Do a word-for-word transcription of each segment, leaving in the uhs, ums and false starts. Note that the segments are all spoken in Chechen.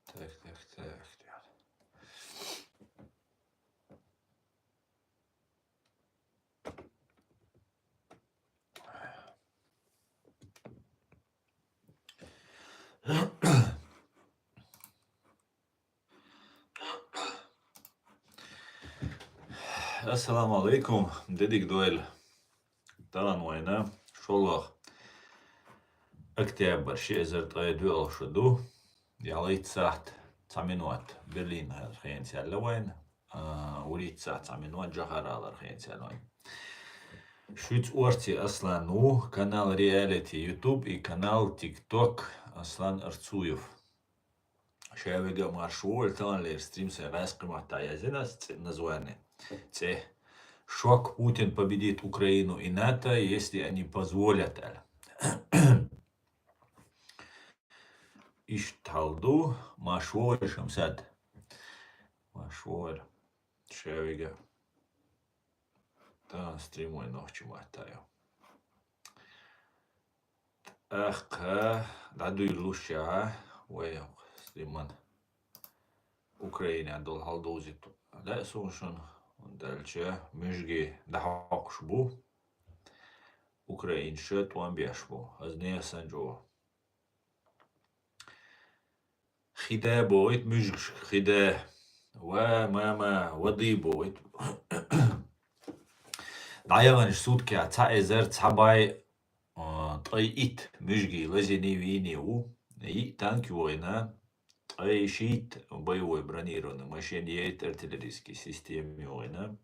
Так, так, так, так. Ассаламу алейкум, дедик дойла. Тахана вайна шоллагӀа октябрь ши эзар ткъе доьалгӀа шу ду. ЯлхӀитта сахьат цхьа минот Берлинера хенца яьлла вайна. А, вурийтта сахьат цхьа минот Джахаралара хенца яьлла вайна. Шуьца орци Аслан ву, канал Reality YouTube и канал TikTok Аслан Арцуев. Ша вега марш ву, таханлера стрим сай гӀаьскхи маттахь язйина ас, цӀе-, название. ЦӀе. «Шок: Путин победит Украину и НАТО, если они позволят», аьлла. Иштта хьал ду, марш вогӀийла, Шамсад. Марш вогӀийла. Ша вега. Тахана стрим вай нохчи маттахь ю. ТӀаккха дӀадуьйлуш яхьа вай стриман Украинехь долу хьал довзийта лаьа суна шуна, хӀунда аьлча муьжги дӀахьокхуш бу, украинцаша тӀом беш бу, хазне а санна чӀогӀа. Хида бохуьйту муьжгашка, хида. Ва, мама, воды бохуьйту. ДӀаяханчу суткехь цхьа эзар цхьа бӀе, а, ткъе итт муьжги лазийний, вийний ву. Йиъ танк йогӀийна, ткъе шийтта боевой бронированный машина, йиъ артиллерийский система йогӀийна.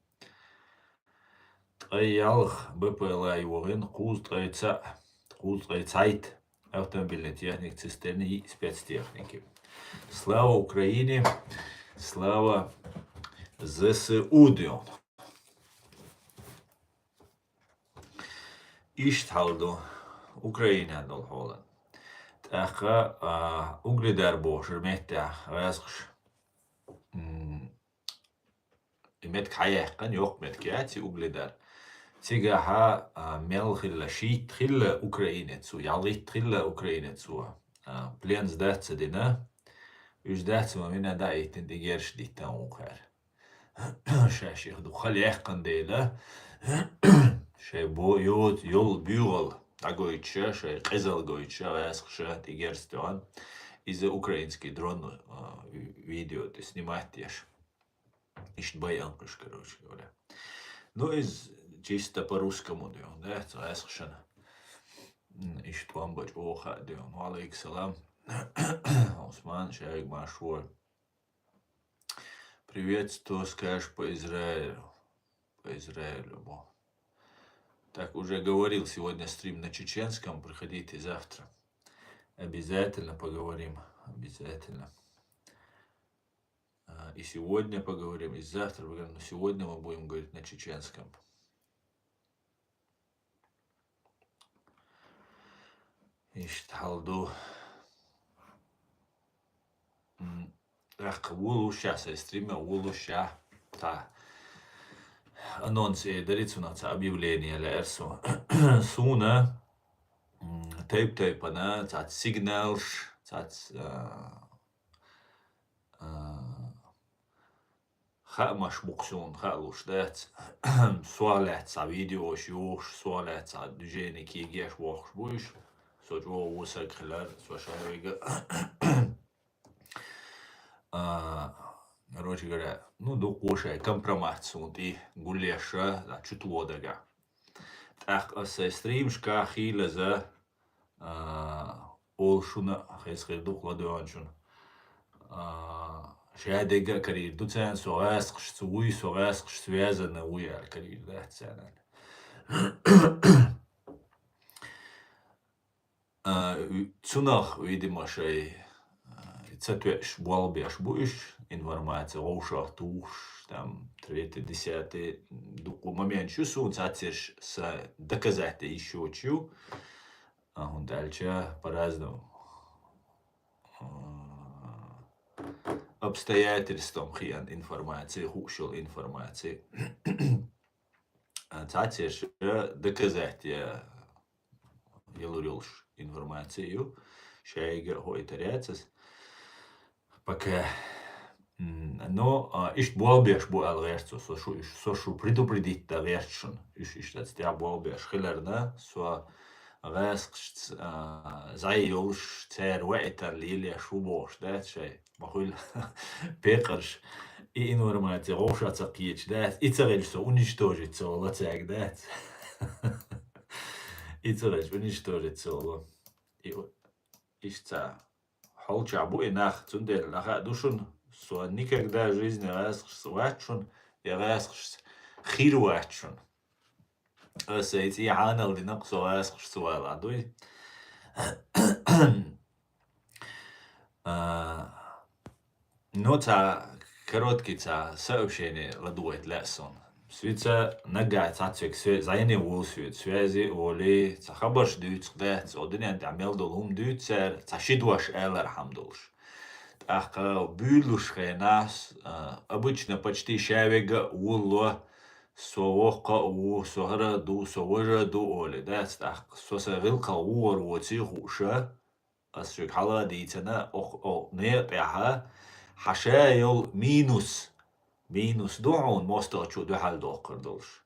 Ткъе ялх БПЛА йогӀийна, кхузткъе цхьа, кхузткъе цхьайтта автомобильная техника, цистерны и спецтехники. Слава Украине! Слава ЗСУ, дуьйна! Иштта хьал ду Украинехь долу хьолан. ТӀаккха, а, Угледар бохучу меттехь гӀаьскхаша, м, и меттиг хьаяьккхина, йоккха меттиг яц и Угледар. Цигахьа, а, мел хилла, шийтта хилла украинец ву, ялхитта хилла украинец ву, а, плен сдаться дина. Уьш дац ма вина даийтина, тӀе герзаш диттина вукхара. Шаьш их ду хала яьккхина дела, шайн бо-, йо-, йолу буьйгӀал дӀагойтуша, шайн къизалла гойтуша, гӀаьскхаша тӀе герз тоьхна. Иза украинский дрон, а, ви-, видео тӀе снимать деш. Иштта байан кхуьш, короче говоря. Ну, иза чисто по-русскому дуьйна, да, цу гӀаьскхашна. М, иштта тӀом бачу оха а дуьйна. Ва алейкум салам. Усман, шайг марш вой. Привет, что скажешь по Израилю? По Израилю, бо. Так, уже говорил, сегодня стрим на чеченском, приходите завтра. Обязательно поговорим, обязательно. А, и сегодня поговорим, и завтра поговорим, но сегодня мы будем говорить на чеченском. Иштта хьал ду. М, тӀаккха вулуш ша сайн стримехь, вулуш ша. Цхьа анонс э дари цунах, цхьа объявление лаьара суна. Суна, м, тайп-тайпана, цхьацца сигналш, цхьацца, а, а, хаамаш бу-кх суна, хаалуш дац. Сох лаьцна цхьа видеош йохуш, сох лаьцна цхьа движение кегеш вохуш бу уьш. Со чӀогӀа вон саг хилар, со шайга, а, короче говоря, ну, дуккха шайн компромат суна тӀе гулъеш, а, чу тӀе дага. ТӀаккха аса сайн стримашка хийлаза, а, олу шуна, хеза хир ду-кх ладоьгӀначунна. А, шадерг а карийр ду царна, со гӀаьскхашца вуй, со гӀаьскхашца связанный вуй аьлла карийр дац царна. А, ви-, цунах, видимо, шай, а, ца тоьаш болх беш бу уьш, информация вовшах тухуш, там, третье, десятое, дуккха моменташ ю суна цацерш са доказать де йиш йоцуш ю. А, хӀунда аьлча по-разному, а, обстоятельствам хиъна информаци, хууш йола информаци. А, цхьацца доказать е-, елур йолуш информаци ю. Шайга а хӀоийтар яц ас. Пока. М, но, а, иштта болх беш бу аьлла гӀерта цо. Со шу, со шу предупредить дан гӀерта шуна. Уьш иштта цу тӀехь болх беш хиларна, со гӀаскхашца, а, зӀе йолуш, цара ваийтар лелеш ву бохуш дац шай. Ма хуьлу пекъарш. И информаци гӀовша ца кхеча дац. И ца гӀелча со уничтожить ца вала цаьрга дац. И ца гӀелча уничтожить ца вала. И, иштта ца хьолчахь бу и нах, цундела нах а ду шуна, со никогда в жизни гӀаскхашца вац шуна, я гӀаскхашца хир вац шуна. Аса и цӀий хьанал динарг со гӀаскхашца вала дуй. А, ну, цхьа короткий цхьа сообщение ладугӀийта лаьа суна. Соьца наггахь цхьацца век свя-, зӀене волу соьца связи, олий, цхьа хабарш дуьйцуш дац, о дуьнен тӀехь мел долу хӀума дуьйцу цара, цхьа ши дош алархьама долуш. ТӀаккха буьйлуш хенахь, а, обычно почти ша вега а волало, со воккха а ву, со хӀара а ду, со важа а ду, олий дац, тӀаккха со сан гӀиллакхах вогӀур воций хууша, ас шуьга хьала а дийцина, ох-, о, некъа тӀехьа, хьан ша йолу минус, минус ду хьуна мостагӀчо дуьхьал доккхур долуш.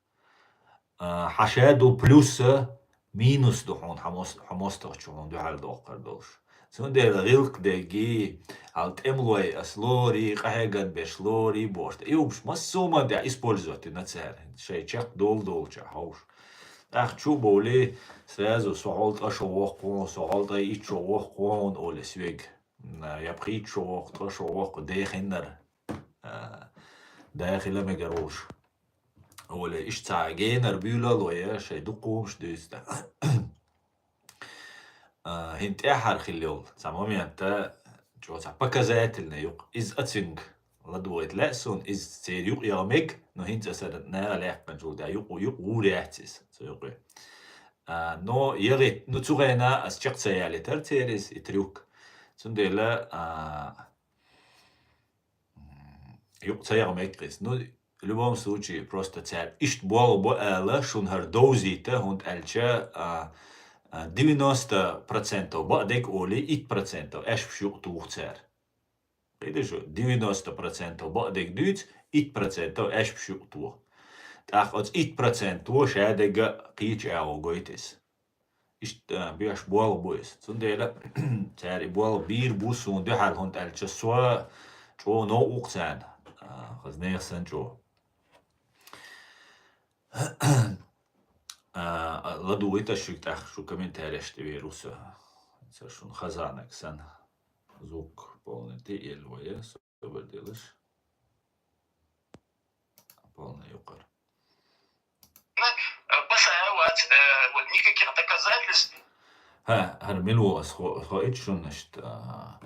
А, хьан ша долу плюс а, минус ду хьуна хьан мос-, хьан мостагӀчо хьуна дуьхьал доккхур долуш. Цундела гӀиллакх дегги, хьал тӀемалой ас лорий, къахьеган беш лорий бохуш. И хӀумаш массо а хӀуманна тӀехь использовать дина цара. Шайн чекхдолу долча хьовш. ТӀаккха чу а бовлий, сразу со хьол ткъа шо воккху хьуна, со хьол ткъа итт шо воккху хьуна, олий соьга. М, я пхийтта шо воккху, ткъа шо воккху, дехиннар. А, да хила мегар волуш. Олий, иштта цхьа генар буьйлал вай, шайн дукха хӀумаш дуьйцу тӀаккха. А, хӀинца тӀаьххьара хилла йолу цхьа момент, а, чӀогӀа цхьа показательный юкъа. Иза а цуьнга ладугӀийта лаьа суна, иза церан юкъа яха мега, но хӀинца аса наха лаьхкхинчул тӀаьхьа юкъа, юкъа вур яц иза, цу юкъе. А, но яхийта, ну, цу хенахь аса чекх ца ялийтара церан иза, и трюк. Цундела, а, м, юкъа ца яха мега иза. Ну, в любом случае, просто цара иштта болх бо ала, шуна хӀара довзийта, хӀунда аьлча, а, а, девяносто процентов бакъдерг олий, итт процентов аьшпаш юкъа туху цара. КхидӀа шу, девяносто процентов бакъдерг дуьйцу, итт процентов аьшпаш юкъа туху. ТӀаккха оцу итт проценто ша дерг а кхечу агӀор гойту иза. Иштта, а, беш болх бу иза. Цундела цара и болх бийр бу суна дуьхьал, хӀунда аьлча со чӀогӀа новкъа ву-кх царна, а, хаза нехан санна чӀогӀа. А, ладугӀийта шуьга тӀаккха, шу комментареш тӀе вер ву со. Ца шуна хазанаг санна. Звук полный тӀе елла вай, собар делаш. Полный юкъара. Э, баса вац, э, вот никаких доказательств. ХӀа, хӀара мила ву ас хо-, хоуьйту шуна иштта, а,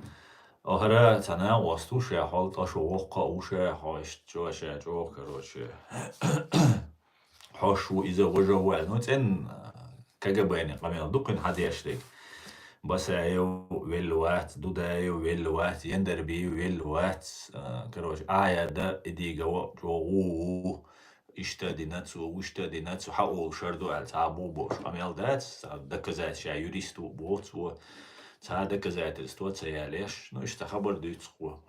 о, хӀара цхьа накъост ву, ша хьол ткъа шо воккха а ву, ша хьо иштта чӀо-, ша чӀогӀа, короче, хьош ву иза, важа ву аьлла. Ну, цӀен, а, КГБ-ни къамел ду кхуьнан хьан деш дерг. Басаев велла вац, Дудаев велла вац, Яндарбиев велла вац, а, короче, Ахьяда и дийга ваъ чӀогӀа ву, ву, иштта дина цо, вуьшта дина цо, хьан олуш хӀара ду аьлла, цхьа а бу бохуш къамел дац, цхьа доказать, ша юрист ву боху цо, цхьа доказательство ца ялеш, ну, иштта хабар дуьйцу кхо.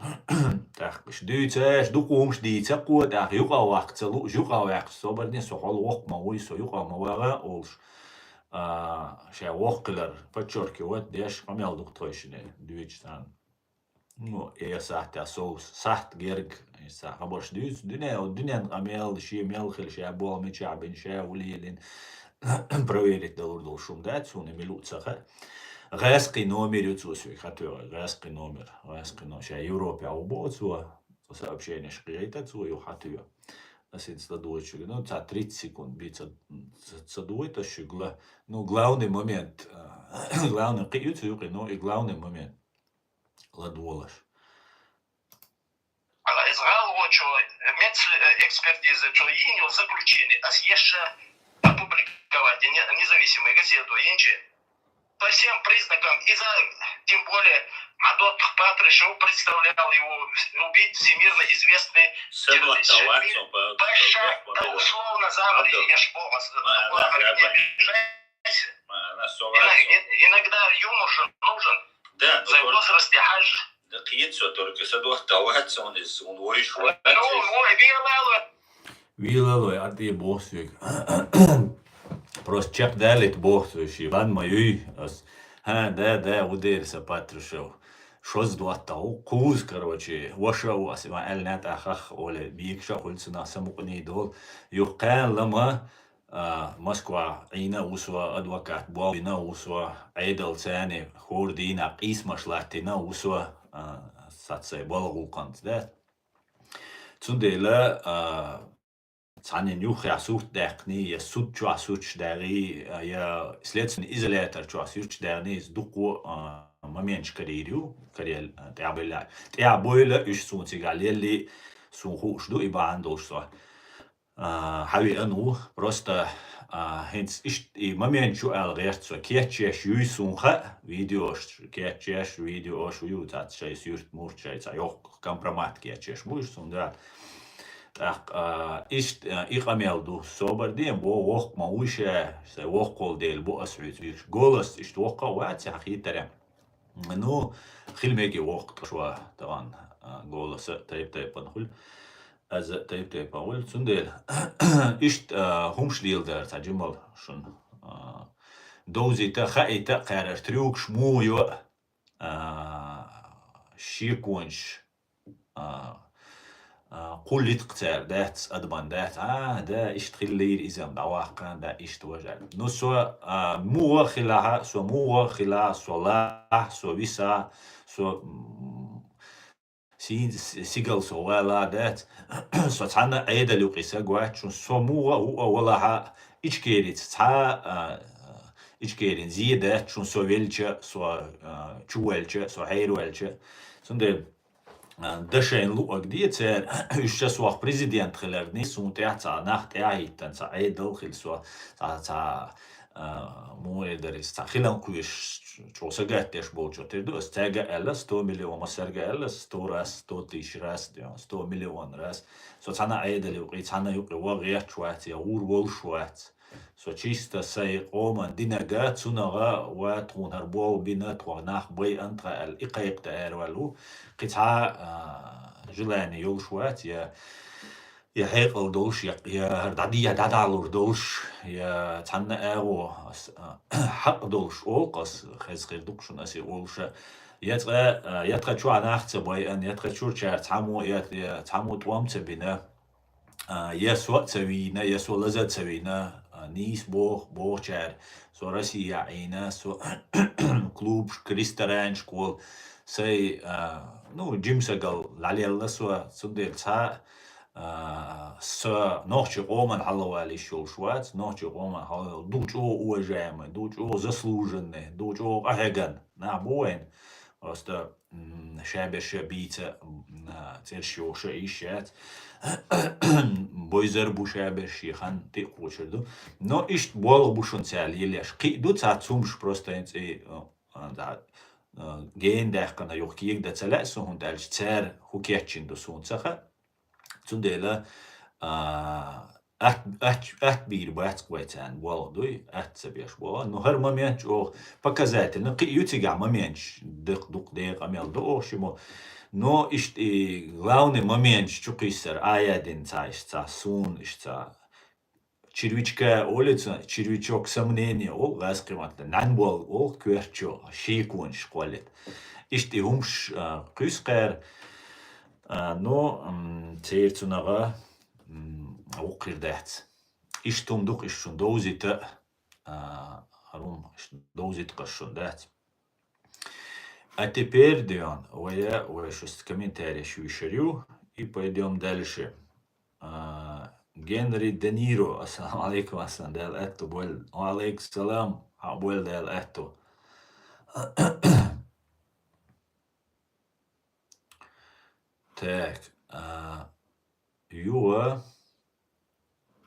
ТӀаккха иштта дуьйцу, иштта дукха хӀумаш дийца кхо, тӀаккха юкъа ваккха ца лууш, юкъа ваьккхача собарне, со хьол воккха ма вуй, со юкъа ма вагӀа олуш. А, ша воккха хилар подчеркивать деш, къамел ду-кх тхойшинна дуьйцу царна. Ну, э, сахьтехь сов сахьт герга, и сан хабарш дуьйцу, дуьне-, дуьненан къамел, шен мел хила, ша болх мичахь бина, ша хӀун лелийна, проверить далур долуш хӀума дац, хӀунда мила ву ца хаьа. ГӀаьскхи номер ю цо соьга хатоьху, гӀаьскхи номер, гӀаьскхи но-, ша Европехь ву боху цо, цо сообщенеш кхийтта цо юха хьатоьху. Ас хӀинца ладугӀуьйту шуьга, ну, цхьа тридцать секунд бен ца, ца, ца дугӀуьйту ас шуьга ла. Ну, главный момент, а, главный кхин ю цо юкъе, ну, и главный момент. ЛадогӀалаш. Иза гӀалгӀочо, мед-, э, экспертиза чо йина йолу заключение, ас еш ша опубликовать, не-, независимая газета, йинчи. по всем признакам, и за, тем более, Мадот Патрушев представлял его, убит всемирно известный террорист Шамиль Паша, да, условно, за Абдул. Еш богас, не обижайся. Иногда юмор же нужен. Да, за возраст я хаж. Да, кхиет всё, только садот давать, он из, он войш. Ну, ой, виялало. Виялало, а ты бог свик. Просто чек далит бог свик, ван моюй. Ха, да, да, удер са Патрушев. Шоз дуаттал, куз, короче, ваша у ас, ма элнат ахах, оле, бик ша хульцина самукни дол. Юхкан лама, а, Москва, ина усва, адвокат, бо, ина усва, айдал цяни, хор дина, къисмаш латина усва, а, сацай балгу канц, да? Цундела, а, цанин юхя сут дякни, я суд чуа суч дяги, я следственный изолятор чуа суч дяни, из дукку, а, моментш карирю, карел, а, тябыля. Тябыля, уж сун цига лели, сун хуш ду, и бан долш со. А, хави ану, просто, а, хинц ишт и момент чу ал герцо, кетчеш юй сун ха, видеош, кетчеш, видеош, ю, цат шай сюрт, мурт шай, ца ёх, компромат кетчеш, муш сун, да. Так, а, ишт, а, и къамел ду, собар дем, бо вох ма уше, се вох кол дел, бо ас виц виш. Голос ишт вох ка ва, ца хитаре. Ну, хил меги вох кашва, таван, а, голоса, тайп-тайпан хул. Аз тайп-тайпан хул. Цундел, ишт, а, хумш лил дар, ца джимал шун. А, доузита, хаита, карар, трюкш, му, ё, а, шикунш, а, а, къуллит къцар, дац, адман дац, а, да, ишт хиллир изам, да, вахкан, да, ишт важар. Ну, со, а, муа хилаха, со муа хила, со ла, со виса, со, м, син, с-, сигал со вала дац, со цана айдал юкъи са гуачун, со муа уа валаха, ичкериц, ца, а, ичкерин зи дац, чун со велча, со, а, чу велча, со хайр велча. Цунде, а, дашайн луаг ди цер, уж час вах президент хиларни, сун тя ца, нах тя иттан, ца айдал хил со, ца, ца, а, муэдарис, ца хилан куеш, чо сагаттеш болчо, тер ду, ас цяга элла сто миллион, ма сарга элла сто раз, сто тысяч раз, да, сто миллион раз. Со цана айдал юкъи, цана юкъи, ва гъяч вац, я ур болш вац. Со чисто сай къоман динага, цунага, ва тхун хар бол бина, тхуа нах бай антха эл, и къайкъ да эр валу, къи ца, а, желание ёлш вац, я, я хьекъал долш, я, я хар дади, я дадалур долш, я цанна эгъо, ас, а, хьакъ долш олкъас, хез хир дукшун аси олша. Я цкъа, а, я тха чуа нах ца бай ан, я тха чур чар цаму, я, я цаму тӏуам ца бина. А, я со ца вина, я со лаза ца вина, а, нис бох, бох чар, со Россия ина, со клуб, ресторан, школ, сай, а, ну, джим сагал лалелла со, цундел ца, а, со нохчи къоман хьалавали шул швац, нохчи къоман хьалавал, ду чо уважаемый, ду чо заслуженный, ду чо къахьеган, на буэн. Просто, м, шаберша бийца, м, а, церш ёша ишац. Бойзар бу шаберши хан ти кучер ду. Но ишт болг бушун цял елеш. Къи ду ца цумш просто инц и, а, а, да, а, ген дахкана юх киек да цаля сухун дальше цер хукетчин ду сун цаха. Цундела, а, ат, ат, ат бир бац квайцан болг дуй, ат ца беш болг. Но хар момент чо показательно, къи ю цига момент дык дук дек амел до охшимо. Но ишт и главный момент чукисар, аядин ца, ишт ца, сун, ишт ца. Червячка улица, червячок сомнения, ол газ кыматта. Нан бол, ол кверчо, шикунш колет. Ишт и хумш, а, кыскар, а, но, м, церцунага, м, укирдац. Ишт тумдук, ишт шун доузита, а, рум, ишт доузит къашшун дац. А теперь, Дион, вая, вая шесть комментариев ещё вышерю, и пойдём дальше. А, Генри Де Ниро, ассаламу алейкум, асан, дал атту бол. Ва алейкум салам, а, бол дал атту. Так, а, юа.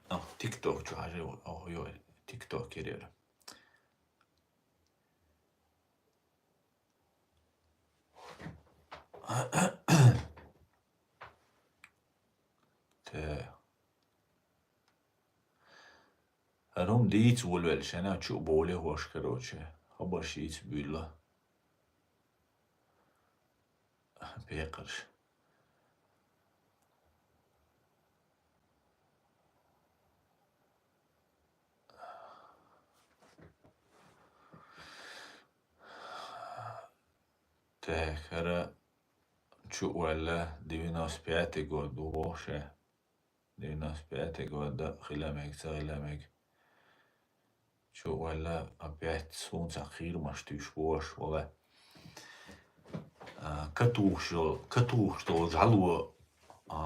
О, TikTok, чё, а, о, ё, TikTok, кирер. Тэ. ХӀара хӀума дийца волавелла, шайна чу а бовлий хӀорш, короче. Хабарш йийца буьйлла. Пекъарш. Так, хӀара чу а ваьлла, девяносто пятый год ду боху ше. Девяносто пятый год да, хила мега, ца хила мега. Чу а ваьлла, опять суна цхьа кхерам еш туьйсуш бу хӀорш, валлахӀи. А, катухуш йол-, катухуш долу жӀало, а,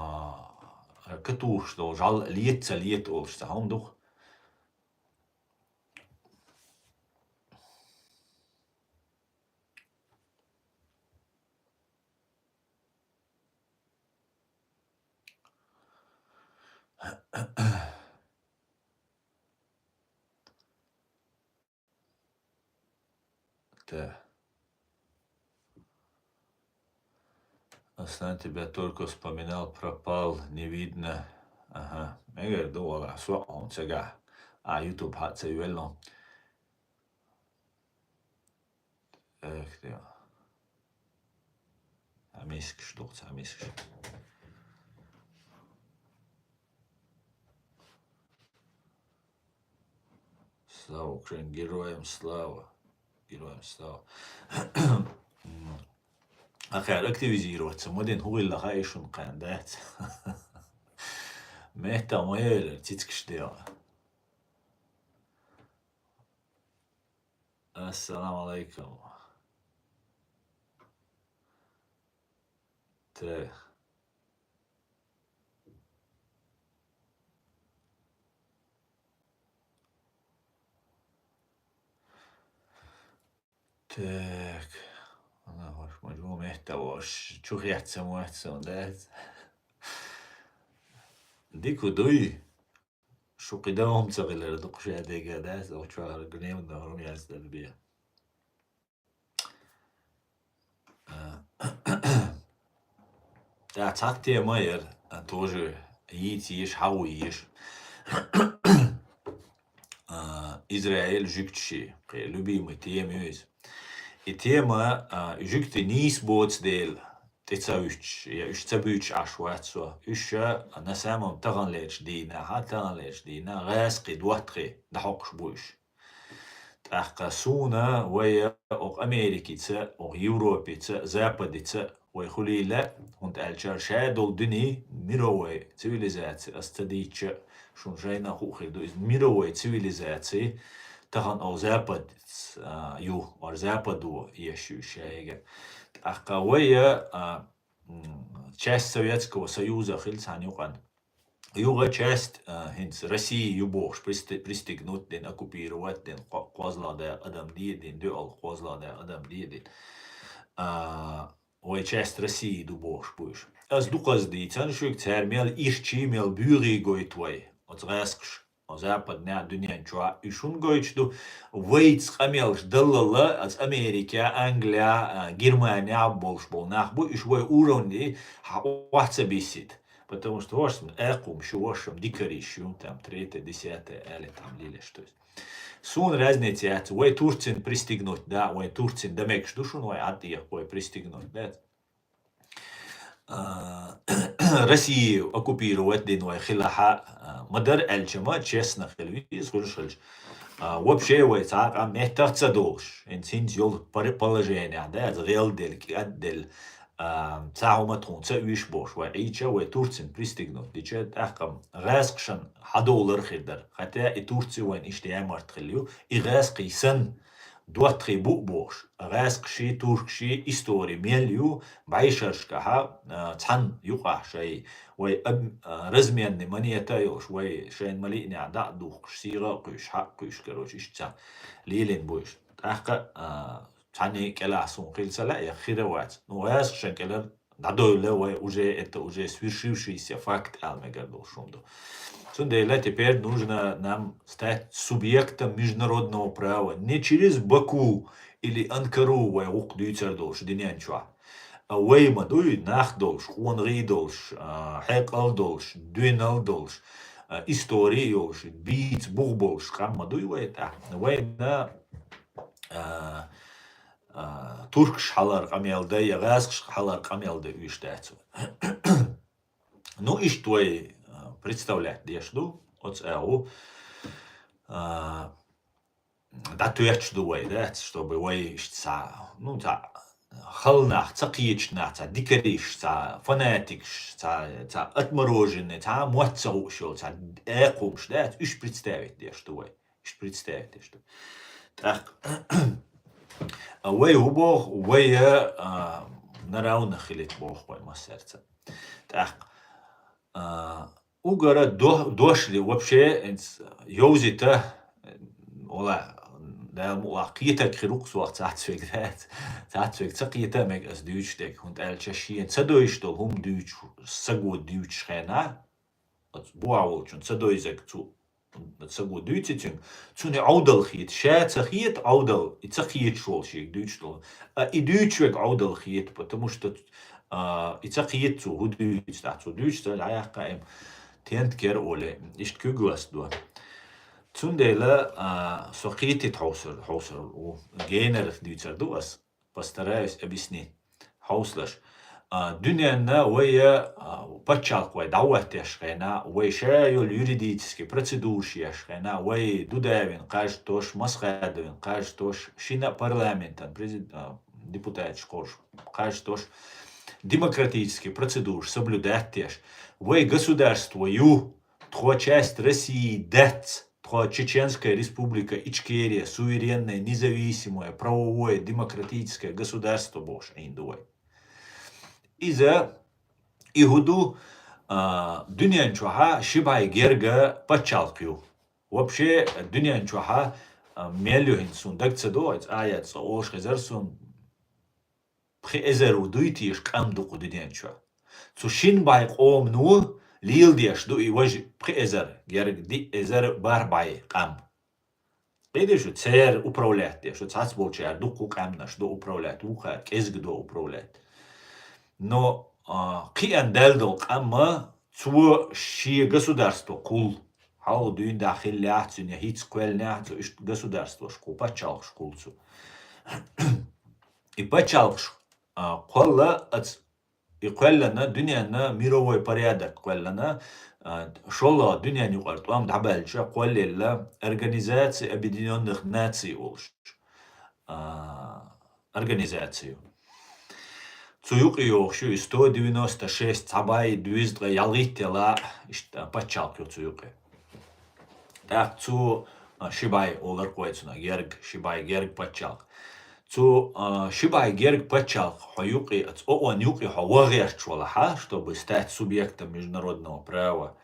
катухуш долу жӀал лета ца лета олуш цхьа хӀума ду-кх. Да. Аслан, тебя только вспоминал, пропал, не видно. Ага. Мегар ду, валлахӀи, со а хьуна цигахь. А, YouTube хьа ца йоьллу. Эх, ты. Цхьа мискаш ду, цхьа мискаш. Слава Украине, героям слава. Героям слава. М. Ахьа активизироваться, ма дина хӀун хилла хаий шуна кхаьн, дац? Метта ма елар, цицкаш дела. Ассаламу алайкум. Тэ. Так. Ана, хӀорш ма жо метта вош. Чу хетта ма вац сан, да? Дика дуй. Шу кхидӀа хӀума ца хилар ду-кх шадерг, да, оцу чохь гневно хӀума яц дан бен. А, да, цхьа тема яра, а, тоже йийца езаш, хьахо езаш. А, Израиль, жуьгташи, кхин любимый тема ю иза. И тема, а, жуьгтий нийса боцу дела, тӀе ца вуьтуш, я уьш ца буьйцуш Ӏаш вац со. Уьш, а, на самом таханлерчу дийнахь, а, таханлерчу дийнахь гӀаьскхи, доттагӀий дӀахьокхуш бу уьш. ТӀаккха суна вай окху Америкица, окху Европица, Западица вай хуьлийла, хӀунда аьлча ша долу дуьне мировой цивилизаци, ас ца дийцча, шуна шайна а хуу хир ду, иза мировой цивилизаци, тахана окху Западица, а, ю, ор Западо еш ю шайга. ТӀаккха вай, а, м, часть Советского Союза хила цхьана юкъана. Юха часть, а, хӀинца Россия ю бохуш, присти-, пристигнуть дина, оккупировать дина, кхо-, кхозлагӀа дакъа адам де дина, дуьхьал кхозлагӀа дакъа адам де дина. А, вай часть России ду бохуш бу уьш. Ас дукхаза дийцан шуьга, цара мел ирчий, мел буьйгӀий гойту вай, оцу гӀаьскхаша. Западнехь дуьнен чохь уьш хӀунда гойтуш ду? Вайца къамелаш даллалла, аса Америкехь, Англиехь, а, Германехь болуш болу нах бу, уьш вай уровне хьан охьа ца биссийта. Потому что ваша акхум шу вашам дикариш ю, там, третье, десятое, аьлла, там, лелаш, то есть. Суна разница яц, вай Турцин пристигнуть да, вай Турцин да мегаш ду шуна, вай Ӏад тӀехь, вай пристигнуть да. А, Россия оккупировать дина вай хилахьа, а, ма дара аьлча ма, честно хила веза, хуьлуш хилча. А, вообще вай цхьа а къам меттах ца долуш, хӀинца хӀинца йолу пар-, положение, да, аз гӀелделла, кӀадделла, а, цхьа хӀума тхуна ца уьйш бохуш, вай Ӏийча, вай Турцин пристигнуть дича, тӀаккха гӀаьскхашан хьадовлар хир дара. Хотя и Турция вайн иштта ямарт хилла ю, и гӀаьскхий санна, доттагӀий бу а бохуш, гӀаьскхаши, туркаши истори мел ю, бӀешерашкахьа, а, цхьана юкъахь шай, вай аб-, а, разменный монета а йолуш, вай шайна ма лиънехь дӀа а духкуш, сийгӀа а кхуьйсуш, хьа а кхуьйсуш, короче, иштта цхьа лелийна бу уьш. ТӀаккха, а, цхьанний кӀелахь суна хила ца лаьа, я хир а вац. Ну, гӀаьскхашан кӀелара дӀадовла вай уже, это уже свершившийся факт аьлла мегар долуш хӀума ду. Цундела теперь нужно нам стать субъектом международного права. Не через Баку или Анкару вай гӀуллакх дуьйцур долуш динен чохь. А вай ма дуй, нах долуш, къонагӀий долуш, а, хьекъал долуш, доьналла долуш, а, истори йолуш, бийца бух болуш къам ма дуй вай тӀаккха. Вайна, а, а, туркаш хьалхара къамел дан я гӀазкхаш хьалхара къамел дан уьш дац вай. Ну, иштта вай, а, представлять деш ду, оцу агӀу, а, дӀатоьттуш ду вай, дац, чтобы вай иштта цхьа, ну, цхьа халанах, ца кхеташ нах, цхьа дикариш, цхьа фанатикаш, цхьа, цхьа отмороженный, цхьа мотт ца хууш йолу, цхьа экхумаш, дац, уьш представить деш ду вай. Иштта представить деш ду. ТӀаккха, а, вай хӀун боху, вай, а, на равных хилийта боху вай массаьрца. ТӀаккха, а, угара до-, дош ли вообще, инц, йовзита, ола, Дала мукъалахь, кхетарг хир ву-кх сох цхьацца вега, цхьацца вега ца кхета а мега ас дуьйцуш дерг, хӀунда аьлча шена ца дойуш долу хӀума дуьйцуш, саго дуьйцуш хенахь, оцу бухахь волчун ца дойзарг цу саго дуьйци цуьнга, цунна и Ӏовдал хета, ша ца хета Ӏовдал, и ца кхеташ волу шега дуьйцуш долу. А и дуьйцуш верг Ӏовдал хета, потому что, а, и ца кхета цо хӀун дуьйцу, тӀаккха цо дуьйцуш ца дӀаяккха, эм, тент кер оле, иштта куьг ластадо. Цундела, а, со кхетийта хьовсур, хьовсур ву, генарх дуьйцур ду ас. Постараюсь объяснить. Хьовсалаш. А, дуьненна вай, а, пачхьалкх вай дӀахӀоттош хенахь, вай ша йолу юридический процедураш еш хенахь, вай Дудаевна кхаж тош, Масхадовна кхаж тош, шина а парламентан, президент, а, депутаташ кхож кхаж тош, демократический процедураш соблюдать еш. Вай государство ю, тхо часть России дац, тхо Чеченская Республика Ичкерия, суверенное, независимое, правовое, демократическое государство бохуш Ӏийна ду вай. Иза, и хӀун ду, а, дуьнен чохьа ши бӀе герга пачхьалкх ю. Вообще, дуьнен чохьа, а, мел ю хӀинца суна даг ца до, иза аят цкъа олуш хезара суна, пхи эзар ву дуй теша къам ду кху дуьнен чохь. Цу шин бӀе къомано леладеш ду и важа пхи эзар, герга диъ эзар бархӀ бӀе къам. Кхидерг шу церан управлять деш, шу цхьацца болчара дуккха къаьмнаш до управлять, вукхара кӀезга до управлять. Но, а, кхиъна даьлла долу къамма цо шен государство кхуллу. Хьалха дуьйна дӀа хиллехь, цуьнан хӀинца кхоьллинехь, цо иштта государствош кхуллу, пачхьалкхаш кхуллу цо. И пачхьалкхаш, а, кхолла аца, и кхоьллина дуьненна мировой порядок кхоьллина, а, шолгӀа дуьненан юкъара тӀом дӀабаьлча кхоллаелла Организация Объединённых Наций олуш, а, организацию. Цу юкъе йогӀуш ю и сто девяносто шесть, цхьа бӀе дезткъе ялхитталла, иштта пачхьалкх ю цу юкъе. ТӀаккха цу, а, ши бӀе олар кхойцунах, герга, ши бӀе герга пачхьалкх. Цу, а, ши бӀе герга пачхьалкх хьо юкъе, оцу ООН юкъе хьо ваха гӀерташ валахьа, чтобы стать субъектом международного права,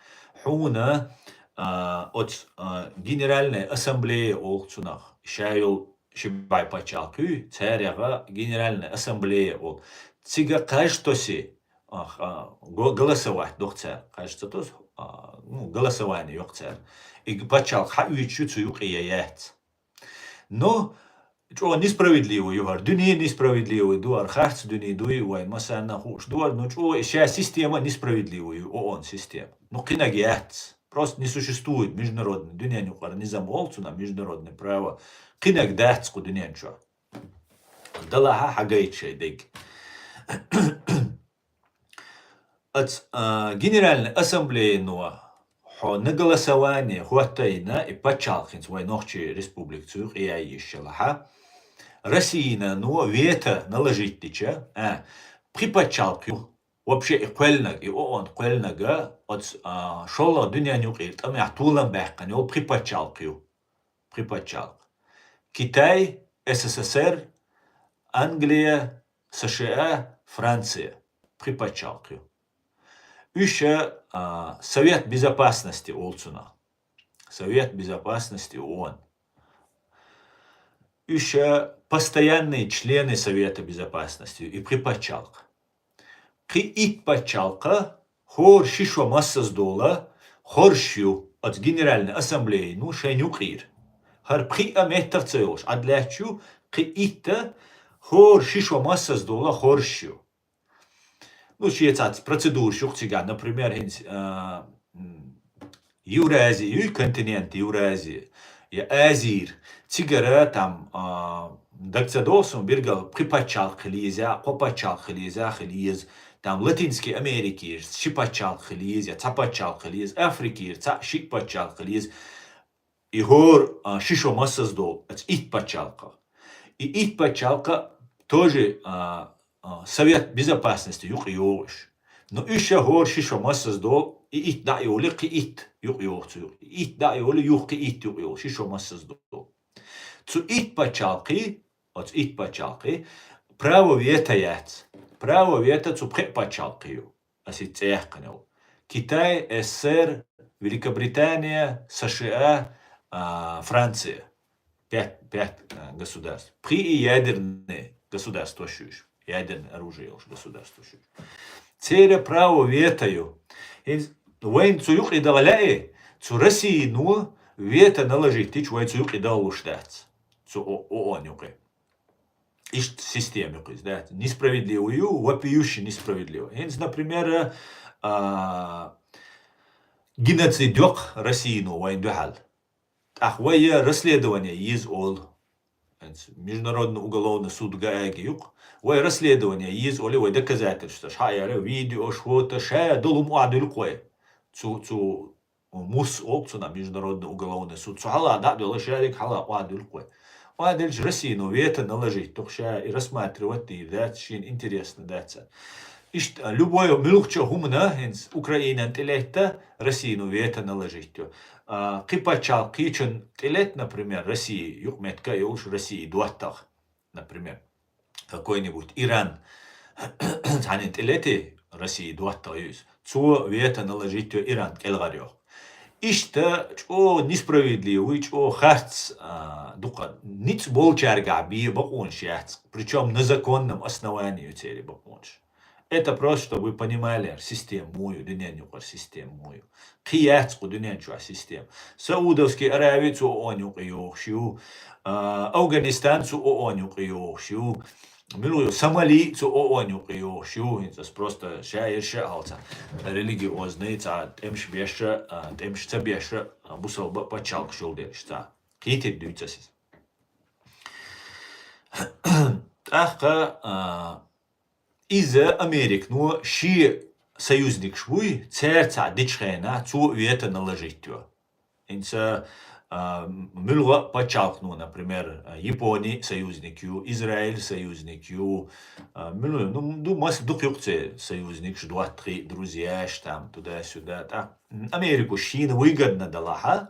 хьуна, а, оцу, а, Генеральная Ассамблея олу цунах, ша йолу ши бӀе пачхьалкх ю, цаьргахь Генеральная Ассамблея олу. Цига кхаж тосе, а, а, го-, голосовать доху цара. Кхаж ца тосу, а, ну, голосование йоху цара. И г-, пачхьалкх хьаоьцуш ю цу юкъе я яц. Но чӀогӀа несправедливо ю хӀара. Дуьне несправедливо ду, хӀара харц дуьне дуй, вайн массарна хууш ду хӀара, но чӀогӀа и ша система несправедливо ю, ООН система. Ну, кхинаг яц. Просто не существует международный, дуьненан юкъара низам олу цунах, международное право. Кхинаг дац кху дуьнен чохь. Далахьа хьагайта шайн дерг. Аца, а, Генеральная Ассамблеяно хьо на голосование хӀоттайна, и пачхьалкх хӀинца вай нохчийн республика цу юкъе яйиш ялахьа. Россияно вето наложить дича, а, пхи пачхьалкх ю. Вообще и кхоьллинарг, и ООН кхоьллинарг, оцу, а, шолгӀа дуьненан юкъера тӀамехь толам баьккхина йолу пхи пачхьалкх ю. Пхи пачхьалкх. Китай, СССР, Англия, США, Франция. Пхи пачхьалкх ю. Уьш, а, Совет Безопасности олу цунах. Совет Безопасности ООН. Уьш, а, постоянные члены Совета Безопасности ю, и пхи пачхьалкх. Кхин итт пачхьалкх, хӀора ши шо массаза дола, хорш ю, оцу Генеральной Ассамблеяно шайна юкъера. ХӀара пхиъ а меттах ца йолуш, Ӏад лаьтташ ю, кхин итт а, хӀора ши шо массаза дола, хорш ю. Ну, шеца процедураш юкъ цигахь, например, хӀинца, а, м, Евразия, ю континент Евразия, я Азир, цигара там, а, дагца долсун биргал пхи паччалкх хила еза, кхо паччалкх хила еза, хила еза, там Латинский Америкера ши паччалкх хила еза, я цхьа паччалкх хила еза, Африкера цхьа ши паччалкх хила еза. И хӀор, а, шишо массаз долу, аца итт паччалкха. И итт паччалкха тоже, а, а, Совет Безопасности юкъа йогӀуш. Но уьш а хӀор шишо массаз долу, и итт дӀа а йолу, кхин итт юкъа йогӀу цу юкъа. И итт дӀа а йолу, юха кхин итт юкъа йогӀу, шишо массаз долу. Цу итт паччалкхий, оцу итт паччалкхий, право вето яц. Право вето цу пхеа паччалкхий ю. Ас и цӀе яьккхина йолу. Китай, С С С Р, Великобритания, С Ш А, а, Франция. Пять, пять, а, государств. Пхи и ядерные государства шуьш. Ядерное оружие йолуш государства шуьш. Церан право вето ю. ХӀинца вайна цу юкъе даха лаьий, цу Россино вето наложить дича вай цу юкъе дахалуш дац. Цу О-, ООН юкъе. Иштта система ю кхуьз, да? Несправедливо ю, вопиюще несправедливо. ХӀинца, например, а, геноцид йоккху Россино вайн дуьхьал. ТӀаккха вай расследование еза олу. ХӀинца Международный уголовный суд Гааге юкъа. Вай расследование еза олу, вай доказательства, хьаяра, видеош, фото, ша долу хӀума охьадуьллу вай. Цу, цу Мус олу цунах Международный уголовный суд. Цу хьала дӀа а доьлла, шарик хьала охьадуьллу вай. Охьадуьллуш Россино вето наложить ду, ша и рассматривать дийр дац, шена интересно дац. Иштта, любой муьлххачу хӀумана, хӀинца Украинан тӀелетта, Россино вето наложить ю. А, кхин паччалкх кхечун тӀелетта, например, Россия, юкъаметтиг а йолуш, Россия доттагӀа, например. Какой-нибудь Иран, цхьанна тӀелетий, Россия доттагӀа ю иза. Цо вето наложить йо Иран кӀелгӀар йо. Иштта чӀогӀа несправедливый, чӀогӀа харц, а, дукха ницкъ болчаьргахь бе бакъонаш яц. Причём на законном основании ю церан бакъонаш. Это просто, чтобы вы понимали, система муха ю, дуьненаюкъара система муха ю. Кхин яц кху дуьнен чохь система. Саудовский Аравия цу ООН юкъе йогӀуш ю, а, Афганистан цу ООН юкъе йогӀуш ю, муьлха ю, Сомали цу ООН юкъе йогӀуш ю. ХӀинца ас просто ша ерш а хьалца религиозный цхьа тӀемаш беш а, а, тӀемаш ца беш а, а, бусалба пачхьалкхаш йолу дерш цхьа. Кхетийта дуьйцу ас иза. ТӀаккха, а, Иза Американо шен союзникаш буй, цаьрца дича хенахь, цо вето наложить йо. ХӀинца, а, муьлха пачхьалкхано, например, Япони союзник ю, Израиль союзник ю, а, муьлха, ну, ду, масса дукха юкъа церан союзникаш, доттагӀий, друзьяш, там, туда-сюда. ТӀаккха Америко шена выгодно далахь,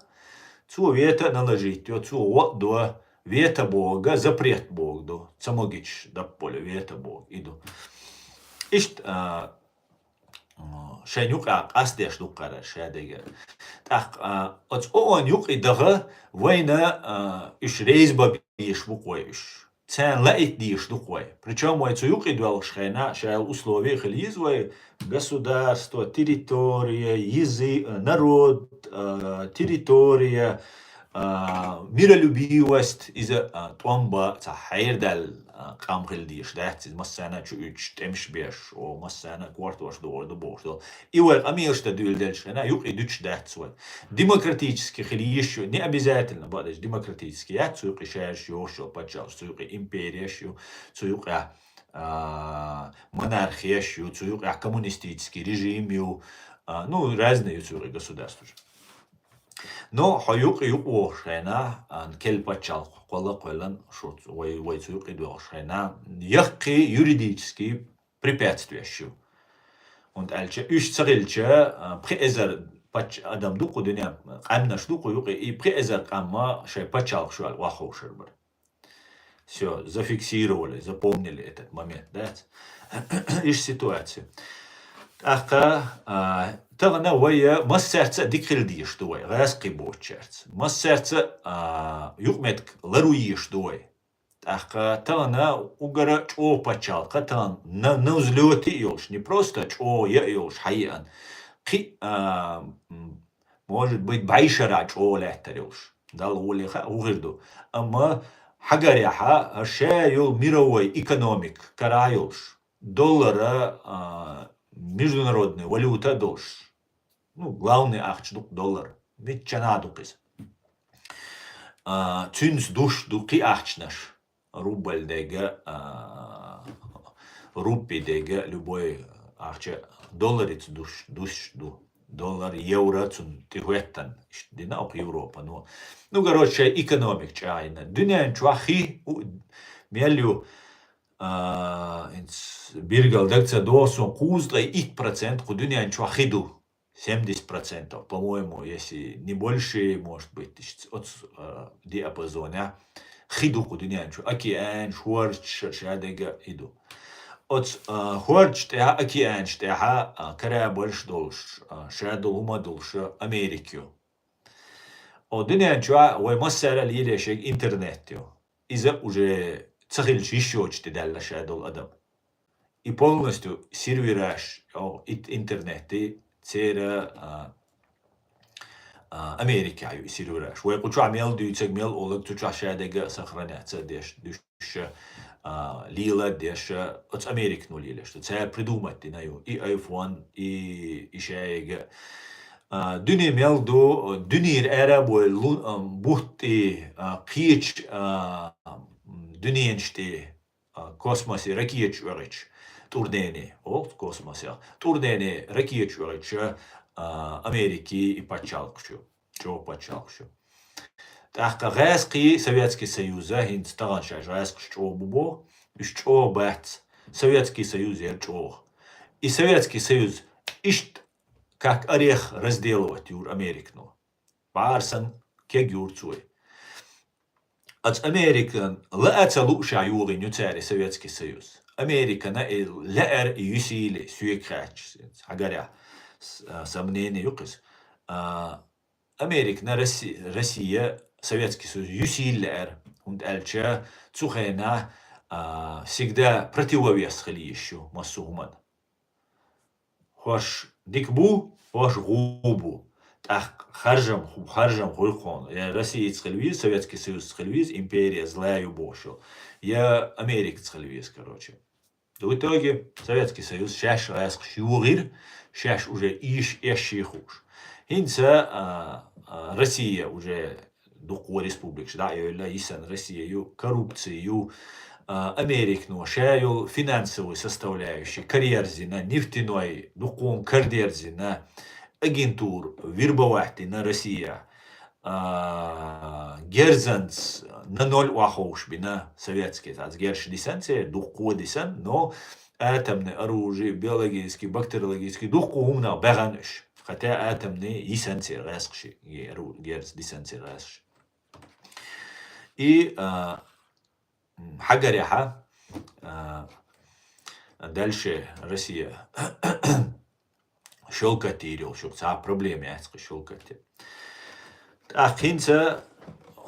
цо вето наложить йо, цо гӀо а до, вето боху, запрет боху ду, ца могича дапполе вето боху, и ду. Иштта, а, а, шайн юкъа къастдеш ду кхара ша дегара. ТӀаккха, а, оцу ООН юкъе даха вайна, а, уьш реза бан безаш бу-кх вай уьш. Царна лаийта дезаш ду-кх вай. Причём вай цу юкъе доьлхуш хенахь, шайла условия хила еза вай: государство, территория, язы-, э, народ, э, территория, э, миролюбивость, иза, э, тӀом бан цхьа хьердаьлла, э, къам хила дезаш дац иза, массарна а чу уьдуш, тӀемаш беш, о, массарна а кортош догӀур ду бохуш долу. И вай къамелаш дан дуьйладелча хенахь, юкъе дуьтуш дац вай. Демократически хила йиш ю, не обязательно, бакъдерг демократически яц, цу юкъе шаьраш йогӀуш йолу пачхьалкхаш, цу юкъе империяш ю, цу юкъехь, а, монархияш ю, цу юкъехь коммунистический режим ю, а, ну, разные ю цу юкъе государстваш. Но хьо юкъе юкъа вогӀуш хенахь, а, керла пачхьалкх кхолла а кхоьллина, шу, вай, вай цу юкъе доьлхуш хенахь, яккхий юридический препятствиеш ю. ХӀунда аьлча уьш ца хилча, а, пхи эзар пач-, адам ду кху дуьнен, къаьмнаш ду кху юкъе, и пхи эзар къам шайн пачхьалкхаш ваьлла охьаховшар бара. Всё, зафиксировали, запомнили этот момент, дац? Иштта ситуация. ТӀаккха, а, тахана вай массаьрца а дика хила дезаш ду вай, гӀазкхий боцучаьрца. Массаьрца а, а, юкъаметтиг лару езаш ду вай. ТӀаккха тахана угара чӀогӀа пачхьалкх, тахана на, на взлёте а йолуш, не просто чӀогӀа яа йолуш хьаеана. Кхин а, м, может быть, бӀешарахь чӀогӀа лаьттар йолуш. Далла гӀоле хаьа, хӀун хир ду. Амма хьагарехьа, ша йолу мировой экономика карахь йолуш, доллара, а, международная валюта а долуш. Ну, главный ахча ду-кх доллар. Миччанхьа ду-кх иза. А, цуьнца душ ду кхин ахчанаш. Рубль дега, а, рупий дега, любой ахча долларица душ, душ ду. Доллар, евро цунна тӀе хӀоьттина, иштта дина окху Европа. Ну, ну, короче, шайн экономика чӀагӀйина. Дуьнен чохь хи у-, мел ю, а, инц биргал даг ца доху, сон кхузткъе итт процент кху дуьнен чохь хи ду. Семьдесят процентов, по-моему, если не больше, может быть, иштта оцу, а, диапазонехь хи ду кху дуьнен чу. Океанаш, хӀордаш ша, ша дега и ду. Оцу, а, хӀордаш тӀехь, океанаш тӀехь, а, корабльш долуш, а, ша долу хӀума долуш Америка ю. О, дуьнен чохь вай массара а лелош ерг интернет ю. Иза уже ца хилча йиш йоцуш тӀе даьлла ша долу адам. И полностью сервераш, о, ит-, интернетти церан, а, а, Америкехь ю и сервераш. Вай кху чохь мел дуьйцург, мел олург цу чохь ша дега а сохраняться а деш, дуьш а, а, лела а деш, а, оцу Американо лелаш ду. Цара придумать дина ю. И iPhone, и, и шайга. А, дуьне мел ду, дуьнера ара а бой, лу-, а, бутт тӀе, а, кхечу, а, дуьненаш тӀе, а, космосе ракеташ оьгӀуьйтуш, тӀурдене, олу космосехь, тӀурдене ракеташ оьгӀуьйтуш, а, Америки и пачхьалкхаш ю, чӀогӀа пачхьалкхаш ю. ТӀаккха гӀаьскхий Советский Союза, хӀинца тахана шаьш гӀаьскхаш чӀогӀа бу боху, уьш чӀогӀа бац, Советский Союз яра чӀогӀа. И Советский Союз иштта как орех разделывать юра Американо. БӀара санна кегйура цо и. Оцу Американ лаа ца луушехь йогӀийна ю цара и Советский Союз. Американа и лаьара и юьсийла, соьга хаьттича, хьагарехь, с-, а, сомнение ю-кх иза. А, Американа Росси-, Россия, Советский Союз юьсийла лаьара, хӀунда аьлча цу хенахь, а, всегда противовес хила йиш ю массо а хӀуманна. ХӀорш дика бу, хӀорш гӀу бу. ТӀаккха харжам, харжам хуьлу кхунна. Я Россияца хила веза, Советский Союзца хила веза, империя злая ю бохуш йолу. Я Америкаца хила веза, короче. В итоге Советский Союз шаьш гӀаьскхаш йогӀира, шаьш уже ийша эшший хууш. ХӀинца, а, а, Россия уже дуккха республикаш дӀа а йовла, йисана Россия ю, коррупция ю, а, Американо ша йолу финансовый составляющий караерзина, нефтяной дуккха караерзина, агентур вербовать дина Россия, а, герзанца на ноль охьаховшабина советский, цхьацца герзаш дисана церан, дуккха дисана, но атомный оружие, биологический, бактериологический, дуккха хӀуманах баьхна уьш. Хотя атомный йисана церан гӀаьскхаш, герз дисана церан гӀаьскхаш. И, а, м, хьагарехьа, а, дальше Россия щёлкать йийр йолуш ю, цхьа проблема яц кхин щёлкать. ТӀаккха хӀинца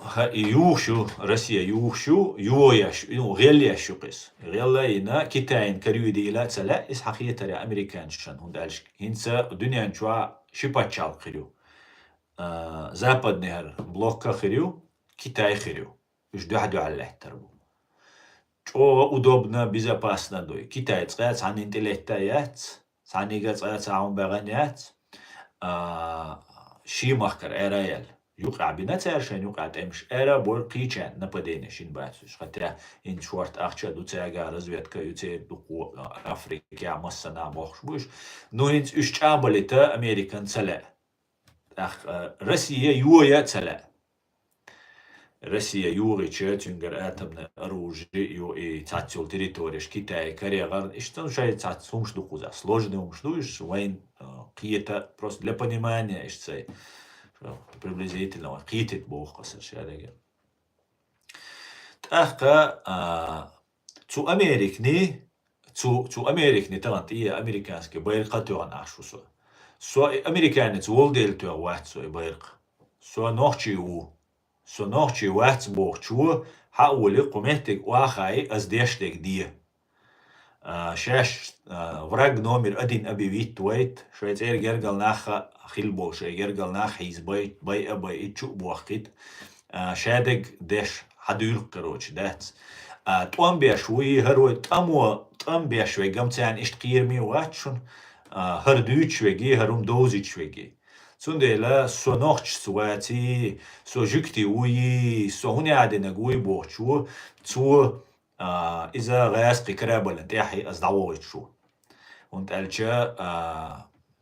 ха-, и юхуш ю, Россия юхуш ю, йоеш, ну, гӀелъеш ю кхиз. ГӀелла а йина, Китайна карийдийла а ца лаьа, иза хьан хетарехь американцашна, хӀунда аьлча хӀинца дуьнен чохь ши пачхьалкх хир ю. А, западный хӀара блокка хир ю, Китай хир ю. Уьш дуьхьа-дуьхьал лаьттар бу. ЧӀогӀа удобно, безопасно ду и. Китай цкъа цхьаннина тӀелетта яц, цхьаннига цкъа цхьа хӀума баьхна яц, а, шен махкара ара а яьлла. Юкъахь бина цара шайна юкъахь тӀемаш, ара а бора, кхечарна нападение шина бац уьш. Хотя хӀинца шорта ахча а ду цаьргахь, разведка а ю церан дуккха, а, Африкехь массанхьа бохуш бу уьш. Ну, хӀинца уьш чӀагӀбалийта Американа ца лаьа. ТӀаккха, а, Россия йоя а ца лаьа. Россия йогӀича, цуьнгара атомное оружие ю и цхьацца йолу территореш Китай, Корей гӀар-, иштта шайн цхьацца хӀумаш ду кхузахь. Сложный хӀумаш ду уьш, вайн, а, кхета, просто для понимания иштта сай, приблизительно вайн кхетийта боху-кх аса шаьрага. ТӀаккха, а, цу Америкни, цу, цу Америкни тахана тӀе американский байракх а тоьхна ахча ву со. Со и американец волу дела тоьхна вац со и байракх. Со нохчи ву. Со нохчи вац бохучо хьа а волий, кху меттиг охьахаий, ас деш дерг де. А, шаьш, а, враг номер один объявить вайта, шайн цӀера гергал нах а хила болу, шайн гергал нах хьийза байта, байа а байа, чу а бохкийта. А, шадерг деш хьадуьйлу-кх, короче, дац. А, тӀом беш ву и хӀара вай тӀамо, тӀом беш вай гамцарна иштта кхераме а вац шуна. а, хӀара дуьйцуш веги, хӀара хӀума довзуьйтуш веги. Цундела со нохчаца ваций, со жуьгти вуй, со хӀун яхь динарг вуй бохучо, цо, а, иза гӀаьскхи кораблан тӀехьа аз дӀавохуьйтуш ву. ХӀунда аьлча, а,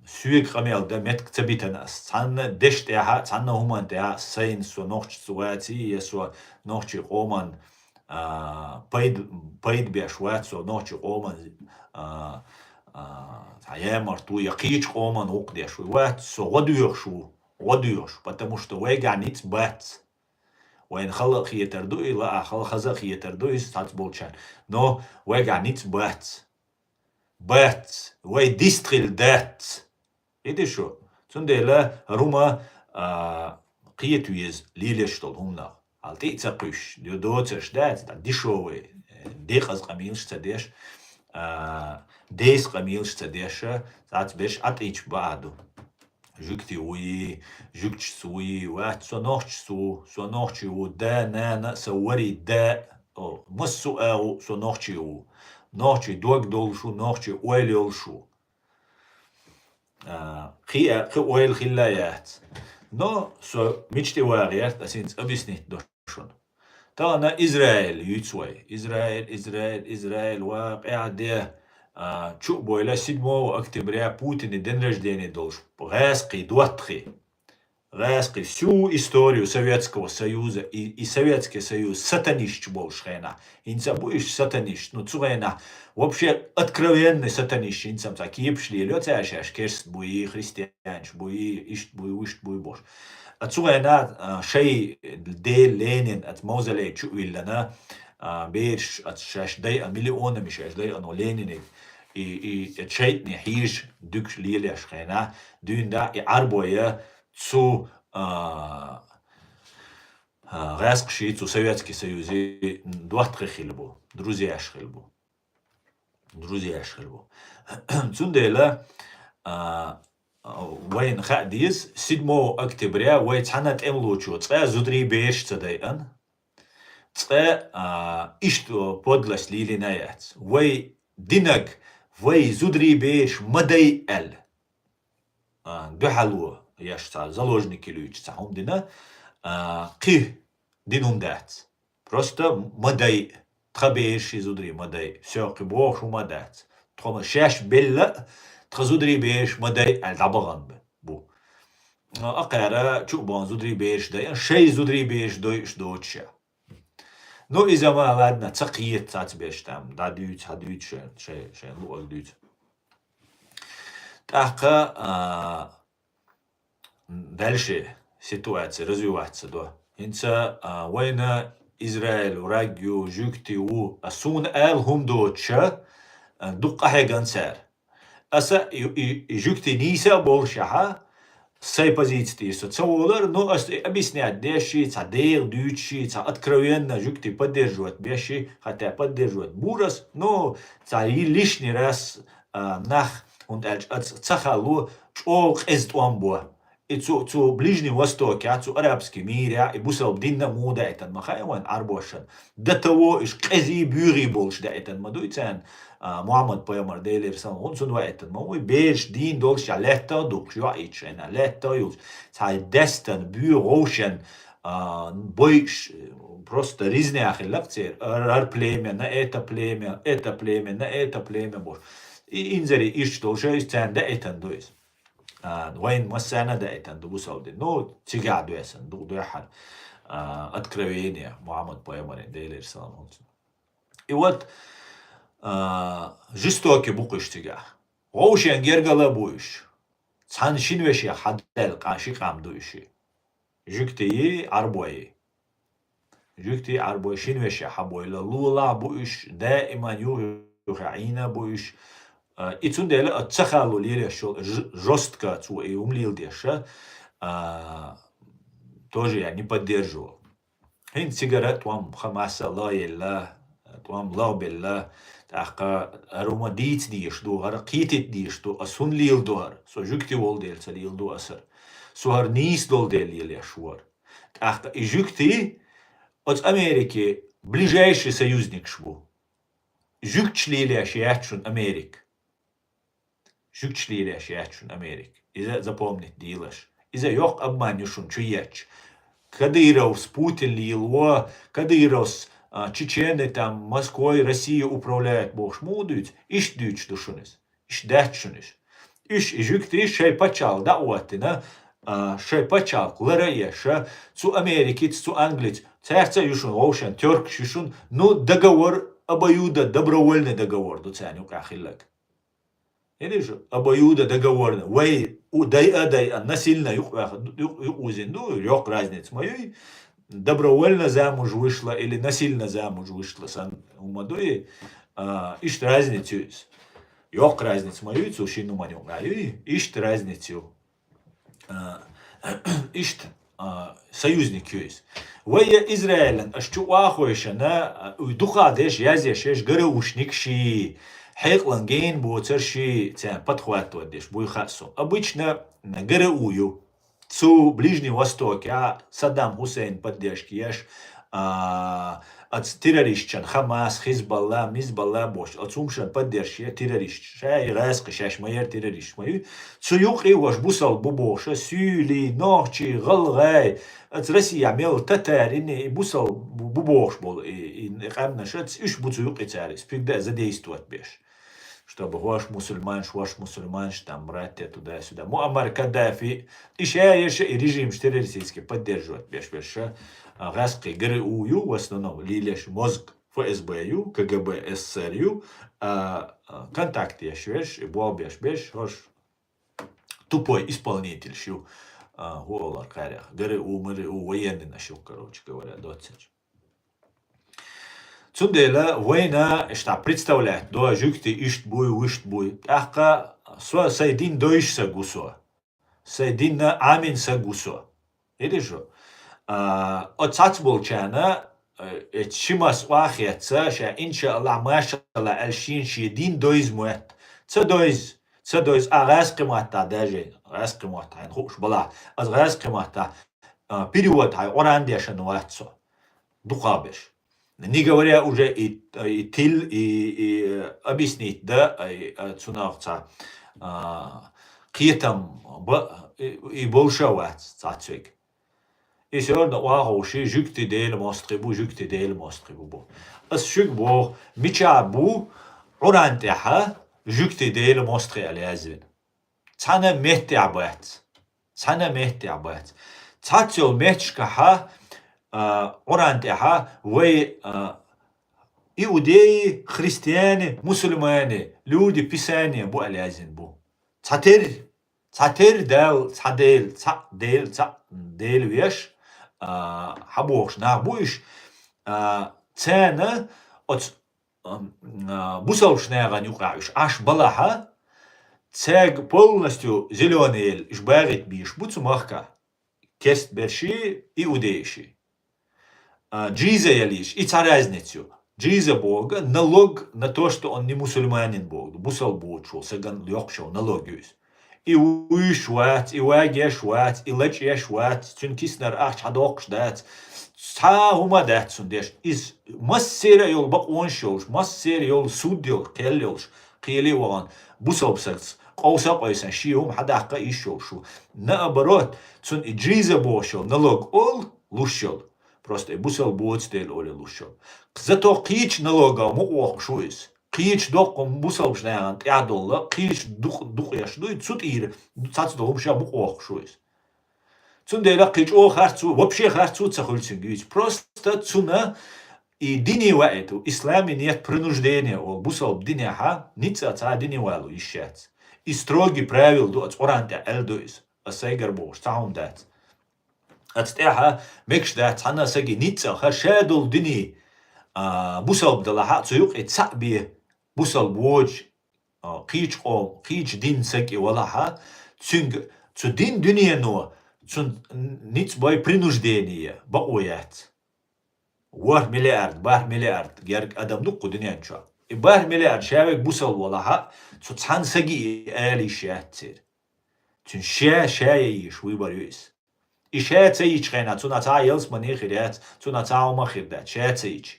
соьга къамел дан меттиг ца битина ас. Цхьанна деша тӀехьа, цхьанна хӀуманна тӀехьа сайна со нохчаца ваций, я со нохчий къоман, а, пайд-, пайда беш вац, со нохчий къоман, а, а, цхьа ямарт ву, я кхечу къоман гӀуллакх деш ву. Вац, со гӀо доьхуш ву, гӀо доьхуш, потому что вайгахь ницкъ бац. Вайна хала а хетар ду и, ла а хала хаза а хетар ду, иза цхьацца болчарна. Но вайгахь ницкъ бац. Бац. Вай дистхила дац. Иди шу. Цундела хӀара хӀума, а, кхета веза лелош долу хӀуманах. Хьал тӀе а ца кхуьссуш, ду-, доцурш дац, дӀа дешевый, э, декъаза къамелаш ца деш, а, деса къамелаш ца деша, цхьацца берш Ӏатийча баа ду. Жуьгти вуй, жуьгташца вуй, вац, со нохчаца ву, со нохчий ву, да, нана а сан варий да, о, массо а агӀу со нохчий ву. Нохчий дог долуш ву, нохчий ойла йолуш ву. А, кхи а, кхин ойла хилла яц. Но со мича тӀе вагӀерта, ас хӀинца объяснить до шуна. Тахана Израиль юьйцу вай. Израиль, Израиль, Израиль, ва къаьхьа де, а, чу а бойла, седьмого октября Путина день рождения долуш. ГӀаьскхи, доттагӀий. ГӀаьскхи, всю историю Советского Союза, и, и Советский Союз сатанисташ болуш хенахь. ХӀинца а бу уьш сатанисташ, ну, цу хенахь вообще откровенный сатанисташ, хӀинца а цхьа кепаш лелайо цара шаьш, керста буй, христианаш буй, иштта буй, вуьшта буй бохуш. А цу хенахь, а, шайн ден Ленин оцу мавзолей чу а виллина, а, бераш оцу шаьш дайа, миллионами шаьш дайа, но Лениниг и, и, и шайтӀане хьийзаш дуьгуш лелош хенахь, дуьйна да и Ӏарбой цу, а, а, гӀаьскхаший, цу Советский Союзий доттагӀий хилла бу, друзьяш хилла бу. Друзьяш хилла бу. Цундела, а, а, вайна хаа деза, седьмого октября вай цхьана тӀемалочо цкъа зударий бераш ца дайана, цкъа, а, иштта подлость лелийна яц. Вай динарг, вай зударий бераш ма дай аьлла. А, дуьхьало еш цхьа заложники луьйчу цхьа хӀума дина, а, кхин дина хӀума дац. Просто ма дай, тхан бераш и зударий ма дай. Всё, кхин бохуш хӀума дац. Тхо ма шаьш белла а, тхан зударий бераш ма дай аьлла дӀабахана бу. А, кхара чу а бахана зударий бераш дайа, шайн зударий бераш дойуш доцуш а. Ну, иза ма, ладно, ца кхета цхьацца берш там, дӀа дуьйцу, хьа дуьйцу шайн, шайн, шайн луъаг дуьйцу. ТӀаккха, а, дальше ситуация развиваться до. ХӀинца, а, вайна Израиль враг ю, жуьгти ву, а суна аьлла хӀума доцуша, а, дукха къахьегна цара. Аса и, и, и жуьгти нийса а болушехьа, сай позици тӀера со ца волар, но ас и объяснять деши, цхьа дегӀа дуьйцуши, цхьа откровенно жуьгти поддерживать беши, хотя поддерживать бур ас, но цхьа и лишний раз, а, нах, хӀунда аьлча аса ца хало, чӀогӀа къеза тӀом бо. И цу, цу Ближний Востокехь, цу арабский мирехь, и бусалба динна муха даийтина ма хаьа вайн Ӏарбошна. До того иш къезий буьгӀий болуш даийтина ма дуй царна, а, Мухьаммад пайхамар, Делера салам хуьлда цунна, ваийтина ма вуй, бераш дийна долуш а лаьттах а дукхуш, йоӀ йитчу хенахь, лаьттах а йолуш, цхьа дестан буьгӀу вовшен, а, бойуш, просто резня хилла-кх церан, ар, ар племя, на это племя, это племя, на это племя бохуш. И инзаре иштта долуш, иза царна даийтина ду иза. А, вайн массарна а даийтина ду бусалба дин. Ну, цигахь доьссина ду дуьххьара, а, откровение Мухьаммад пайхамаран, Делера салам хуьлда цунна. И вот, а, жестокий бу-кх уьш цигахь. Вовшен гергала бу уьш. Цхьана шина вешех хьадаьлла къа-, ши къам ду уьш. Жуьгтий, Ӏарбой. Жуьгтий, Ӏарбой шина вешех хьабойла, лулахь бу уьш, даиман юх-, юххе Ӏийна бу уьш. А, и цундела оцу ца хало лелош йолу ж-, жестко цо и хӀума леладеш, а, тоже я не поддерживал. ХӀинца цигара тӀом Хамаса лаелла, тӀом лагӀбелла, тӀаккха хӀара хӀума дийца дезаш ду, хӀара кхетийта дезаш ду, ас хӀунда леладо хӀара? Со жуьгти волу дела ца леладо ас хӀара. Со хӀара нийса долу дела лелош ву хӀара. ТӀаккха и жуьгти оцу Америки ближайший союзникаш бу. Жуьгташ лелош яц шуна Америка. Жуьгташ лелаеш яц шуна Америка. Иза запомнить дилаш. Иза йоккха обман ю шуна чу ечча. Кадыровс Путин лелаво, Кадыровс, а, чеченцы там Москвой, Россией управляют бохуш муха дуьйцу? Иштта дуьйцуш ду шуна иза. Иштта дац шуна иза. Уьш и жуьгтий шайн пачхьалкх дӀа а оттина, а, шайн пачхьалкх лар а еш, цу Америкица, цу Англица, цаьрца а ю шуна вовшен, тёркаш ю шуна, ну, договор, обоюдо-добровольный договор ду царна юкъахь хилларг. Или же обоюдо-договорный. Вай у дайа а дайа, насильно юкъ-, юкъ-, юкъ вузина ду, йоккха разница ма юй. Добровольно замуж вышла или насильно замуж вышла, сан хӀума дуй. А, иштта разница ю иза. Йоккха разница ма юй, цу шин хӀуман юкъа юй. Иштта разница ю. А, иштта, а, союзник ю иза. Вай я Израилан, аша чу охьахойшана, а, уй дукха деш, язъеш, еш, ГРУшник ши, хьекъалан гена боцар ши, царна подхватывать деш, буй хаьа со. Обычно ГРУ ю. Цу Ближний Востокехь Саддам Хусейн поддержка еш, а, оцу террористчан, Хамас, Хизбалла, Мизбалла бохуш, оцу хӀумашан поддержка е террористчан. Ша и гӀаскхи шаьш ма яра террористчан ма ю. Цу юкъе ваша бусалба бу бохуша, суьйлий, нохчий, гӀалгӀай, оцу Россия мел татарин и бусалба бу бохуш болу, и, и къаьмнаш, оцу уьш бу цу юкъе цара, спигда задействовать беш. Чтобы хӀорш мусульманаш, хӀорш мусульманаш, там, братья туда-сюда. Муаммар Каддафи, и ша еша, и режимаш террористический поддерживать беш, беш ша, а, гӀаскхи ГРУ ю, в основном, лилеш мозг ФСБ ю, КГБ СССР ю, а, а, контакт еш веш, и болх беш беш, хӀорш тупой исполнитель шу, а, хӀу олар кхарех. ГРУ, МРУ, военный нашу, короче говоря, доццача. Цундела вайна иштта представлять до, жуьгти иштта буй, вуьшта буй. ТӀаккха со, сай дин дойш саг ву со. Сай динна Ӏамин саг ву со. Или жо? А, оцу цхьацца болчарна, э, эцу шимас охьахецца, ша, иншааллахь, машаллахь, аьлла шена шен дин дойза моьтту. Ца дойза, ца дойза, а гӀаьскхи маттахь даже, гӀаьскхи маттахь, хьайна хууш балахь, аса гӀаьскхи маттахь, а, перевод хьайн Къуръан дешан вац со. Дукха беш. Не говоря уже и, и тил, и, и, э, объяснить, да, и, э, цунах ца, а, кхетам ба, и, и болша вац цхьацвег. И всё равно охьаховший, жуьгти Делан мостагӀий бу, жуьгти Делан мостагӀий бу, бу. Ас шуьга боху, мичахь бу Къуръан тӀехьа жуьгти Делан мостагӀий аьлла язвина? Цхьана меттехь бац. Цхьана меттехь бац. Цхьацца йолу метташкахьа, а, Къуръан тӀехьа вай, а, иудеи, христиане, мусульмане, люди Писания бу аьлла яздина бу. Цхьа тер, цхьа тер Дала, цхьа Дела, цхьаъ Дела, цхьаъ Дела веш, а, хьан бохуш нах бу уьш, а, царна оцу ам, а, бусалбачу нахана юкъахь уьш Ӏаш балахьа, цаьрга полностью зелёный елла уьш багӀийта бийш бу цу махкахь. Кестберши, иудейши. А, джиза ялийш, и цхьа разница ю. Джиза боху налог на то, что он не мусульманин боху, бусалба воцуш волу сагана йоккхуш йолу налог ю иза. И вуьйш вац, и вагеш вац, и лачкъеш вац, цуьнан киснара ахча хьадоккхуш дац. Цхьа а хӀума дац цунна деш. Иза массера а йолу бакъонаш йолуш, массера а йолу суд йолуш, кхел йолуш, кхеле а вахана, бусалба сагца къовса а къойсана, шен хӀума хьадаккха а йиш йолуш ву. Наоборот, цунна и джиза бохуш йолу налог олу луш йолу. Просто и бусалба боцу дела оле луш йолу. Зато кхечу налогах мукъа воккхуш ву иза. Кхечу доккха бусалбачу нахана тӀаьхьа долла, кхечу дукъ-, дукъ еш дуй, цу тӀера цхьацца долу хӀума ша мукъа воккхуш ву иза. Цундела кхин чӀогӀа харц ву, вообще харц ву ца хуьлу цуьнга юьйцу. Просто цуьнан и дине ваийту, исламе нет принуждения олу бусалба динехьа, ницкъ а цхьа дине валу йиш яц. И строгий правила ду, оцу Къуръан тӀехь аьлла ду иза. Аса сайгара бохуш, цхьа хӀума дац. Оцу тӀехьа мегаш дац цхьана а саги ницкъ а, хӀара ша долу дине, а, бусалба далахьа, цу юкъе цхьаъ бен бусалба воцуш, а, кхечу къоман, кхечу динан саг и валахьа, цуьнга цу дин дуьнено, цунна ницкъ бой принуждение, бакъо яц. ВорхӀ миллиард, бархӀ миллиард герга адам ду кху дуьнен чохь. И бархӀ миллиард ша верг бусалба валахьа, цу цхьана саги и ала йиш яц церан. Цуьнан ша, ша яйиш вуй бара ю иза. И ша ца йича хенахь, цунах цхьа а ялсамане хир яц, цунах цхьа а хӀума хир дац, ша ца йича.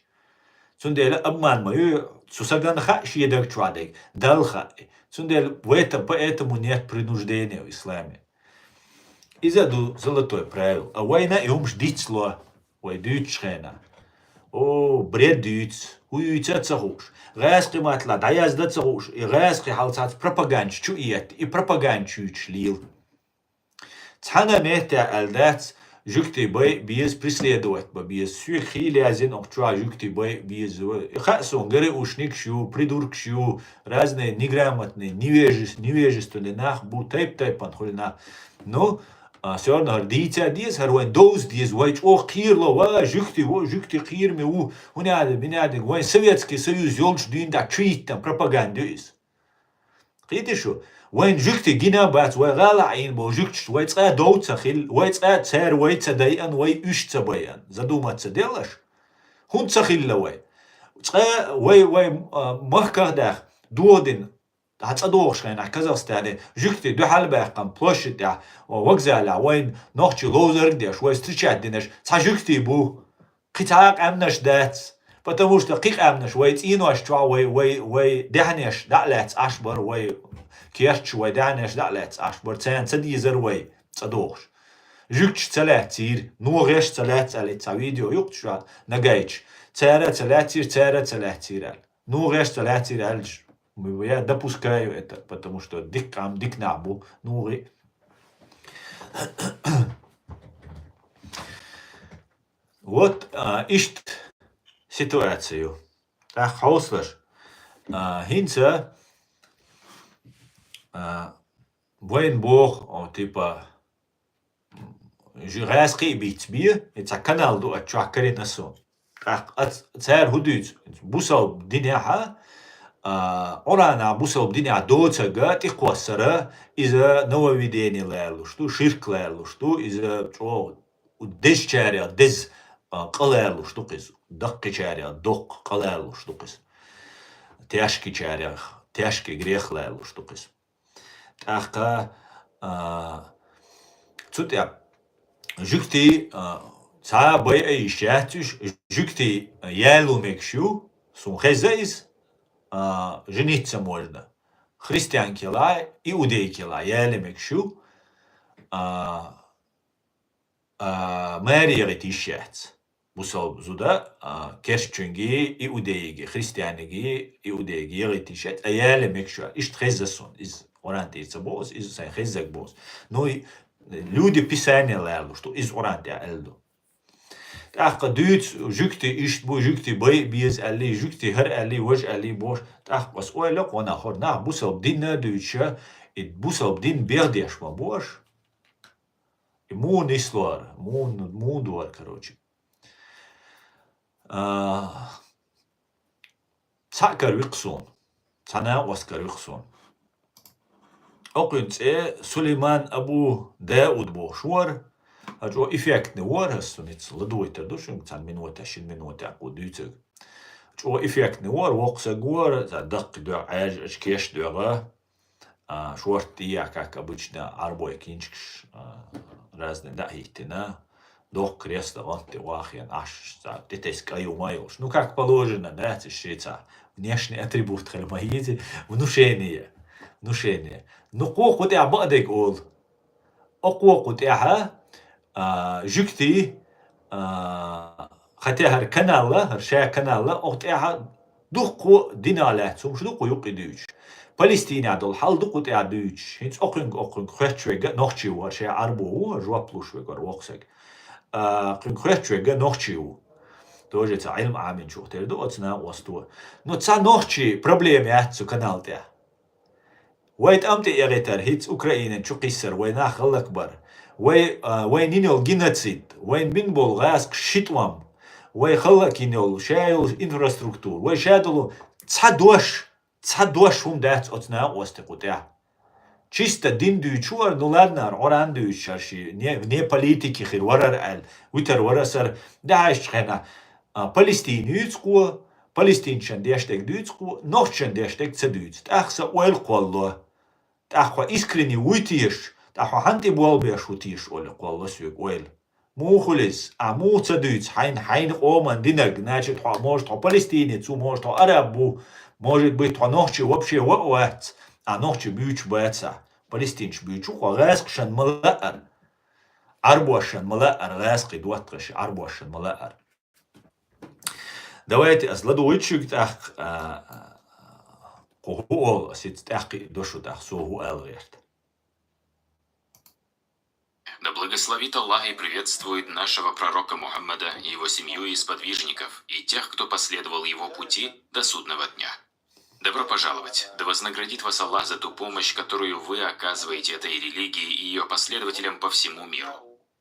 Цундела обман ма ю, цу сагана хаьа шен даг чохь дерг, Далла хаьа. Цундела в этом, поэтому нет принуждения в исламе. Иза ду золотое правило. А вайна и хӀумаш дицло, вай дуьйцучу хенахь. О, бред юьйцу, хӀун юьйцу а ца хууш. ГӀаьскхи матла дӀаязда ца хууш, и гӀаьскхи хьалцац пропаганда чу иетта, и пропаганда чуьйчуш лийла. Цхьана меттехь аьлла дац, жуьгти бай беза, преследовать бан беза. Соьга хийла яздина окху чохь жуьгти бай беза. И хаьа суна, ГРУшникаш ю, придуркаш ю, разные неграмотные, невежес-, невежественные нах бу, тайп-тайпана хуьлу нах. Ну, а, всё равно хӀара дийца а деза, хӀара вайн довза деза, вай чӀогӀа кхерало, ва, жуьгти во, жуьгти кхераме ву, хӀун яда, мин яда, вайн Советский Союз йолчу дуьйна тӀехь чу йиттина пропаганда ю иза. Кхетий шу? Вайн жуьгти гина а бац, вай гӀала а Ӏийна болу жуьгташ, вай цкъа а дов ца хилла, вай цкъа а цара вай ца дайъана, вай уьш ца байъана. Задуматься делаш? ХӀунда ца хилла вай? Цкъа а вай, вай, а, махках а даьхна, дохадина, хьан цӀа дохуш хенахь Казахстане, жуьгти дуьхьал баьккхина площадь тӀехь, вокзалехь, вайн нохчий ловзарг а деш, вай встречать динарш, цхьа жуьгти бу. Кхин цхьа а къаьмнаш дац, потому что кхин къаьмнаш вай цӀенош чохь вай, вай, вай даьхнеш дӀа а лаьцна Ӏаш бара, вай керчаш вай даьхнеш дӀа а лаьцна Ӏаш бара, царна ца дезара вай цӀа дохуш. Жуьгташ ца лаьццийра, ногӀеш ца лаьцна аьлла, цхьа видео юкъа чохь нагайча. Цара а ца лаьццийра, цара а ца лаьццийра аьлла. НогӀеш ца лаьццийра аьлча, я допускаю это, потому что дика къам, дика нах бу, ногӀи. Вот, а, иштта ситуацию. ТӀаккха хьовсалаш. А, хӀинца, а, вайн боху, о, типа, жи гӀаьскхи а бицбе, и цхьа канал ду ат чохь карина суна. ТӀаккха ац-, цара хӀун дуьйцу? Бусалба динехьа, а, Ӏуранахь бусалба динехь доцага тӀекхоссара, иза нововведение лалуш ду, ширк лалуш ду, иза чӀогӀа дезачарех деза, а, къа лалуш ду-кх иза, даккхийчарех доккха къа лалуш ду-кх иза. Тяжкийчарех, тяжкий грех лалуш ду-кх иза. ТӀаккха, а, цу тӀехь жуьгти, а, цхьа а байа йиш яц уьш, жуьгти яло мегаш ю, суна хеза иза, а, жениться можно. Христианкилахь, иудейкилахь яле мегаш ю, а, а, маре яхийта йиш яц. Бусалба зуда, а, керстачуьнги, иудейиги, христианиги, иудейиги яхийта йиш яц, а яле мегаш ю. Иштта хеза суна, иза Къуръан тӀера ца боху, иза сайн хеззаг боху. Ну, и люди Писания лалуш ду, иза Къуръан тӀехь аьлла ду. ТӀаккха дуьйцу, жуьгти иштта бу, жуьгти бай а беза аьлли, жуьгти хӀара аьлли, важа аьлли бохуш. ТӀаккха ас ойла кху нах, хӀора нах бусалба динна а дуьйцуша, и бусалба дин бехдеш ма бу аша. И муха нислора, муха, муха дора, короче. А, цхьаъ карвикх суна. Цхьа накъост карвикх суна. Окхуьнан цӀе Сулейман Абу Дауд бохуш вара. А чӀо эффектный вара, ас цунца ладугӀуьйтур ду шуьга, цхьана минота, шина минота кху дуьйцург. ЧӀо эффектный вара, воккха саг вара, цхьа даккхий дуьхьа Ӏаьржа, ачу кеш доьгӀа. А, шорта тӀе, как обычно, Ӏарбой кинчкаш, а, разные дӀа а хӀиттина, доккха кресло гӀант тӀе вахийна Ӏаш, цхьа тӀетесна кӀай ю ма йолуш. Ну, как положено, да, цу шеца. Внешний атрибут хила ма йийзи, внушение. Внушение. Ну, кхо кху тӀехь бакъдерг олу. Окхо кху тӀехьа, а, жуьгти, а, хотя хӀара канал а, хӀара ша канал а, окху тӀехьа дуккха динах лаьцна хӀумаш ду кху юккъе дуьйцуш. Палестинехь долу хьал ду кху тӀехь дуьйцуш. ХӀинца окхуьнга, окхуьнга хоьттуш верг а нохчи ву, хӀара ша Ӏарбо ву, жоп луш верг вара воккха саг. А, кхуьнга хоьттуш верг а нохчи ву. Тоже цхьа Ӏилма Ӏаминчух тера ду оцу накъосто. Ну, цхьа нохчи проблема яц цу канал тӀехь. Вай тӀам тӀе эгӀийтар, хӀинца Украинан чу кхиссар, вай нах хӀаллакбар. Вай, а, вайн йина йолу геноцид, вайн бина болу гӀазкхаш ши тӀом, вай хӀаллакйина йолу, ша йолу инфраструктура, вай ша долу цхьа дош, цхьа дош хӀума дац оцу накъосте кху тӀехь. Чисто дин дуьйцуш вара, ну ладно, ара Къуръан дуьйцуш ара ши, не, вне политики хир варара аьлла, витар вара сара, дахьаьшчу хенахь, а, Палестин юьйцу кхо, палестинчан деш дерг дуьйцу кхо, нохчан деш дерг ца дуьйцу. ТӀаккха сан ойла кхолло. ТӀаккха хьо искренне вуй теша, тӀаккха хьо хьан тӀе болх беш ву теша, олий кхолло соьга ойла. Муха хуьлу иза? Ахь муха ца дуьйцу хьайна, хьайна къоман динарг? Значит, хьо, может, хьо палестинец ву, может, хьо араб ву, может быть, хьо нохчи вообще ван а вац. А нохчий буьйцуш бацахь, палестинцаш буьйцуш ву-кх, гӀазкхашна ма лаьара. Ӏарбошна ма лаьара, гӀазкхий доттагӀаш, Ӏарбошна ма лаьара. Давайте ас ладугӀуьйту шуьга тӀаккха, а, кху хӀу олу, ас ица тӀаккха а до шу тӀаккха, со хӀу ала гӀерта. Да благословит Аллах и приветствует нашего пророка Мухаммада и его семью и сподвижников, и тех, кто последовал его пути до судного дня. Добро пожаловать! Да вознаградит вас Аллах за ту помощь, которую вы оказываете этой религии и ее последователям по всему миру.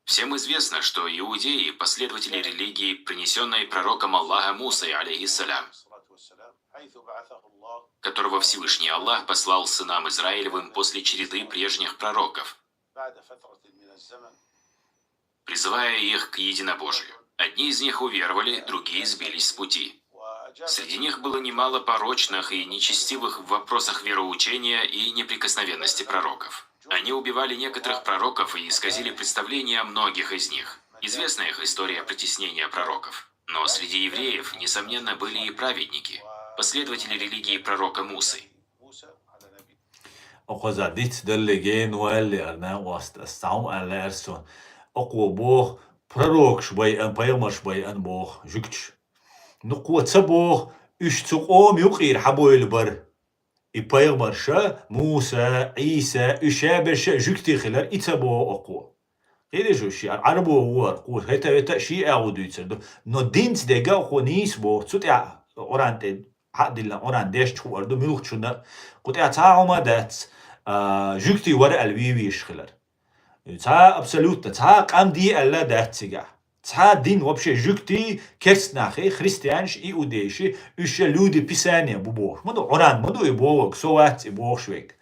Всем известно, что иудеи, последователи религии, принесенной пророком Аллаха Мусой, алейхиссалям, которого Всевышний Аллах послал сынам Израилевым после череды прежних пророков, призывая их к единобожию. Одни из них уверовали, другие сбились с пути. Среди них было немало порочных и нечестивых в вопросах вероучения и неприкосновенности пророков. Они убивали некоторых пророков и исказили представление о многих из них. Известна их история притеснения пророков. Но среди евреев, несомненно, были и праведники, последователи религии пророка Мусы. Оцу дицдалле гена валле ара накъост, ас цхьа хӀума аьлла лаьара суна. Оцо боху, пророкаш байъина, пайхамарш байъина боху жуьгташа. Ну, кхо ца боху, уьш цу къоман юкъера хьабевлла бара. И пайхамарша, Муса, Ӏийса, уьш ша берш а жуьгтий хилар, и ца боху оцо. Кхетий шу, ши Ӏарбо ву хӀара, кхо хӀета-хӀета а ши агӀо дуьйцур ду. Но динца дерг а кхо нийса боху, цу тӀехь Къуръан тӀе хьа а диллина, Къуръан дешча хуур ду, муьлххачунна а. Кху тӀехь цхьа а хӀума а дац, а, жуьгтий вара аьлла вий везаш хилар. Цхьа а абсолютно, цхьа а къам де аьлла а дац цигахь. Цхьа а дин вообще жуьгтий, керста нахи, христианаш, иудейши, уьш ша люди Писания бу бохуш. Ма ду, Къуръан ма ду и бохург, со вац и бохуш верг.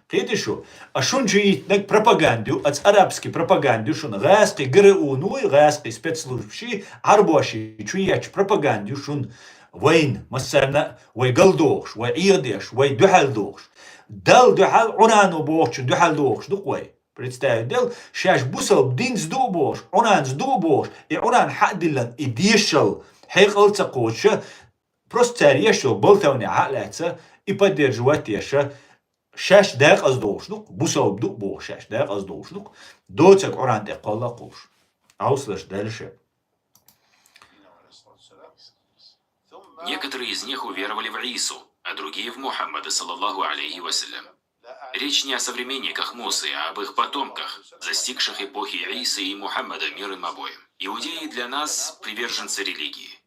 Кхетий шу, а шуна чу йиттинарг пропаганда ю, аца арабский пропаганда ю шуна, гӀазкхий ГРУ-н вуй, гӀазкхий спецслужбаши, Ӏарбоши чу етташ пропаганда ю шуна. Вайна, массарна а, вай галдохуш, вай Ӏехадеш, вай дуьхьал дохуш. Далла дуьхьал, Къуръано бохучун дуьхьал дохуш ду-кх вай. Представить дел, шаьш бусалба динца ду а бохуш, Къуръанца ду а бохуш, и Къуръан хьа а диллина, и дешал хьекъал а ца кхочуша, просто цара еш йолу болтовня хьа а лаьцна, и поддерживать еша, шаьш декъаза долуш ду-кх, бусалба ду а бохуш, шаьш декъаза долуш ду-кх, доцург Къуръан тӀе кхолла а кхуллуш. Ӏовсалаш даьлла шен. Некоторые из них уверовали в Иису, а другие в Мухаммада, саллаллаху алейхи ва саллям. Речь не о современниках Мусы, а об их потомках, достигших эпохи Иисы и Мухаммада, мир им обоим. Иудеи для нас приверженцы религии.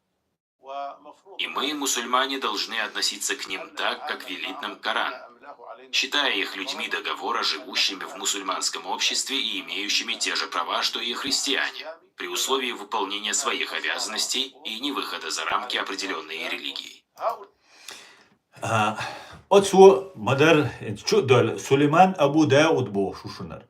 И мы, мусульмане, должны относиться к ним так, как велит нам Коран, считая их людьми договора, живущими в мусульманском обществе и имеющими те же права, что и христиане, при условии выполнения своих обязанностей и не выхода за рамки определённой религии. А, оцо ма-дарра, чу а доьлла, Сулейман Абу Дауд бохуш ву шунара.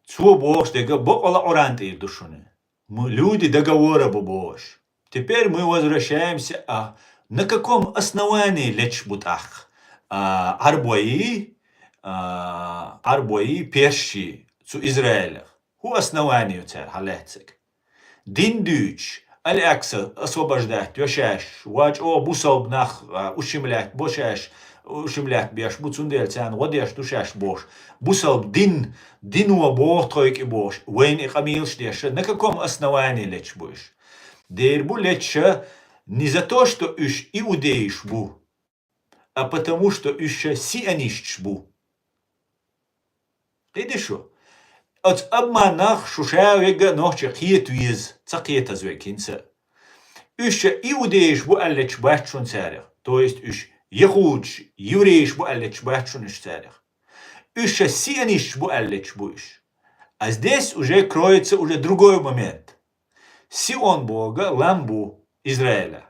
Цо бохуш дерг а бакъала Къуръан тӀера ду шуна. Мы люди договора бу бохуш. Теперь мы возвращаемся, а, на каком основании леташ бу тӀаккха, а, Ӏарбойи, а, Ӏарбойи, персаши цу Израилах? ХӀун основание ю цара хьалаьцнарг? Дин дуьйцуш, Аль-Акса освобождать йо шаьш, ва чӀогӀа бусалба нах, а, ущемлять бо шаьш, ущемлять беш бу, цундела царна гӀо деш ду шаьш бохуш. Бусалба дин, дино боху тхойга и бохуш, вайна и къамелаш деш, на каком основании леташ бу уьш? Дера бу леташ не за то, что уьш иудейш бу, а потому что уьш ша сионисташ бу. Кхетий шу? Оцу обманах шу ша верг а нохчи кхета веза, ца кхетаза верг хӀинца а. Уьш ша иудейш бу аьлла леташ бац шуна царах, то есть уьш яхудаш, еврейш бу аьлла леташ бац шуна уьш царах. Уьш ша сионисташ бу аьлла леташ бу уьш. А здесь уже кроется уже другой момент. Сион бохург лам бу Израиля.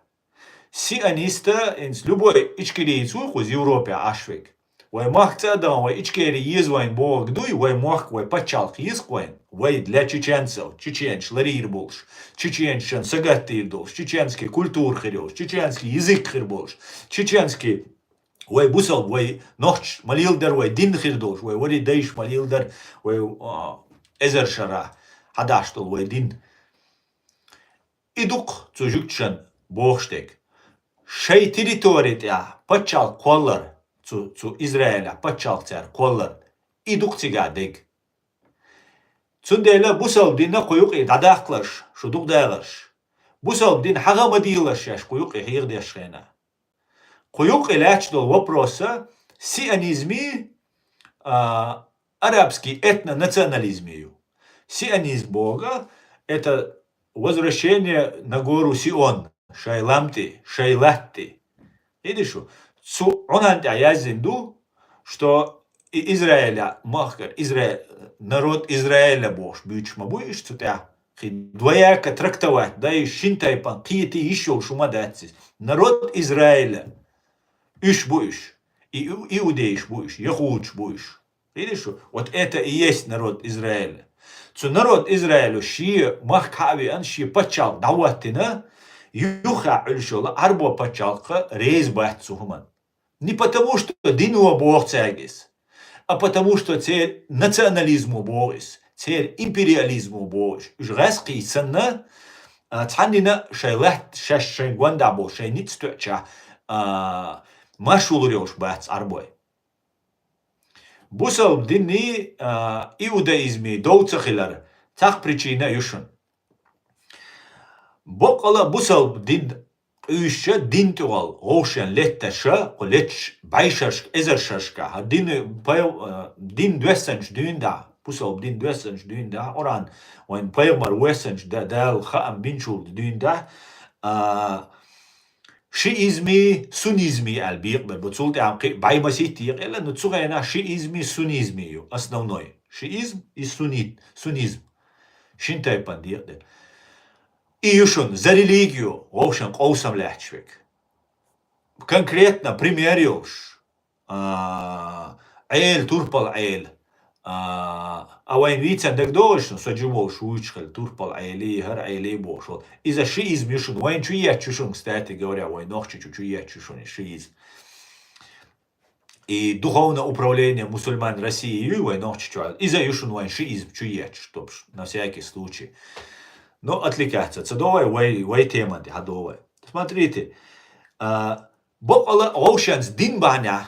Сиониста, инс любой ичкерийца ву кхуза Европе Ӏаш верг. Вай мохк цӀа а дахана, вай Ичкери еза вайна бохург дуй, вай мохк, вай пачхьалкх еза-кх вайна. Вай для чеченцев, чеченцаш ларийр болуш, чеченцашна сагатдийр долуш, чеченский культура хир йолуш, чеченский язык хир болуш, чеченский вай бусалба, вай нохчаш ма леладара вай дин хир долуш, вай вари дайша ма леладара вай, а, эзар шарахь хьадаш долу вай дин. И ду-кх цу жуьгташна бохуш дерг. Шайн территори тӀехь пачхьалкх кхоллар, цу, цу Израилехь паччалкх цара кхоллар. И ду-кх цигахь дерг. Цундела бусалба дин кху юкъе дӀадаккхалаш, шу дукха дагӀарш. Бусалба дин хьагӀа ма дийлаш шаьш кху юкъе хьехадеш хенахь. Кху юкъе лаьтташ долу вопроса сионизмий, а, арабский этнонационализмий ю. Сионизм боху, это возвращение на гору Сион, шайн лам тӀе, шайн латта тӀе. Видишь, цу Ӏунан тӀехь яздина ду, что и Израиля махкара, Израиль, народ Израиля бохуш буьйцуш ма бу уьш цу тӀехь. Кхин двояко трактовать дай шин тайпан кхета йиш йолуш хӀума дац иза. Народ Израиля. Уьш бу уьш. И, иудейш бу уьш, яхудаш бу уьш. Видишь, вот это и есть народ Израиля. Цу народ Израилю шен махка хьа а веана, шен паччалкх дӀахӀоттийна, юххехь Ӏуьллуш йолу Ӏарбо паччалкх реза бац цу хӀуманна. Не потому, что дино боху цаьрга иза, а потому, что церан национализмо боху иза, церан империализмо боху иза. Уьш гӀаьскхий санна, а, цхьаннина шайн латта шаьш шайн гондахь болу, шайн ницкъ тоьъучохь, а, маршалур йолуш бац Ӏарбой. Бусалба динний, а, иудаизмий дов ца хилар цхьа причина а ю шуна. Боккъала бусалба дин къуьйсуча дин тӀехула вовшен летташа, кху летташ бӀешершка, эзаршершка, хӀара дин, пай-, а, дин доьссанчу дуьйна дахь, бусалба дин доьссанчу дуьйна дахь, Къуръан вайн пайхамар воьссанчу да-, Дала хаам бинчул дуьйна дахь, а, шиизми, сунизми аьлла бекъабелла бу. Цул тӀаьхьа кхин а бӀе масийтта екъаелла, но цу хенахь шиизми, сунизми ю основной. Шиизм и сунит, сунизм. Шин тайпана декъаделла. И ю шуна, за религию вовшан къовсам лаьтташ верг. Конкретно пример йолуш. А, Ӏела, турпал Ӏела. А, а вайн вийцан дагадогӀуш, со жимолуш вуьйцуш хила турпал Ӏелий, хӀара Ӏелий бохуш волу. Иза шиизм ю шуна, вайн чу етташ ю шуна, кстати говоря, вайн Нохчийчу чу етташ ю шуна шиизм. И духовное управление мусульман России ю вайн Нохчийчохь. Иза ю шуна вайн шиизм чу етташ, тобуш, на всякий случай. Но отвлекаться ца до вай, вай, вай теман тӀе хьадо вай. Смотрите, а, боккъала вовшанца дин бахьанехь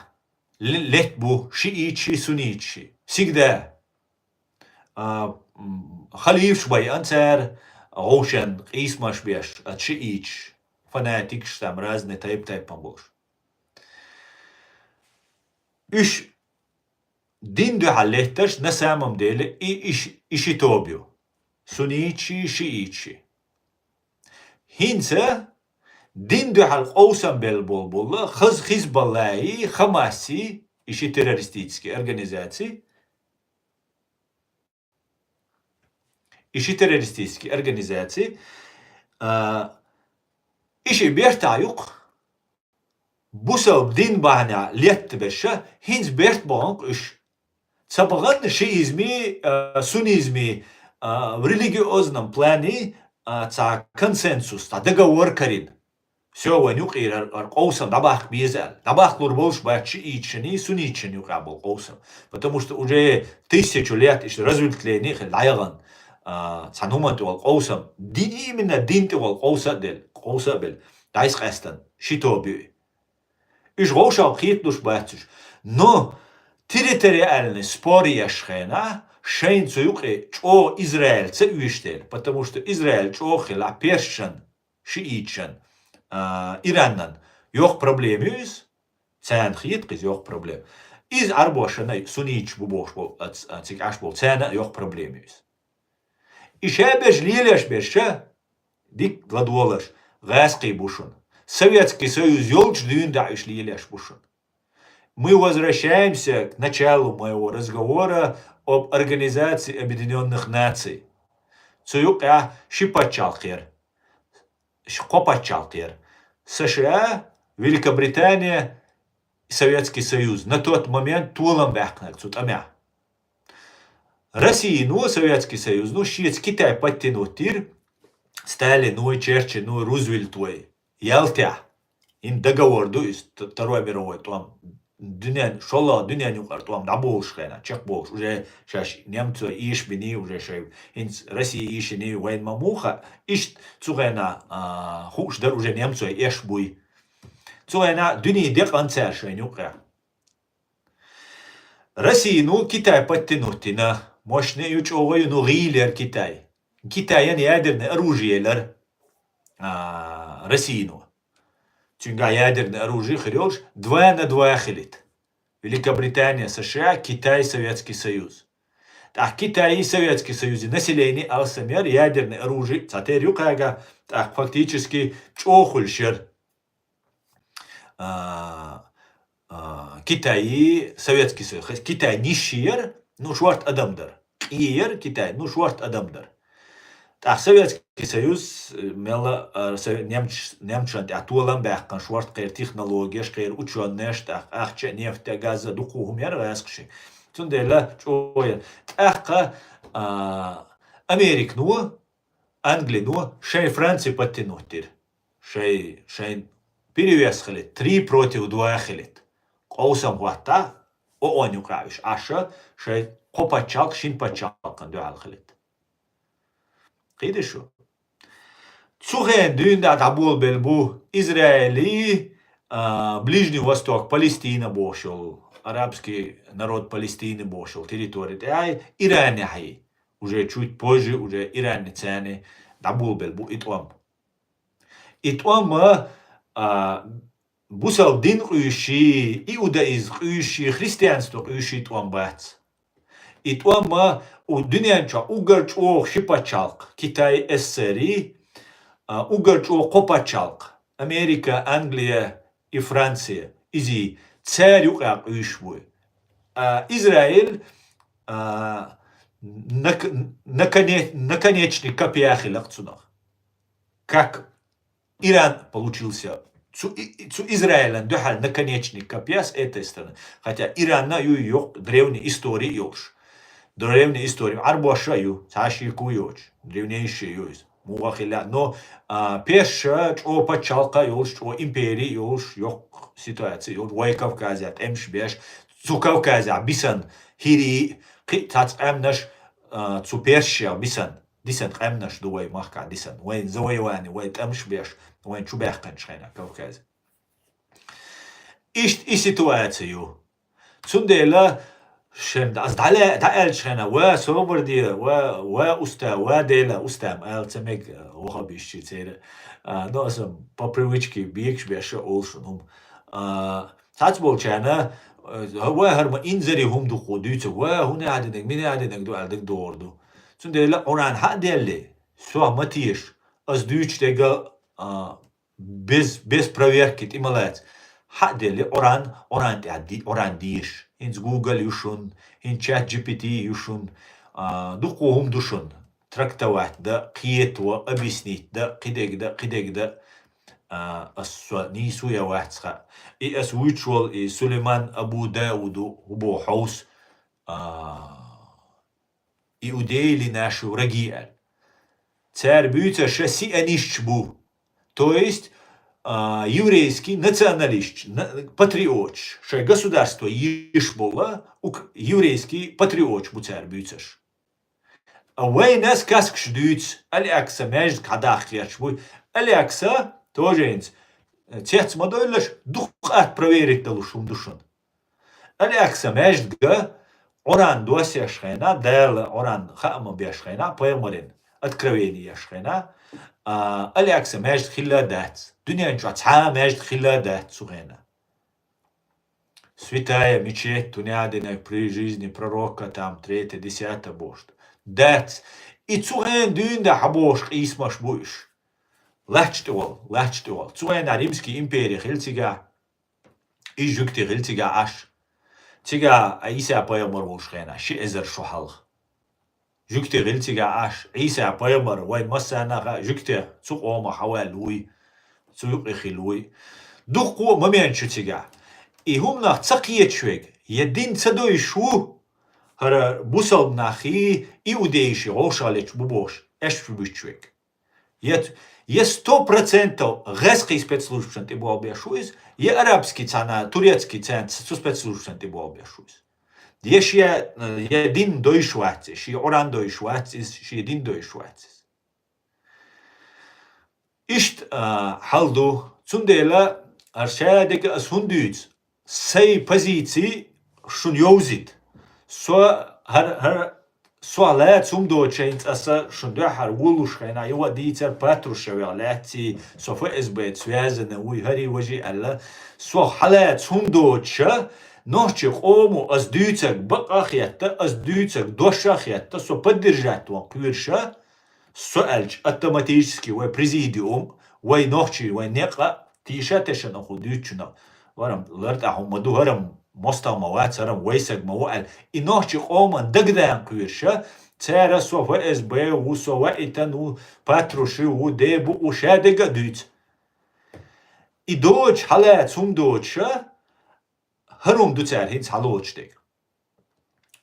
ле-, летта бу шиитчий, сунитчий. Всегда. А, м, халифаш байъан цара, вовшен къийсамаш беш, а шиитчаш, фанатикаш, там разные тайп-тайпан болуш. Уьш дин дуьхьал летташ, на самом деле, и, и ши-, и ши тоба ю. Сунитчий, шиитчий. ХӀинца дин дуьхьал къовсам белла болу болла, хаза Хизбаллаи, Хамаси, и ши террористический организаций, и ши террористический организаций, а, и ши бертахь ю-кх, бусалба дин бахьанехь летта беша, хӀинца берт бахана-кх уьш. Ца бахана шиизми, а, сунизми, а, в религиозном плане, а, цхьа консенсус, цхьа договор карийна. Всё, вайн юкъера хӀара къовсам дӀабаккха беза аьлла. ДӀабаккхалур болуш бац шиитчаний, сунитчаний юкъахь болу къовсам. Потому что уже тысячу лет иштта разветвление хилла дӀаяхана, а, цхьана хӀуманна тӀехула къовсам. Ди-, именно дин тӀехула къовса а делла, къовса а белла. ДӀасакъаьстина, ши тоба ю и. Уьш вовшах кхеталуш бац уьш. Но территориальный спор еш хенахь, шайна цу юкъе чӀогӀа Израиль ца оьшу дела, потому что Израиль чӀогӀа хилахь персашан, шиитчан, а, Ираннан йоккха проблема ю иза. Царна хета-кх иза йоккха проблема. Иза Ӏарбошана сунитча бу бохуш болу, а, ц-, а, цига Ӏаш болу, царна а йоккха проблема ю иза. И ша берш лелаш берш ша, дика ладогӀалаш, гӀаскхий бу шуна. Советский Союз йолчу дуьйна дахь уьш лелаш бу шуна. Мы возвращаемся к началу моего разговора об Организации Объединённых Наций. Цу юкъехь ши паччалкх яра. Ш-, кхо паччалкх яра. США, Великобритания, Советский Союз. На тот момент толам баьккхинарг цу тӀамехь. Россияно, Советский Союзно шеца Китай подтянуть йира Сталино, Черчилльно, Рузвельто. Ялтехь. ХӀинца договор ду иза, т-, Второй мировой тӀом. Дуьнен, шолгӀа дуьнен юкъара тӀом дӀаболуш хенахь, чекхболуш. Уже шаьш немцой эшабиний, уже шайн хӀинца Россия эшаний, вайна ма муха. Иштта цу хенахь, а, хууш дара уже немцой эш буй. Цу хенахь дуьне декъан цара шайна юкъехь. Россияно Китай подтянуть йина, мощный ю, чӀогӀа ю, ну, гӀийла яр Китай. Китайна ядерный оружие елар, а, Россияно. Цуьнгахь ядерный оружие хир йолуш два на два хилийта. Великобритания, США, Китай, Советский Союз. ТӀаккха Китайи Советский Союзи население алсам яр, ядерный оружие цхьатерра ю кхаьга, тӀаккха фактически чӀогӀа хуьлуш яр. А, а, Китайи Советский Союз. Китай нисши яр, ну, шорта адам дара. Къе яр Китай, ну, шорта адам дара. ТӀаккха Советский Союз, э, мелла, а, сове-, немч-, немчан тӀехь толам баьккхина, шорта кхеран технологеш, кхеран учёнеш, тӀаккха ахча, нефть, газ, дукха хӀума яр гӀаскхаши. Цундела чӀогӀа яр. ТӀаккха, а, Американо, Англино шайн Франци подтянуть дира. Шай, шайн перевес хилийта, три против два хилийта. Къовсам хӀоттахь, ООН юкъахь уьш Ӏаш, шайн кхо пачхьалкх шина пачхьалкхана дуьхьал хилийта. Кхийтий шу? Цу хенан дуьйна дӀа дӀаболабелла бу Израили, а, Ближний Восток, Палестина бохуш йолу, арабский народ Палестины бохуш йолу территори тӀехь, Иранехь, уже чуть позже, уже Иран царна дӀаболабелла бу и тӀом. И тӀом, а, бусалба дин къуьйсуш, иудаизм къуьйсуш, христианство къуьйсуш тӀом бац. И тӀом у дуьнен чохь уггар чӀогӀа ши пачхьалкх, Китай, СССР, а, уггар чӀогӀа кхо пачхьалкх, Америка, Англия и Франция, изий цара юкъа къуьйсуш бу. А, Израиль, а, нак-, наконе-, наконечник копья хилла цунах. Как Иран получился. Цу, и, цу Израилан дуьхьал наконечник копья с этой стороны. Хотя Иранна ю йоккха древний истори йолуш. Древний истори. Арбоша ю, цхьа шеко йоцуш. Древнейший ю иза. Муха хилла. Но, а, перша чӀо пачхьалкха йолуш, чӀо импери йолуш, йоккха ситуация йолуш. Вай Кавказе тӀемаш беш, цу Кавказе бисан хири, кхин цац къаьмнаш, а, цу перша бисан. Дисан къаьмнаш ду вай махкахь дисан. Вайн завоевание, вай тӀамаш беш, вайн чу баьккхинчу хенахь Кавказе. Иштта и ситуация ю. Цундела шен ас дӀале-, дӀааьллачу хенахь, ва собар де, ва, ва уста, ва Дела, уста ма ала ца мега, ваххабисташ церан. А, но аса по привычке бекаш беш а олу шуна хӀума. А, цхьацца болчарна, а, ва хӀара ма инзаре хӀума ду кху дуьйцург, ва хӀун а динарг, мина а динарг ду аьлла дагадогӀур ду. Цундела Ӏуран хьа а делле, сох ма теша, ас дуьйцуш дерг а, а, без, без проверки тӀе ма лаца. Хьа а делле, Ӏуран, Ӏуран тӀехь ди-, Ӏуран деша. ХӀинца Google ю шун, хӀинца чат джи пи ти ю шун, а, дуккха хӀума ду шун. Трактовать дан, кхето, объяснить дан, кхидерг дан, кхидерг дан. А, ас со нийсо ян вац хаьа. И ас вуьйцуш волу и Сулейман Абу Дауд ву, хӀу боху хьовса, а, иудеи ли наши враги аьлла. Цара буьйцуш ша сионисташ бу. То есть, а, еврейский националисташ, на-, патриоташ, шайн государство еш болу ук-, еврейский патриоташ бу цара буьйцуш. А вайна сказкаш дуьйцу, Аль-Акса маьждиг хьадаккха гӀерташ бу. Аль-Акса, тоже хӀинца, цец ма дойллаш, дукха атта проверить далуш хӀума ду шуна. Аль-Акса маьждига Ӏуран досеш хенахь, Дала Ӏуран хаама беш хенахь, пайхамаран откровение еш хенахь, а, Аль-Акса маьждиг хилла а дац. Дуьнен чохь цхьа а маьждиг хилла а дац цу хенахь. Святая мечеть, дуьнен динарг при жизни пророка, там, третье, десятое бохуш ду. Дац. И цу хенан дуьйна дан хьан бохуш къийсамаш бу уьш. Лаьтташ тӀе волу, лаьтташ тӀе волу. Цу хенахь Римский импери хилла цигахь, и жуьгти хилла цигахь Ӏаш. Цигахь Ӏийса пайхамар волуш хенахь, ши эзар шо хьалха. Жуьгти хилла цигахь Ӏаш, Ӏийса пайхамар, вайн массарна а хаьа, жуьгти цу къомах хьаваьлла вуй, цу юкъе хилла вуй. Дуккха а момент шу цигахь. И хӀуманах ца кхеташ верг, я дин ца дойуш ву, хӀара бусалба нахи, иудейши гӀовшаллечу бу бохуш, аьшпаш буьтуш верг. Я, я сто процентов гӀаскхийн спецслужбашна тӀе болх беш ву иза, я арабский цхьана, турецкий цхьана цу спецслужбашна тӀе болх беш ву иза. Я шен, я дин дойуш вац иза, шен Ӏуран дойуш вац иза, шен дин дойуш вац иза. Иштта, а, хьал ду. Цундела, хӀара ша дерг ас хӀунда дуьйцу? Сайн позици шуна йовзийта. Со хӀар, хӀар, со лаьца хӀума доцуш, хӀинца аса шун дуьххьара вулуш хенахь, юха дийцар Патрушевех лаьцций, со ФСБ-ца связана вуй, хӀарий важий аьлла, со хьалаьца хӀума доцуша, нохчий къомо ас дуьйцург бакъ а хетта, ас дуьйцург дош а хетта, со поддержать ван кхоьруша, со аьлча, автоматически вай президиум, вай нохчий, вай некъа тийша тешан аху дуьйцучунах. ХӀара-м лартӀехь хӀума ма ду, хӀара-м мостагӀа ма вац, хӀара-м вайсаг ма ву аьлла. И нохчий къоман дагадаккха кхоьруша, цара со ФСБ ву, со ваийтан ву, Патрушев ву, де бу ву, ша дега а дуьйцу. И доцуш хьалаьца хӀума доцуша, хӀара хӀума ду цара хӀинца хьалоцуш дерг.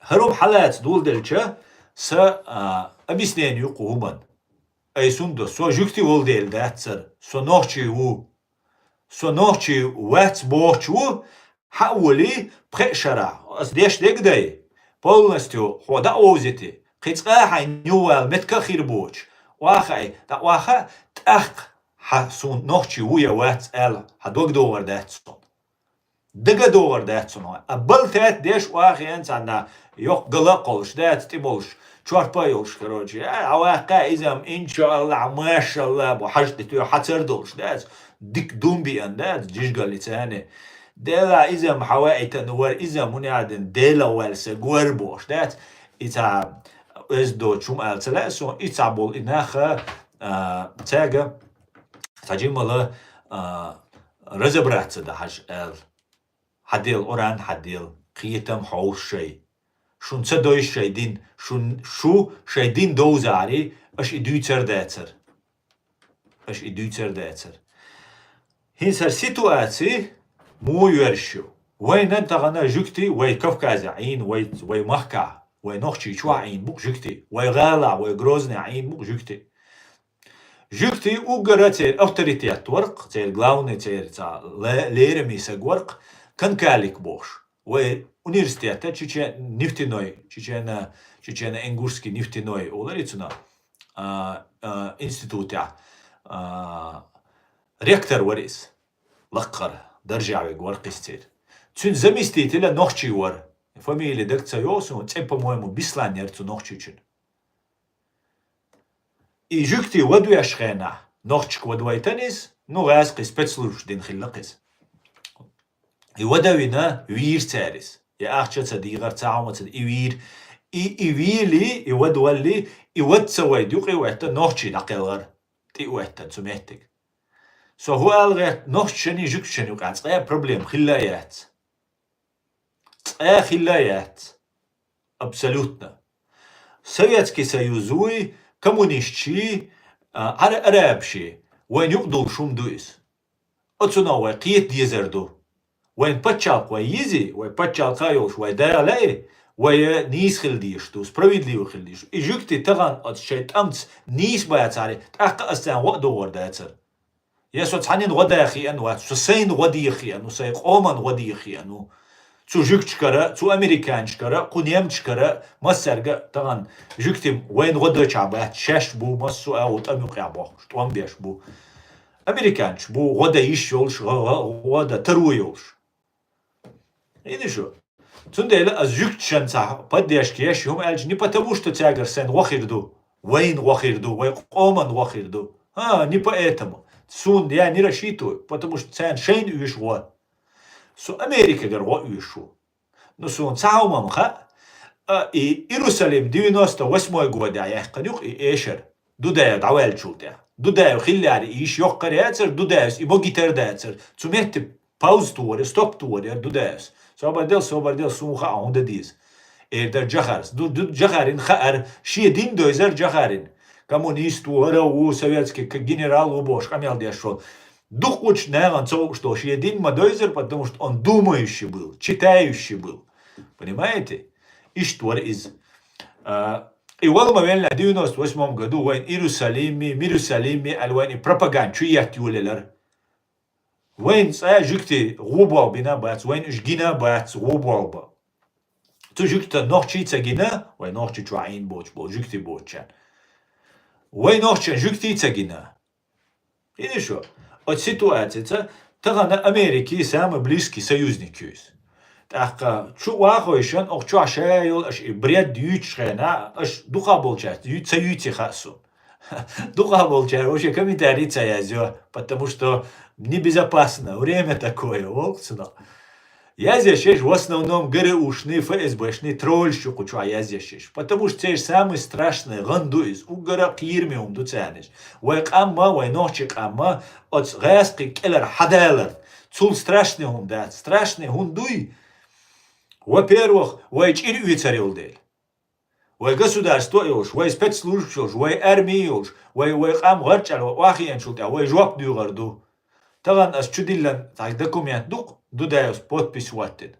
ХӀара хӀума хьалаьца доладелча, са, а, объяснение ю кху хӀуман. Ай сунда, со жуьгти волу дела дац хӀара, со нохчий ву. Со нохчий вац бохучу ву, хьа а волий, пхеа шарахь, ас деш дерг дай, полностью хьо дӀа а вовзийти, кхин цкъа а хьайн юхавала меттиг а хир боцуш, охьахаий, дӀа охьа а, тӀаккха хьан суна нохчий ву я вац аьлла, хьан дог догӀур дац суна. Дага а догӀур дац цунах. А бала тетта деш охьахиъна цхьанна, йоккха гала а кхоллуш дац, тӀе болуш, чорпа а йолуш, короче. А, хьан ваккха иза-м, иншааллахь, машалла, бу хьажа тӀе тоьхна хьацар долуш дац, дика дум биъна дац, жижигаллица цхьаьна. Делахь иза-м хьан ваийтан вара, иза-м хӀун яхьа дина, Делан ваьлла са гор бохуш дац. И цхьа оьзда доцу хӀума ала ца лаьа суна, и цхьа болу и нах, а, цаьрга цхьа жиммала, а, разобраться дан хьажа аьлла. Хьан дела Къуръан, хьан дела кхетам хьовса шай. Шун ца дойша шай дин, шун, шу шай дин довзахьарий, аша и дуьйцур дацара. Аша и дуьйцур дацара. ХӀинца хӀара ситуаци муха йоьрзуш ю? Вайна тахана жуьгти, вай Кавказехь Ӏийна, вай, вай махкахь, вай Нохчийчохь Ӏийна бу-кх жуьгти, вай гӀалахь, вай Грозныйхь Ӏийна бу-кх жуьгти. Жуьгти уггара церан авторитет вара-кх, церан главный, церан цхьа ле-, лераме саг вара-кх, Канкалик бохуш. Вай университета Чечен-, нефтяной, Чечено-, Чечено-Ингушский нефтяной олура цунах, а, а, институтехь, а, ректор вара иза. Лаккхара даржехь верг вара-кх иза церан. Цуьнан заместитель нохчи вара. Фамилия дага ца йогӀу суна, цӀе, по-моему, Беслан яра цу нохчичун. И жуьгти вадвеш хенахь, нохчашка вадвайтан иза, ну, гӀазкхий спецслужбаш дина хилла-кх иза. И вада вина вийра цара иза. И ахча ца дийгӀар, цхьа хӀума ца ди-, и вийра. И, и вийли, и вадвалли, и вад ца вайда юкъе а ваьтта, нохчий дӀакхелхар, тӀе а ваьтта цу меттиг. Со хӀун ала гӀерта, нохчашний, жуьгташний юкъахь цкъа а проблема хилла а яц. Цкъа а хилла а яц. Абсолютно. Советский Союз вуй, коммунистчий, а, ара-, арабчий, вайна юкъадолуш хӀума ду иза. Оцунах вай кхета дезар ду. Вайн пачхьалкх вай йизи, вай пачхьалкха а йолуш, вай да лаьи, вай нийса хила дезаш ду, справедливо хила дезаш ду. И жуьгти тахана оцу шайн тӀамца нийса бацахьара, тӀаккха ас царна гӀо а догӀур дацара. Я со цхьаннан гӀо дан хиъна вац, со сайна гӀо деха хиъна ву, сайн къоман гӀо деха хиъна ву. Цу жуьгташкара, цу американчкара, кху немцашкара, массаьрга а тахана жуьгти вайна гӀо дечохь бац, шаьш бу, массо а агӀо тӀам юкъехь бохкуш, тӀом беш бу. Американчаш бу, гӀо дан йиш йолуш, гӀо-, гӀо-, гӀо дан таро йолуш. Иди шу. Цундела ас жуьгташна цхьа поддержка еш, хӀума аьлча, не потому, что цаьргара сайна гӀо хир ду, вайна гӀо хир ду, вай къоман гӀо хир ду. А, не поэтому. Суна я не рассчитываю, потому что царна шайна оьшу гӀо. Со Америкагара гӀо оьшу. Ну, суна цхьа хӀума-м хаьа, а, и Иерусалим девяносто восьмой годехь яьккхина ю-кх и эшар. Дудаев дӀаваьллачул тӀаьхьа. Дудаев хиллехьара и йиш йоккхар яцара, Дудаевс и могуьйтар дацара. Цу метте пауза тухур яра, стоп тухур яра Дудаевс. Собар дел, собар дел, суна хаьа хӀун дан деза. Эр дара Джохарс. Ду-, ду-, Джохарин хаьара, шен дин дойзара Джохарин. Коммунист ву, хӀара ву, советский к-, генерал ву бохуш къамел деш волу. Дукхачу нахана ца хууш долу шен дин ма дойзара, потому что он думающий был, читающий был. Понимаете? Иштта вара иза. А, и вала ма велла девяносто восьмом году вайн Иерусалимми, Мирусалимми аьлла вайн и пропаганда чу етта йолаелира. Вайн цкъа жуьгти гӀо болх бина бац, вайн уьш гина бац гӀо болх бан. Цу жуьгтан нохчий ца гина, вай Нохчийчохь Ӏийна боцуш болу жуьгти боцучарна. Вай нохчан жуьгтий ца гина. Иди шу, оцу ситуацица тахана Америки самый близкий союзник ю иза. ТӀаккха чу вахойшан, оха чохь ша йолу аша и бред юьйцуш хенахь, аша дукхахболчаьрца ю-, ца юьйци хаьа суна. Дукхахболчара вообще комментарий ца язйо, потому что небезопасно, время такое, волк цунах. Язъеш еш, в основном ГРУшный, ФСБшный, тролльш ю кху чохь язъеш еш. Потому что церан самый страшный гӀан ду иза, уггара кхераме хӀума ду царнаш. Вай къамма, вай нохчи къамма, оцу гӀаскхи кӀелара хьадалар. Цул страшный хӀума дац. Страшный хӀума дуй? Во-первых, вай чӀир оьцур йолу дела. Вай государство а йолуш, вай спецслужбаш йолуш, вай арми а йолуш, вай, вай къам гӀарчӀ аьлла, вай охьахиъначул тӀаьхьа вай жоп дуьйгӀур ду. Тахана ас чу диллина цхьа документ ду-кх, Дудаевс подпись хӀоттина.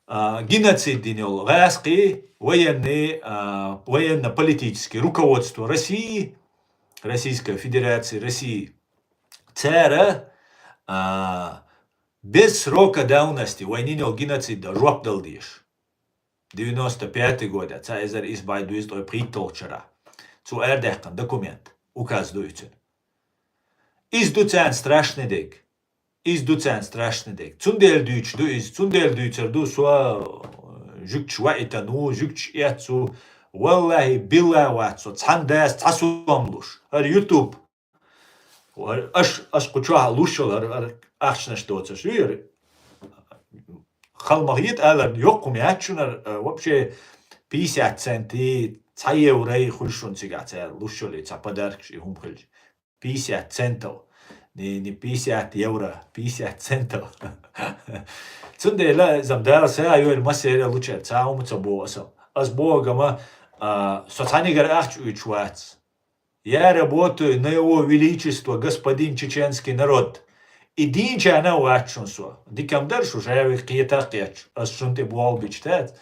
А, геноцид дина йолу гӀаскхий, военный, а, военно-политический руководство России, Российской Федерации, России, цара, а, без срока давности вай йина йолу геноцид дан жоп дала дезаш. Девяносто пятый года, цхьа эзар исс бӀе дезткъе пхийтталгӀачу шарахь. Цо арадаьккхина документ, указ ду и цуьнан. Иза ду царна страшный дерг. Иза ду царна страшный дерг. Цундела дуьйцуш ду иза, цундела дуьйцур ду со, э, жуьгташ ваийтина ву, жуьгташ эцна ву. Валлахьи, биллахьи вац со цхьана дас цхьа сом луш. ХӀара YouTube. Аш, аш кху чохь луш йолу хӀара, хӀара ахчанаш доцуш ю хӀара. Хала ма хета аларна, йоккха хӀума яц шуна хӀара, э, вообще пятьдесят центий, цхьа еврой хуьлу шуна цигахь цара луш йолу и цхьа подаркаш, и хӀума хилча. Пятьдесят центов. Не, не пятьдесят евро, пятьдесят центов. Цундела иза-м Дала сагӀа йойла массеран а лучара, цхьа хӀума ца боху аса. Ас боху гама, а, со цхьаьнгара ахча уьйцуш вац. Я работаю на его величество, господин чеченский народ. И дийначарна а вац шуна со. Дика-м дара шу, ша век кхета а кхеташ, ас шуна тӀе болх бича дац.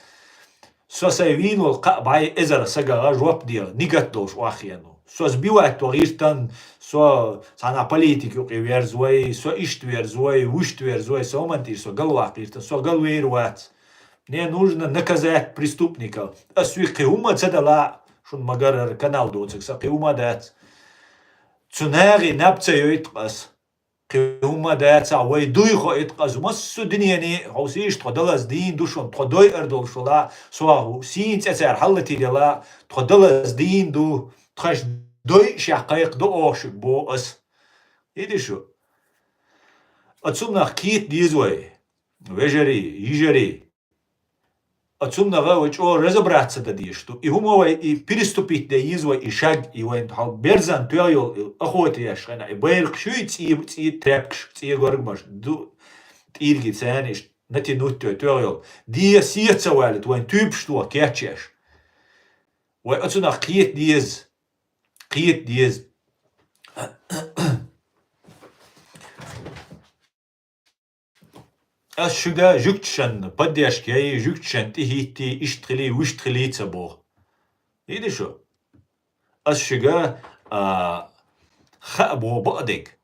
Со сайн вийна волу кхаа бӀе эзар сагах жоп делла, нигат долуш охьахиъна ву. Со сбивать ван гӀиртина, со цхьана политик юкъе верзавой, со иштта верзавой, вуьшта верзавой, со хӀуманна тӀера со галваккха гӀиртина, со галвер вац. Мне нужно наказать преступников. Ас вуьгу кхин хӀумма ца дала, шуна ма-гарра канал доцург сан кхин хӀумма дац. Цу нахе наб ца йойту ас. Кхин хӀумма дацахь, вай дуй хоуьйту ас массо а дуьнене, хьовсийша, тхо далаза дийна ду шуна, тхо дойур долуш вала, со сийна цӀе цара хьаллатийла, тхо далаза дийна ду, тхаьш дойуш кхайкхадо оха шуьга боху ас. Иди шу. Оцунах кхета деза вай, вежарий, йижарий. Оцунах вай чӀогӀа разобраться дан дезаш ду. И хӀума вай, и переступить дан еза вай, и шаг, и вайн хьал берзан тоьхна йолу, и охота еш хенахь, и байракхаш ю, и цӀе, цӀе тряпкаш, цӀе горгамаш ду, тӀийрги царна иштта натянуть тоьхна йолу. Де сеца валийта, вайн туьйпаш тоха кечъеш. Вай оцунах кхета деза. Кхета деза. Ас шуьга жуьгташна поддержка яй, жуьгташна тӀе хӀиттий, иштта хилий, вуьшта хилий ца боху. Иди шу? Ас шуьга, а, хаа боху бакъдерг.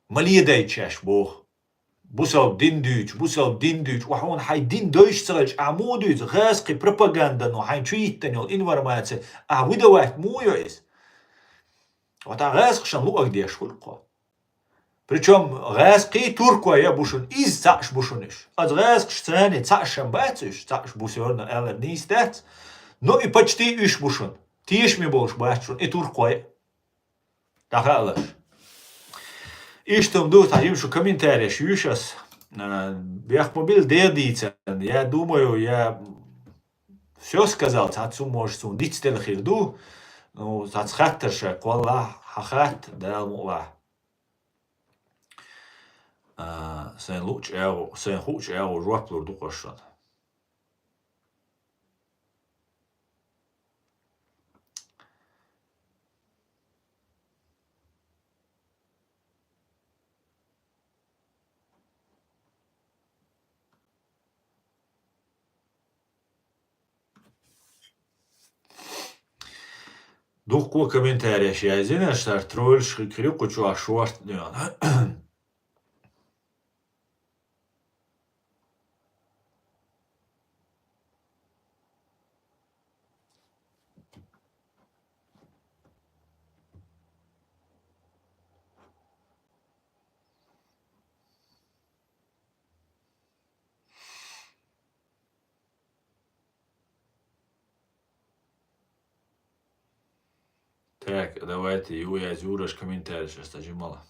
Ма ледайта шаьш боху. Бусалба дин дуьйцу, бусалба дин дуьйцу. Ва хьуна хьайн дин дойуш ца хилча, ахьа муха дуьйцу? ГӀазкхи пропагандано хьайна чу йиттина йолу информаци ахьа выдавать муха йо иза? Ва тхан гӀазкхашна луъаг деш хуьлу кхо. Причём гӀазкхий, туркой а бу шуна, иза цхьаъш бу шуна уьш. Аса гӀазкхаш царний цхьаъш ма бац уьш, цхьаъш бу сёрна аьллар нийса дац. Но и почти уьш бу шуна. Тешаме болуш бац шуна и туркой а. ДӀахаалаш. Иштта ду, цхьа жима шу комментареш юьйш ас. А, бехк ма билла, дегӀ дийцан. Я думаю, я всё сказал, цхьацца хӀума, может, суна дицделла хир ду. Ну, цхьацца хаттар шайн кхоллахь, хьан хатта, Дала мукъалахь. А, сайн луъучу агӀо, сайн хуучу агӀо жоп лур ду-кх ас шуна. Дуккха а комментареш яздина, аш цара тролльш хи-, хир ю кху чохь шортта. Так, давайте, ю язъю уж комментарийш аса жимала.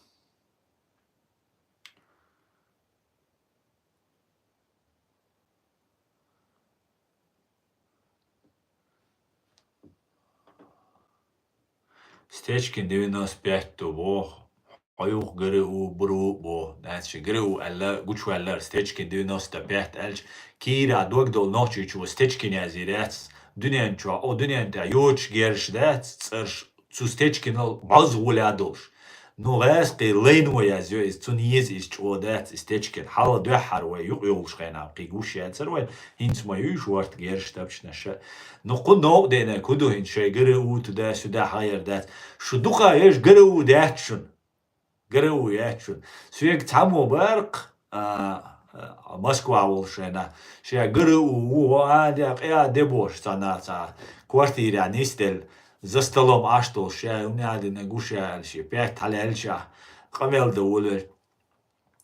Стечкин девяносто пять-то боху. Хьо юха ГРУ, БРУ боху. Наци ГРУ аьлла, гучуваьллара, Стечкин девяносто пять аьлча, кийра дог долу Нохчийчо Стечкин язйийр яц дуьнен чохь, о, дуьнен тӀехь йоцуш герзаш дац цӀераш, цу Стечкинал бӀозза гӀоле а долуш. Ну, гӀаьскхий лайно язйо иза, цунна еза иза чӀогӀа дац, иза Стечкин. Хьалха дуьххьара вай юкъайовлуш хенахь кхин гуш яцара вай, хӀинца ма ю уьш ворта герзаш тапчанаша. Ну, кху новкъа деанарг хӀун ду хӀинца, шайн ГРУ туда-сюда хьагӀар дац. Шу дукха еш ГРУ дац шуна. ГРУ яц шуна. Соьга цхьаммо бара-кх, а, а, Москва волуш шайна. Ша ГРУ ву, а, де, къа де бохуш цхьа нах цхьа квартирехь нисделла, за столом Ӏаш долуш, ша хӀунда а дина гуш аьлла, шен пять хьалаьллачахь, къамел дан волавелла.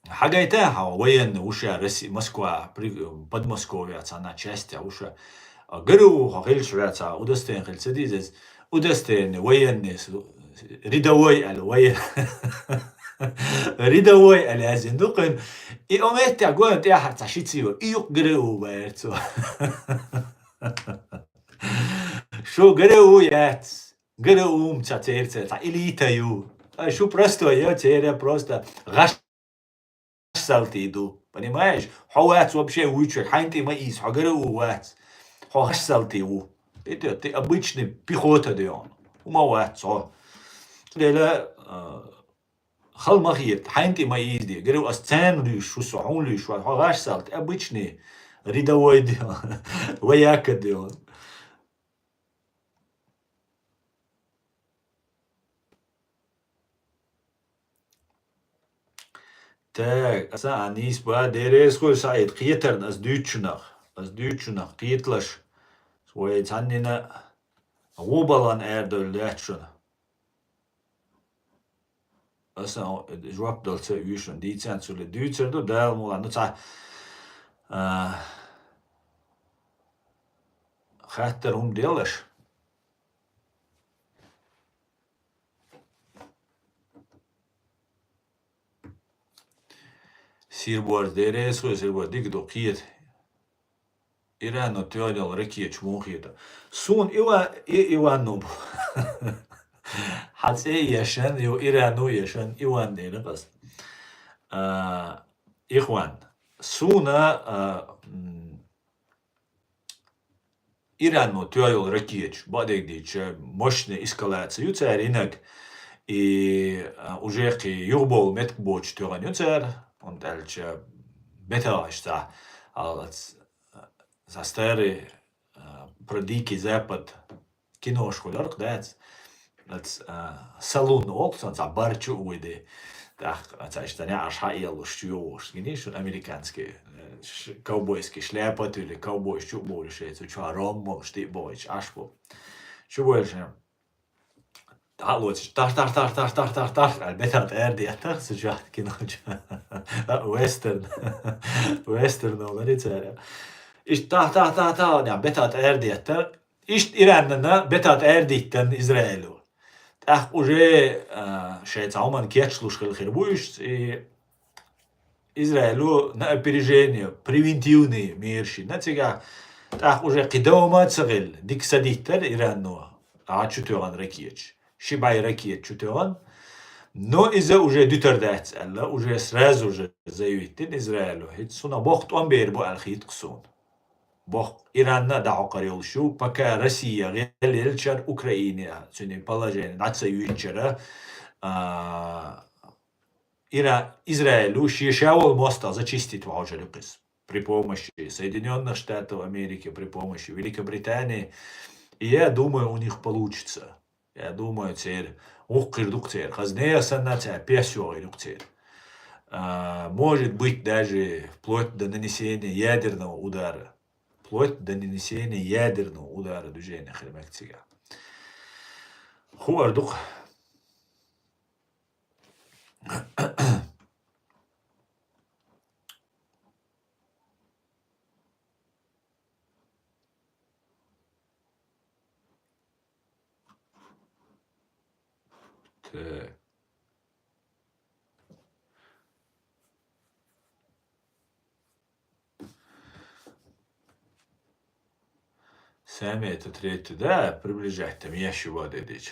Хьагайта хьо, военный ву ша Росси-, Москва, при-, Подмосковье цхьана часть ву ша. А ГРУ хьо хилча ваьца, удостоверение хила ца деза иза. Удостоверение, военный, с-, рядовой аьлла, воен-, рядовой аьлла яздина ду кхуьнан. И о меттехь гоьна тӀаьхьара цхьа ши цио, и юкъ ГРУ баьрца. Шу ГРУ яц. ГРУ-м ца церан церан, цхьа элита ю. А шу простой ю, церан просто гӀаш салтий ду. Понимаешь? Хьо вац вообще вуьйцург, хьайна тӀе ма ийса, хьо ГРУ вац. Хьо гӀаш салтий ву. Ты, ты, ты обычный пехота ду хьуна. ХӀума вац хьо. Цундела, а, хала ма хета, хьайна тӀе ма ийса де. ГРУ ас царна луьйш ву со, хьуна луьйш вац, хьо гӀаш салтий, обычный рядовой ду хьуна. Вояка ду хьуна. Так, аса а нийса ба, дерригаш хуьлда, Саид, кхетарна ас дуьйцучунах. Ас дуьйцучунах кхеталаш. Вай цхьаннина гӀо балан арадевлла дац шуна. Аса жоп дала ца оьшу шуна, дийцан цуьнан дуьйцур ду, Дала мукъ лахь. Ну, цхьа, а, хаттар хӀума делаш. Сирборз, дерригаш хуьлда, Сирборз, дика ду, кхета. Ирано тоьхна йолу ракеташ муха хета? Суна Ива-, И-, Иван ну бу. Хьан цӀе а ешан, ю Ирано ешан, Иван дерриг ас. А, Ихван, суна, а, м, Ирано тоьхна йолу ракеташ, бакъдерг дийцича, мощный эскалация ю цара йинарг, и, а, уже кхин юхабовла меттиг боцуш тоьхна ю цара, хӀунда аьлча бетагӀаш цхьа, алац, цхьа старый, а, про Дикий Запад кинош хуьлура-кх, дац? Аца, а, салун олу цунна, цхьа бар чу а вуьйди. ТӀаккха аца иштта неӀарш хьаэлуш чу йогӀуш. Гиний шуна американский, э, ш-, ковбойский шляпа а туьллий, ковбойш чу а бовлуш, цу чохь ром молуш, тӀе а бохуьйтуш, Ӏаш бу. Чу бовлуш, дӀа а лоцуш, тар-тар-тар аьлла, бетан тӀе арадеттара, цу чохь кино чу. А, вестерн. Вестерн олура цара. Иштта тар тар тар тар аьлла, бетан тӀе арадеттара. Иштта Иранна бетан тӀе арадиттина Израило. ТӀаккха уже, а, шайн цхьа хӀуманна кечлуш хила хир бу уьш, и Израило на опережение, превентивные меры йина цигахь. ТӀаккха уже кхин дома а ца хилла, дика са диттара Ирано, а, чу тоьхна ракеташ. Ши бӀе ракета чу тоьхна. Но иза уже дуьтур дац аьлла, уже сразу же заявить дина Израило. ХӀинца шуна боккха тӀом бер бу аьлла хийтта-кх суна. Боккха, Иранна а дӀахьокхур йолуш ю, пока Россия гӀелъеллачара Украине, цуьнан положение дӀа ца юьйцучара, а, Ира-, Израилу шен ша волу мостагӀа зачистить вахьожур ю-кх иза. При помощи Соединённых Штатов Америки, при помощи Великобритании. И я думаю, у них получится. Я думаю, церан гӀуллакх хир ду-кх церан. Хаза нехан санна цара пес йогӀур ю-кх церан. А, может быть, даже вплоть до нанесения ядерного удара. Вплоть до нанесения ядерного удара движение хир мега цигахь. Хуур ду-кх. Так. Сами это третье, да, приближать там, я ещё вот эти.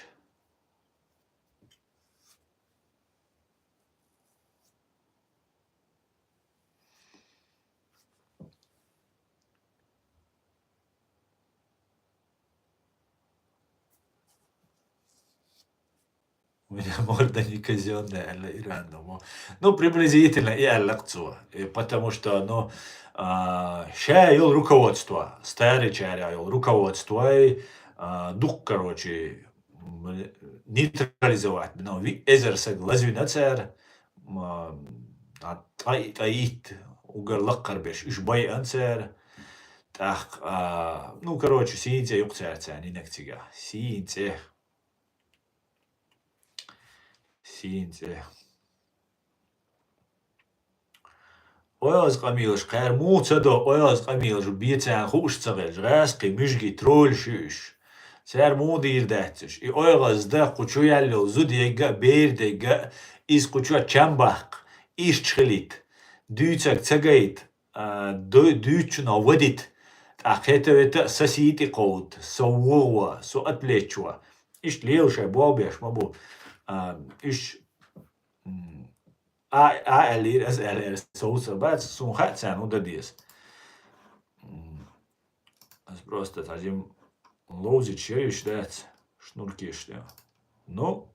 У меня морда не казённая, аьлла Иран, ну, мо-, ну, приблизительно и аьлла цо. И потому что, ну, а, ша йолу руководство, старичаьрца йолу руководство, а, дукха, короче, м, нейтрализовать, ну, ви-, эзар саг лазвина цара, м, а, ткъа-, ткъа итт уггар лакхара берш, уьш байъина цара. ТӀаккха, а, ну, короче, сийна цӀе юкъа цара царна йинарг цигахь. Сийна цӀе. Сийна цӀе. ОьгӀаз къамелаш кхара муха ца до, оьгӀаз къамелаш бен царна хууш ца хилча, гӀазкхи, кхуьжги, троллаш ю уьш. Цара муха дийр дац уьш? И оьгӀаз дан кху чу яьлла йолу зуда ерг а, бер дерг а, иза кху чохь чам баккха, ирча хилийта, дуьйцург ца гайта, а, ду-, дуьйцучунах вадита, тӀаккха хета-вета а со сий тӀе кховда, со вогӀу, со отвлечь ву. Иштта лела шайн болх беш ма бу. А, уьш, м, а, а аьллера, аса аьллера, со ву ца бац, суна хаьа царна хӀун дан деза. М, аса просто тхьажим ловзича яра уьш дац, шнуркеш тӀе. Ну,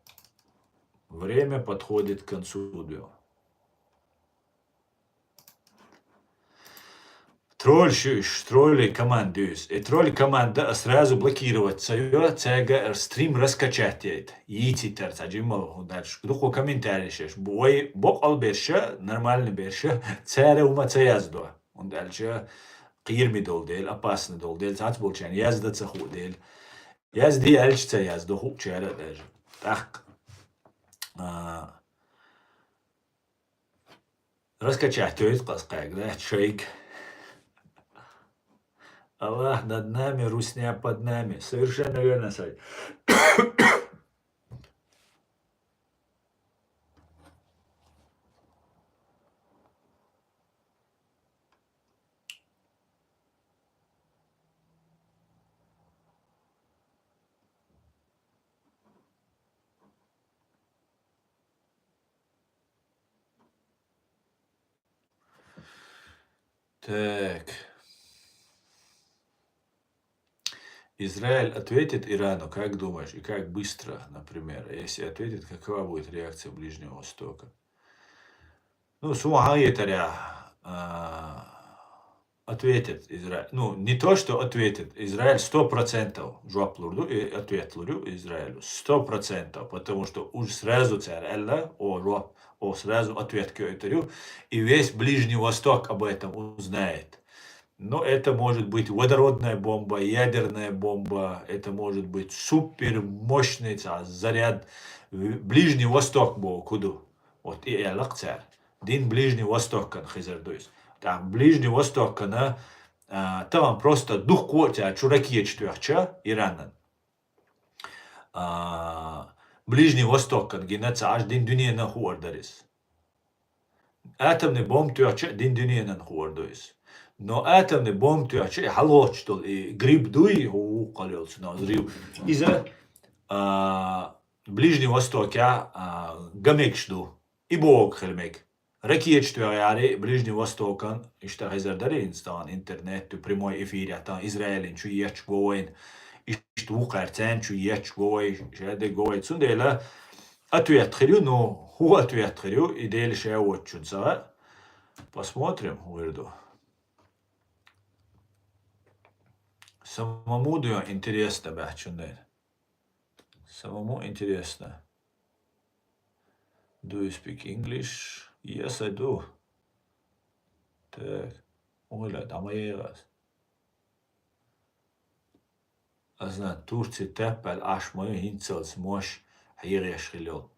время подходит к концу, дуьйна. Троллаш ю уьш, троллий команда ю иза. И троллий команда а сразу блокировать ца йо, цаьрга стрим раскачать яйта. Йийцийтара цхьа жимма хӀун дац. Дукха комментарий шеш. Вай боккъал берш а, нормальный берш а, цара хӀума ца яздо. ХӀунда аьлча кхераме долу дела, опасный долу дела, цхьацца болчарна яздан ца хуу дела. Язде аьлча ца яздо, хуучара а даже. ТӀаккха, а, раскачать йойту кхас кхаьга, да, шайга. Аллах над нами, русня под нами. Совершенно верно, Сай. Так. Израиль ответит Ирану, как думаешь, и как быстро, например? Если ответит, какова будет реакция Ближнего Востока? Ну, суна хьан етарехь, а, ответит Израиль. Ну, не то, что ответит. Израиль сто процентов жоп лур ду, и ответ лур ю Израилю. Сто процентов. Потому что уж сразу цара аьлла, о, жоп, о, сразу ответ кхоьйтур ю. И весь Ближний Восток об этом узнает. Но это может быть водородная бомба, ядерная бомба, это может быть супер мощный ца-, заряд. В-, Ближний Восток боху кху ду. Вот и аьлла-кх цара. Дин Ближний Востокан хезар ду иза. ТӀаккха Ближний Востокана, а, тахана просто дуккха а цара чу ракеташ тоьхча Иранан. А, Ближний Востокан гина ца Ӏаш дин дуьненан хуур дара иза. Атомный бомба тоьхча а дин дуьненан хуур ду иза. Но атомный бомба тоьхча и хьалгӀоттуш долу и гриб дуй, хӀу вукхал йолу цунах взрыв. Иза, а, Ближний Востокехь, а, ган мегаш ду. И бохург хила мега. Ракеташ тоьхча яра Ближний Востокан, иштта хезар дара хӀинца тахана интернет, прямой эфир, тахана Израилин чу етташ го вайна, иштта вукхара царна чу етташ го вай, шаьде го вай. Цундела ответ хир ю, ну, хӀун ответ хир ю, и Дела ша воцчунна ца хаьа. Посмотрим, хӀун хир ду. Самому дуьйна интересно баьхчун дайна. Самому интересно. Do you speak English? Yes, I do. Так, хӀун хила, дӀа ма яйгӀа ас. Аз знаю, Турци таппал Ӏаш ма ю хӀинцалц мош хьегӀеш хила йолу.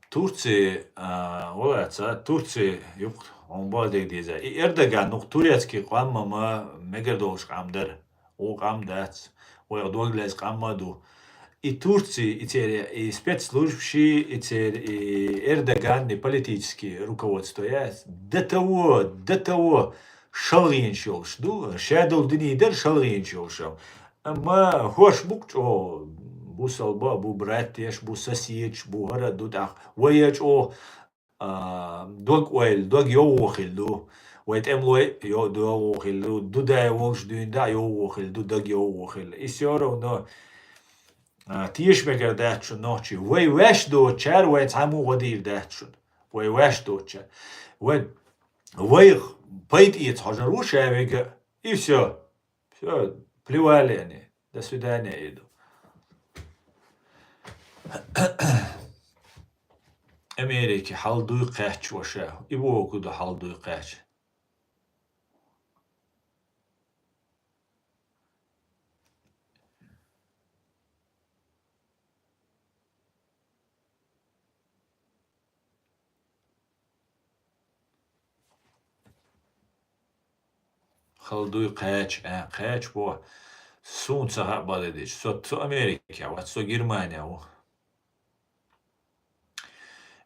Турци, а, валаца, Турци юкъ хьуна бала дерг деза. И Эрдоган, ну, турецкий къам ма мегар долуш къам дара. Ву къам дац. Вайх дог леза къам ма ду. и Турция, и церан, и спецслужбаш, и церан, и Эрдоган, и политический руководство яц. До того, до того шалгӀенаш йолуш ду, шадолу дуьне дара шалгӀенаш йолуш. Амма хӀорш бу-кх чӀогӀа, бусалба а бу, братьяш бу, соседаш бу, хӀара а ду тӀаккха. Вай а чӀогӀа а, дог ойла, дог йовгӀо хилла ду. Вай тӀемалой йо-, дог йовгӀо хилла ду. Дудай волуш дуьйна дӀа йовгӀо хилла ду, дог йовгӀо хилла. И всё равно, а, теша мегар дац шуна нохчий. Вай ваьш доцучара вай цхьаммо гӀо дийр дац шуна. Вай ваьш доцучара. Вай, вайх пайда эца хьожур ву ша вега. И всё. Всё, плевали они. До свидания, иду. Америке хьал дуй кхаьчча ваша. И боху ду хьал дуй кхаьчча. Хала дуй кхача, а, кхача боху. Суна ца хаьа бала дича. Со, со Америке вац, со Германия ву.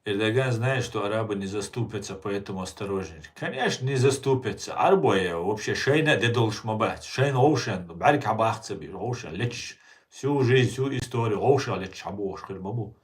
Эрдоган знает, что арабы не заступятся, поэтому осторожнее. Конечно, не заступятся. Арабой вообще шайна де долуш ма бац. Шайна вовшен, бӀарг хьабахца бир, вовшен лечиш. Всю жизнь, всю историю вовшен лечиш хьабохуш хир ма бу.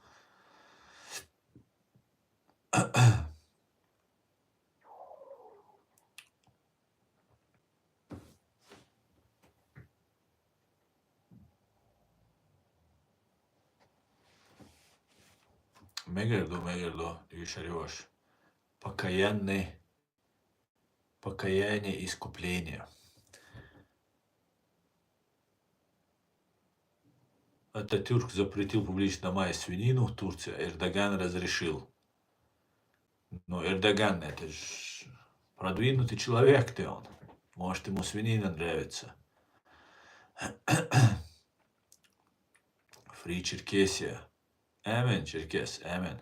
Мегар ду, мегар ду, дуьйшур ю аша. Покаянный, покаяние, искупление. Ататюрк запретил публично дома есть свинину в Турции, а Эрдоган разрешил. Ну, Эрдоган, это ж продвинутый человек ты он. Может, ему свинина нравится. Фри Черкесия. Амин, Черкес, амин.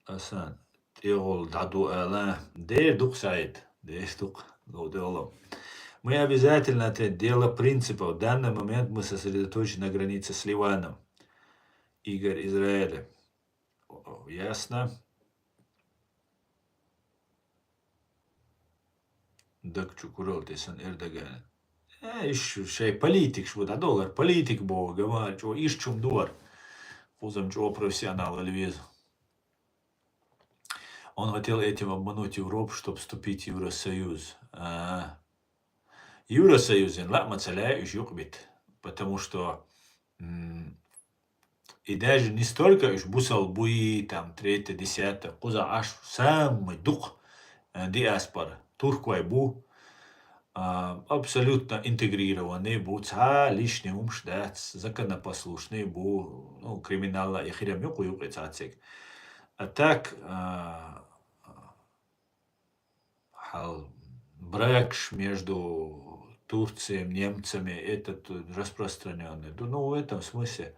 Асан, тӀехула дӀаду ала, дер ду-кх, СаӀид, дер ду-кх, ло де олу. Мы обязательно, это дело принципа. В данный момент мы сосредоточены на границе с Ливаном. Игорь, Израиль. О, ясно. Даг чу курал те сан Эрдоган. Э, иш шай политикаш бу, дӀадолар политик боху, гамар, чӀо иш чум дуар. Кхузам чӀо профессионал вала веза. Он хотел этим обмануть Европу, чтоб вступить в Евросоюз. А. Евросоюзан лаъма ца лаьа уьш юкъабита, потому что, м, и даже не столько уьш бусал буй, там, третье, десятое, кхуза аш самый дукха, э, диаспора туркой бу, а, абсолютно интегрированный бу, цхьа лишний хӀумаш дац, законопослушный бу, ну, криминалла и хирам юкъа юкъе цхьа цига. А так, а, хьал бракаш между Турцией, немцами, этот, э, распространённый. Ду-, ну, в этом смысле,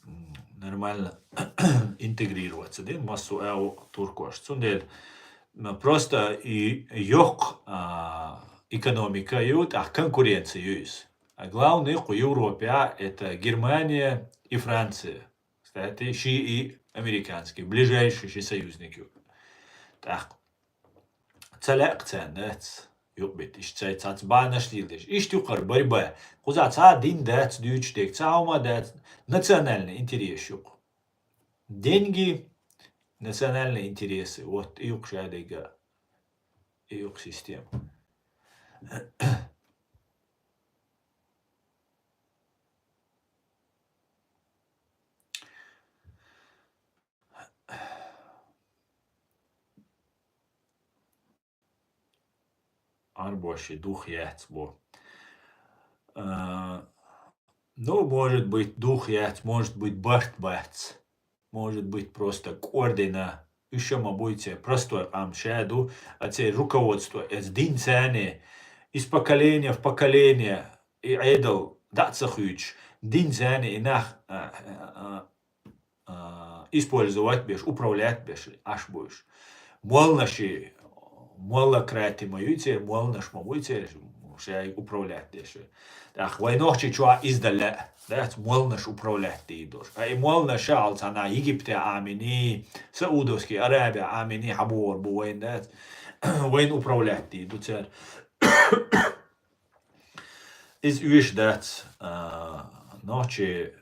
м, нормально интегрироваться, да, массо а туркош. Цундела, м, просто и йоккха, а, экономика ю, тӀаккха конкуренция ю иза. А главный кху Европе, а, это Германия и Франция. Кстати, ши и американский, ближайший ши союзник ю. ТӀаккха ца лаьа-кх царна дац юкъабита, иштта цай цац бахьанаш леладеш. Иштта ю кхара борьба. Кхуза цхьа а дин дац дуьйцуш дерг, цхьа а хӀума дац. Национальный интерес ю-кх. Деньги, национальные интересы. Вот и ю-кх шадерг а, и ю-кх система. Арбоши дух яц бо. А, ну, может быть, дух яц, может быть, барт бац. Может быть, просто кӀордина. Уьш а ма буй церан простой къам ша ду, а церан руководство, эс дин царне, из поколения в поколение, и Ӏедал дӀа а ца хуьйцуш, дин царне и нах, а, а, а, а, использовать беш, управлять беш, аш буш. Молнаши, молократи ма юй цер, молнаш ма буй цер, шай управлять деш. Так, вай нохчи чуа издале, дац, молнаш управлять ди дош. А и молнаша алцана Египте амини, Саудовский Арабия амини хабор бу вайн, дац, вайн управлять ди ду цер. Из уьш дац, а, нохчи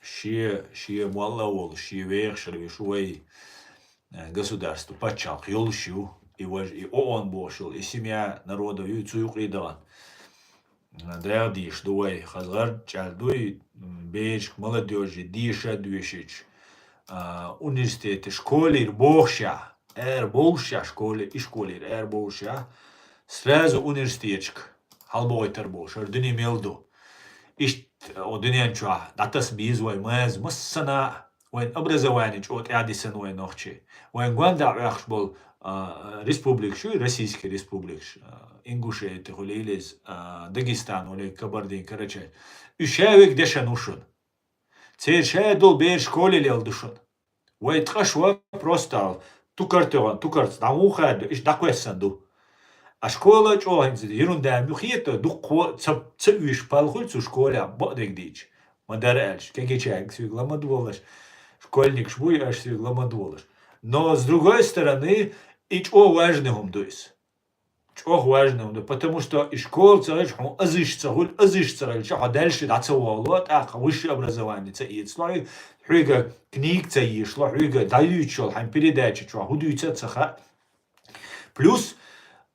ши, ши молла волу, ши вехшар виш вай, э, государство, паччалх йолуш ю, и важ, и ООН бошул, и семья народов ю, цу юкъи дан. Дагадиш ду вай, хазгар чӀал дуй, м, бежк, молодёжи, диша дуьшич, а, университете, школир бохша, эр болша, школе, и школир эр болша, сразу университетчик, хьалбогӀийтар болуш, хӀара дуьне мел ду. Ишт, о, дуьнен чохь дӀатас бийза вай маза, массана вайн образование чӀо тӀаьдисан вай нохчи. Вайн гонда Ӏохуш болу, а, республикаш ю, российский республикаш, а, Ингушетия хуьлийла иза, а, Дагестан хуьлий, Кабардин, Карачай. Уьш ша вега дешан ву шуна. Церан ша долу бер школе лел ду шуна. Вай ткъаш ва просто ал, тукар тӀехь, тукарца дӀа муха ду, иштта дӀакхоьссан ду. А школа чӀогӀа хӀинца ерунда ма ю хета, дуккха ца, ца уьш пал хуьлу цу школе, бакъдерг дийча. Ма дара аьлча, кегийчаьрга соьга ла ма долаш, школьникаш буй аша соьга ла ма долаш. Но, с другой стороны, и чӀогӀа важный хӀума ду иза. ЧӀогӀа важный хӀума ду, потому что и школа ца хилча, хьуна азиш ца хуьлу, азиш ца хилча, хьо дальше дӀа ца вогӀало, тӀаккха высшее образование ца эцало, хьоьга книга ца йишло, хьоьга дӀаюьйцуш йолу хьайн передача чохь хӀун дуьйцу а ца хаьа. Плюс,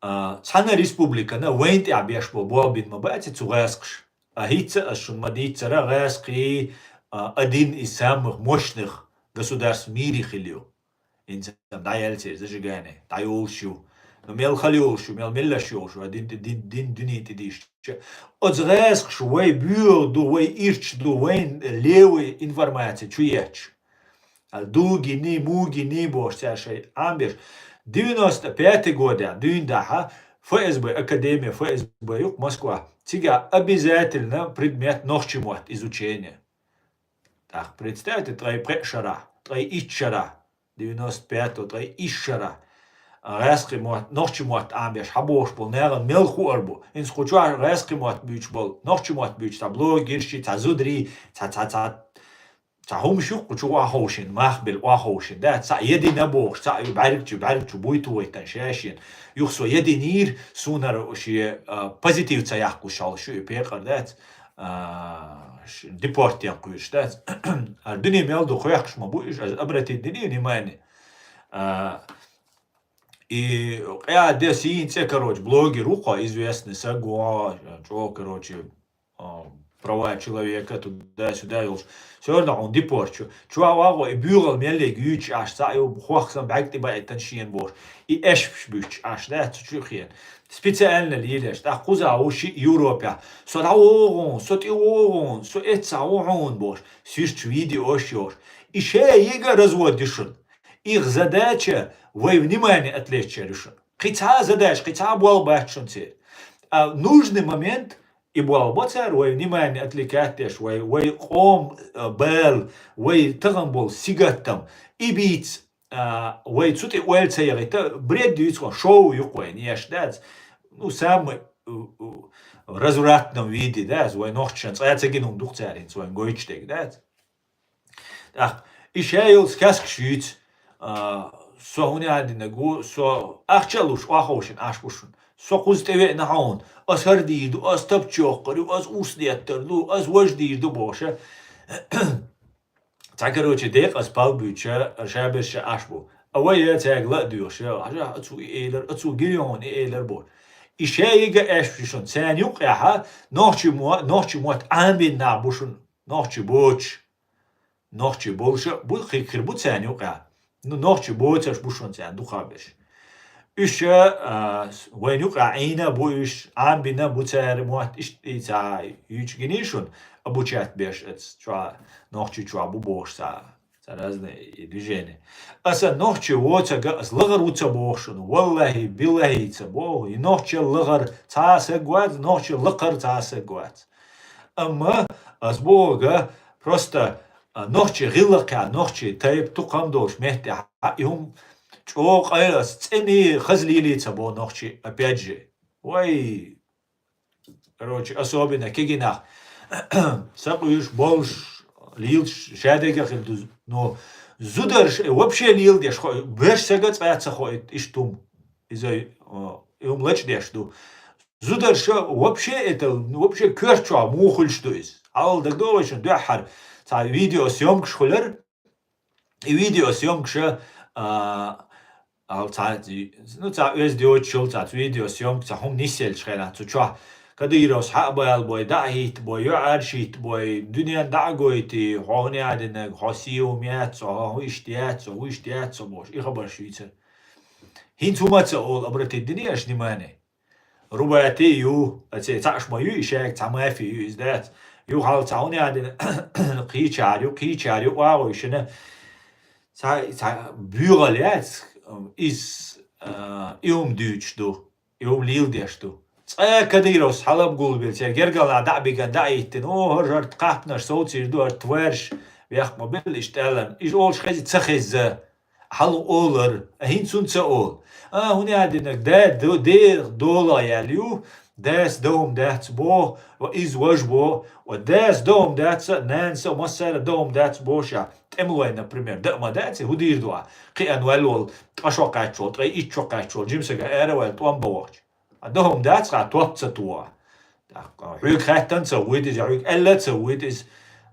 а, цхьана республикана вайн тӀехь беш болу болх бина ма бац и цу гӀаскхаша. А хӀинца ас шуна ма-дийццара, гӀаскхий, а, один из самых мощных государств в мире хилла ю. ХӀинца дӀаелла церан зажигание, дӀайолуш ю. Ну, мел хала йолуш ю, мел меллаш йолуш ю, дин тӀе, дин, дин, дуьне тӀе дийшча. Оцу гӀаскхаша вай боьха ду, вай ирча ду, вайн левая информация чу етташ. Ал дугини, мугини бохуш цара шайн Ӏамбеш. Девяносто пятый годехь дуьйна дахьа ФСБ, академия ФСБ ю-кх Москва. Цигахь обязательно предмет нохчи мотт изучение. Так, представьте, ткъе пхеа шарахь, ткъе итт шарахь, девяносто пятого, ткъе итт шарахь, а, гӀаскхи мотт, нохчи мотт Ӏамбеш хьабохуш болу нахана мел хуур бу. ХӀинца кху чохь гӀаскхи мотт буьйцуш болу, нохчи мотт буьйцуш цхьа блогерши, цхьа зударий, цхьа, цхьа, цхьа, цхьа хӀумаш ю-кх кху чу охьаховшийна, мах бел охьаховшийна, да, цхьа я дина бохуш, цхьа ю бӀаьргчу, бӀаьргчу буьйту вайтан шаьшшина. Юха со я динийра, сунара шен, а, позитив ца яккхуш хьал шу и пекъар дац, а, ш-, депорт яккхуьйш дац. А дуьне мел ду, кхоьхкуш ма бу уьш, аж обратить дини внимание. А, и къа де сийна цӀе, короче, блогер ву кхо, известный саг ву, чӀогӀа, короче, а, права человека туда-сюда йолуш. Всё равно хьуна депорт ю. Чохь вагӀо и буьйгӀал меллиг юьйцуш Ӏаш, цхьаъ ю, хох сан бӀаьрг тӀе баийтина шена бохуш. И эшпаш буьттуш Ӏаш, да, цу чу хена. Специально лелаш, тӀаккха кхузахь ву шиъ Европехь. Со дӀавогӀун, со тӀевогӀун, со эццахь ву хьуна бохуш. Суьрташ, видеош йохуш. И ша ега развод ю шуна. Их задача вай внимание отвлечь яр ю шуна. Кхин цхьа а задача, кхин цхьа а болх бац шуна церан. А нужный момент и болх бо цара вай внимание отвлекать деш, вай, вай къоман, а, бала, вай тахана болу сингаттам, и бийца, а, вай цу тӀе ойла ца яхийта, бред дуьйцу хьо, шоу ю-кх вайн, еш дац. Ну, самый, у, у, развратном виде, да, вай нохчашна цкъа а ца гина хӀума ду-кх цара хӀинца вайн гойтуш дерг, дац. ТӀаккха и ша йолчу каьскаш юьйцу, а, со хӀун а динарг ву, со ахча а луш, охьаховшийна Ӏаш бу шуна. Со кхуза тӀевеана хьуна, ас хӀара дийр ду, ас тапча йоккхур ю, ас урс деттар ду, ас важа дийр ду бохуша. Цхьа, короче, декъаза пал буьйцуша, шаберша Ӏаш бу. А вай я цаьрга ла а доьхуша, хьажахь, ацу и элар, ацу гири хьуна и элар бохуш. И ша ега эшпаш ю шуна, царна юккъехьа нохчи мо-, нохчи мотт Ӏамбина нах бу шуна, нохчи боцуш. Нохчи болуша бу, хи-, хир бу царна юкъа. Ну, нохчи боцурш бу шуна царна дукхахберш. Уьш, а, с-, вайна юкъа Ӏийна а бу уьш, Ӏамбина а бу цара мотт, иштта и ца юьйцу гиний шуна, обучать беш аца, чохь, нохчи чохь бу бохуш ца, ца разные и движения. Аса нохчи воцага, ас лахара ву ца боху шуна, валлахи, биллахи ца боху, и нохчи лахара цхьа а саг вац, нохчи лакхара цхьа а саг вац. Амма ас боху га, просто, а, нохчий гӀиллакхехь, нохчий тайпа тукхам долуш меттехь, и хӀума чӀогӀа къайлас цӀена хаза лелийца бо нохчий, опять же. Вай, короче, особенно кегийнах сакъуьйш, болуш, лелаш шадерг а хир ду. Ну, зударш, э, вообще леладеш хо-, берш сага цкъа а ца хоуьйту, иштта хӀума. Иза, э, и хӀума лачкъадеш ду. Зударша вообще это, ну, вообще коьртачохь муха хуьлуш ду иза? Алла дагадогӀу шуна дуьххьара цхьа видеосъёмкаш хуьлура. И видеосъёмкаша, а, ал цхьа, ну, цхьа оьзда йоцуш йолу цхьа видеосъёмка, цхьа хӀума нисъеллачу хенахь цу чохь. Кадыровс хьа а бала бой, дӀа а хӀитта бой, йоӀ а хӀитта бой, дуьнен дӀа а гойтий, хьо хӀун яа динарг, хьо сий хӀума яц, хьо хӀу иштта яц, хьо хӀу иштта яц, хьо бохуш, и хабарш юьйцура. ХӀинца хӀума ца олу, обратить дини аша внимание? Рубати ю, а церан цхьаъ ма ю, и шайга цхьа мафи ю, иза дац. Юха хьал цхьа хӀун яа дина, кхечара ю, кхечара ю, оагӀуьйшина. Цхьа, цхьа буьйгӀал яц, иза, а, и хӀума дуьйцуш ду, и хӀума леладеш ду. Цкъа Кадыровс хьала а гулбелла, церан гергарнахь дӀа а бигна, дӀа а хӀиттина, о, хӀара, хӀара тхаьпнаш совцийр ду, хӀара тварш, вехк ма билла, иштта аьлла. Иза олуш хезий, ца хезза? Хьала олура, а хӀинца хӀунда ца олу? А, хӀун яа динарг, да, до-, дегӀ дола яьлла ю, дас дан хӀума дац боху, ва иза важа боху, ва дас дан хӀума дац а, нанас а, массара а дан хӀума дац бохуш а, тӀемалой, например, даа ма дац, хӀун дийр ду ахь? Кхиъна ваьлла волу, ткъа шо кхаьчча волу, ткъе итт шо кхаьчча волу, жимсага ара а ваьлла, тӀом бан вахча. А дан хӀума дац хьан топ ца тухахь? ТӀаккха хьоьга хаьттина ца вуьйту иза, хьоьга аьлла ца вуьйту иза.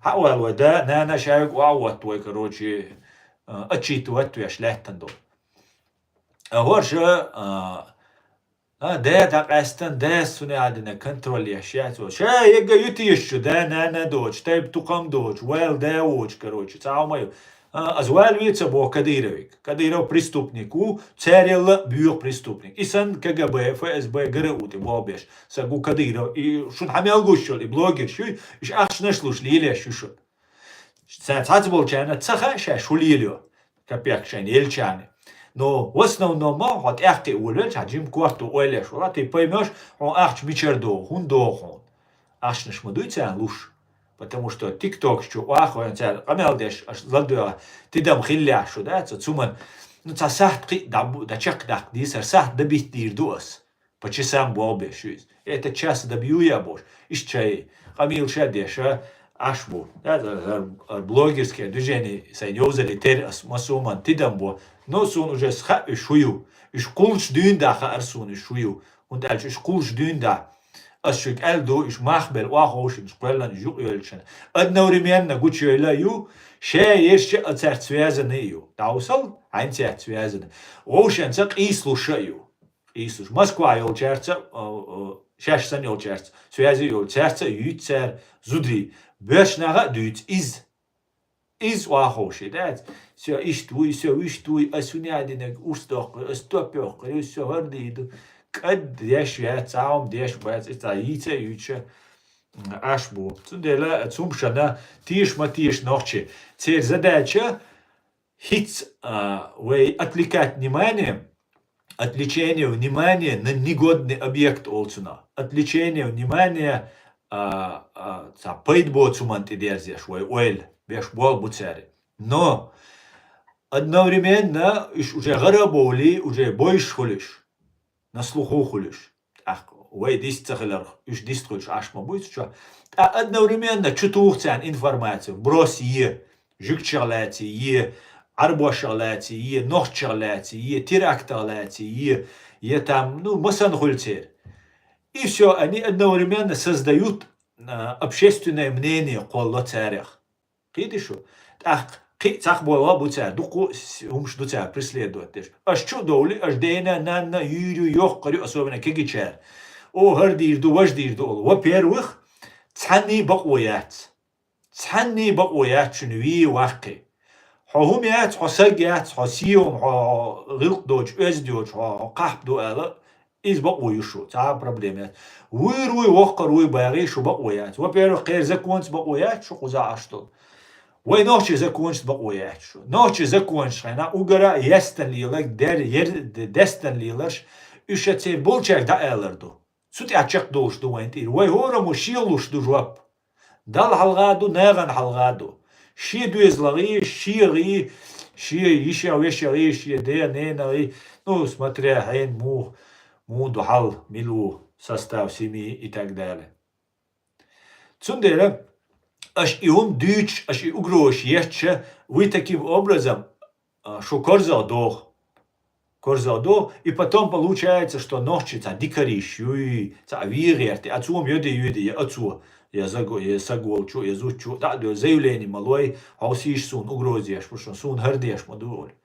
Хьа а ваьлла вай да, нана шайга охьа а ватта вай, короче, а, отчитывать веш лаьттина долу. А хӀорша, а, а, да дӀакъаьстина, дас хӀун яа дина контроль еш яц вай. Ша егга ю теша шу, да, нана доцуш, тайпа тукхам доцуш, ваьлла да воцуш, короче, цхьа хӀума ю. А, аса вала ве ца боху Кадыровга. Кадыров преступник ву, царел а боьха преступник. И санна КГБ, ФСБ, ГРУ тӀе болх беш. Сан гу Кадыров, и шуна хьан мел гуш йолу, и блогерш ю, уьш ахчанаш луш лелеш ю шуна. Сан цхьацца болчарна ца хаьа шаьш хӀун лелайо, капек шайна елчарна. Но в основном хьо тӀаьхьа кхиъна волавелча, хьан жима корта ойла еш вала, ты поймёшь, хьуна ахча мичара догӀу, хӀунда догӀу хьуна. Ахчанаш ма дуй царна луш. Потому что тиктокаш чу охьахойна цара къамел деш, аша ладоьгӀа, тидам хиллехь шу, да, ца цуман, ну, цхьа сахьт кхиъ дӀабу-, дӀа чекхдаккха дийцар, сахьт дӀабитта дийр ду ас. По часам болх беш ю иза. Это час добью я бохуш. Иштта шай къамелаш а деш, а, Ӏаш бу. Да, за-, за-, блогерское движение сайн йовзале тера ас, массо а хӀуманна тидам бо. Но суна уже хаьа уьш хӀун ю. Уьш кхуллуш дуьйна дӀа хаьара суна уьш хӀун ю. ХӀунда аьлча уьш кхуллуш дуьйна дӀа. Ас шуьга аьлла ду, уьш мах белла охьаховшина, уьш кхоьллина, уьш юкъайоьллучарна. Одновременно гучуйойла ю, шаерча а цаьрца связанный ю. Дауссал, хьайна цаьрца связанный. Вовшанца къийсалуш а ю. Къийсалуш. Москва йолчаьрца, а, а, шаьш санна йолчаьрца, связи йолчаьрца а юьйцу цара зударий. Боьрша наха а дуьйцу иза. Иза охьаховший, дац? Со иштта вуй, со вуьшта вуй, ас хӀун яа динарг урс доккхур, ас топ йоккхур, ас со хӀара дийр ду. КӀад деш яц, цхьа хӀума деш бац, и цхьа йийца а юьйцуша, м, Ӏаш бу. Цундела цумшана теша ма теша нохчий. Церан задача хӀинца, а, вай отвлекать внимание, отвлечение внимания на негодный объект олу цунах. Отвлечение внимания, а, а, цхьа пайда боцу хӀуманна тӀедерзеш вай ойла беш болх бу цара. Но одновременно уьш уже гӀара а бовлий, уже бойуш хуьлуш, на слуху хуьлуш. ТӀаккха вай дист ца хиларх, уьш дист хуьлуш Ӏаш ма буй цу чохь. ТӀаккха одновременно чу туху царна информаци, вброс е, жуьгташах лаьций е, Ӏарбошах лаьций е, нохчашах лаьций е, терактах лаьций е, я там, ну, масанна хуьлу церан. И всё, они одновременно создают, а, общественное мнение кхолло царех. Кхийтий шу? ТӀаккха кхин а цхьаъ болу а бу цара, дуккха а с-, хӀумаш ду цара преследовать деш. Аша чу а довлий, аша дена, нанна, юьйр ю, йоккхур ю, особенно кегийчара. О, хӀара дийр ду, важа дийр ду олу. Во-первых, цхьанний бакъо яц. Цхьанний бакъо яц шуна вий ваккхий. Хьо хӀума яц, хьо саг яц, хьо сий хӀума, хьо, хьо гӀиллакх доцуш, оьзда йоцуш, хьо, хьо кхахьпа ду ала, иза бакъо ю шу, цхьа а проблема яц. Вуьйр вуй, воккхур вуй багӀий, шу бакъо яц. Во-первых, кхеран законца бакъо яц шу кхузахь Ӏаш долу. Вай нохчийн законца бакъо яц шу. Нохчийн законаш хьайна угара ястан лелар, дер, ер, дестан леларш, уьш церан болчаьрга дӀаалар ду. Цу тӀехь чекхдолуш ду вайн тӀера. Вай хӀораммо шен луш ду жоп. Далла хьалха а ду, нахана хьалха а ду. Шен доьзалгӀий, шегӀий, шен йишегӀ-вешегӀий, шен ден-ненагӀий, ну, смотря хьенан муха, муха ду хьал, мила ву состав семьи и так далее. Цундела аша и хӀума дуьйцуш, аша и угрозаш етташ, вы таким образом, а, шу корзагӀа доху. КорзагӀа доху, и потом получается, что нохчий цхьа дикарий юй, цхьа вен гӀерта, а цо ма йоди юйди, я оцо, я заго-, я саг волчу, я зудчу, дӀа а доьлла заявление ма лой, хьовсийша суна угроза еш, потому что суна хӀара деш ма ду олий.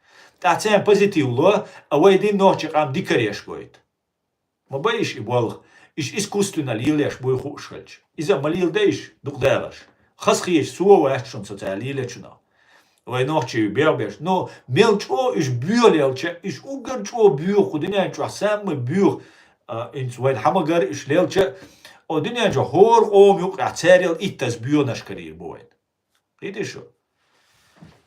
ТӀаккха царна позитив ло, а вай дин нохчий къам дикареш гойту. Ма бай иш и болх. Иш искусственно лелаеш буй хууш хилча. Иза ма леладай иш, дукха даларш. Хазахеташ цо вац шуна со цара лелачунах. Вай нохчий бегӀ беш. Но мел чӀогӀа иш боьха лелча, иш уггар чӀогӀа боьха кху дуьнен чохь самый боьха, а, инца вайн хьамагар иш лелча, о дуьнен чохь хӀора къоман юкъехь царел иттаза боьханаш карийр бу вайн. Кхетий шу?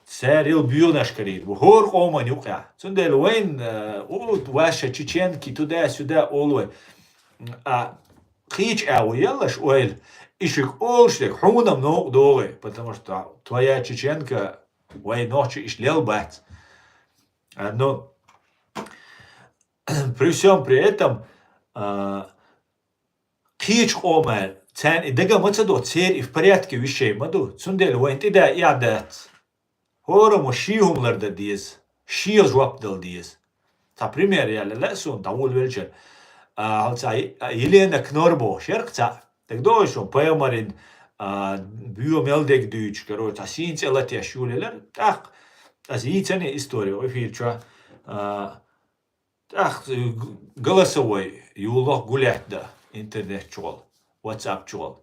Царел боьханаш карийр бу хӀора къоман юкъехь. Цундела вайн, э, у, ваша чеченки туда-сюда олу вай. А кхечу агӀо еллаш ойла, и шуьга олуш дерг хьуна-м новкъа догӀий, потому что твоя чеченка вай нохчий иш лел бац. А, ну, при всем при этом, а, кхечу къоман, царна и дага ма ца до, церан и в порядке вещей ма ду. Цундела вайн тӀеда эхь дац. ХӀораммо шен хӀума лардан деза, шен жоп дала деза. Цхьа пример яла лаьа суна, дӀаволавелчара. А, хьал цхьа Е-, а, Елена Кнор бохуш яра-кх цхьаъ. ДагадогӀий шуна, пайхамаран, а, боьха мел дерг дуьйцуш, короче, цхьа сийна цӀе латеш юлелара. ТӀаккха аса йийцина история эфир чохь. А, ТӀаккха г-, голосовой юллу гулаьтта интернет чухула, WhatsApp чухула.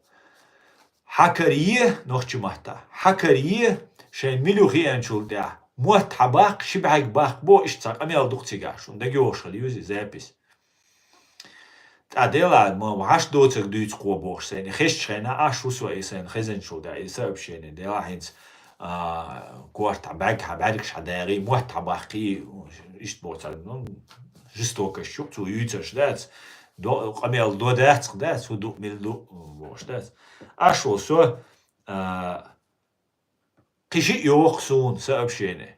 Хьакаре, нохчи матта, хьакаре, шайн мила ю хиъначул тӀаьхьа, мотт хьабаккха, ши бӀаьрг баккха боху, иштта цхьа къамел ду-кх цигахь, шуна дагайогӀуш хила юзий запись. ТӀа делахь, ма, хьаш доцург дуьйцу кхо бохуш сайна, хезчу хенахь, Ӏаш ву со и сайна хезначул тӀаьхьа, и сообщение делахь хӀинца, а, корта бӀаьрг хьа, бӀаьргаш хьа дагӀий, мотт хьа баккхий, иштта боху цара, ну, жестокость ю, цо юьйцурш дац, до-, къамел до дац, дац, хӀу ду, мила ду, бохуш дац. Аш ву со, а, кхин шиъ йоху суна сообщение.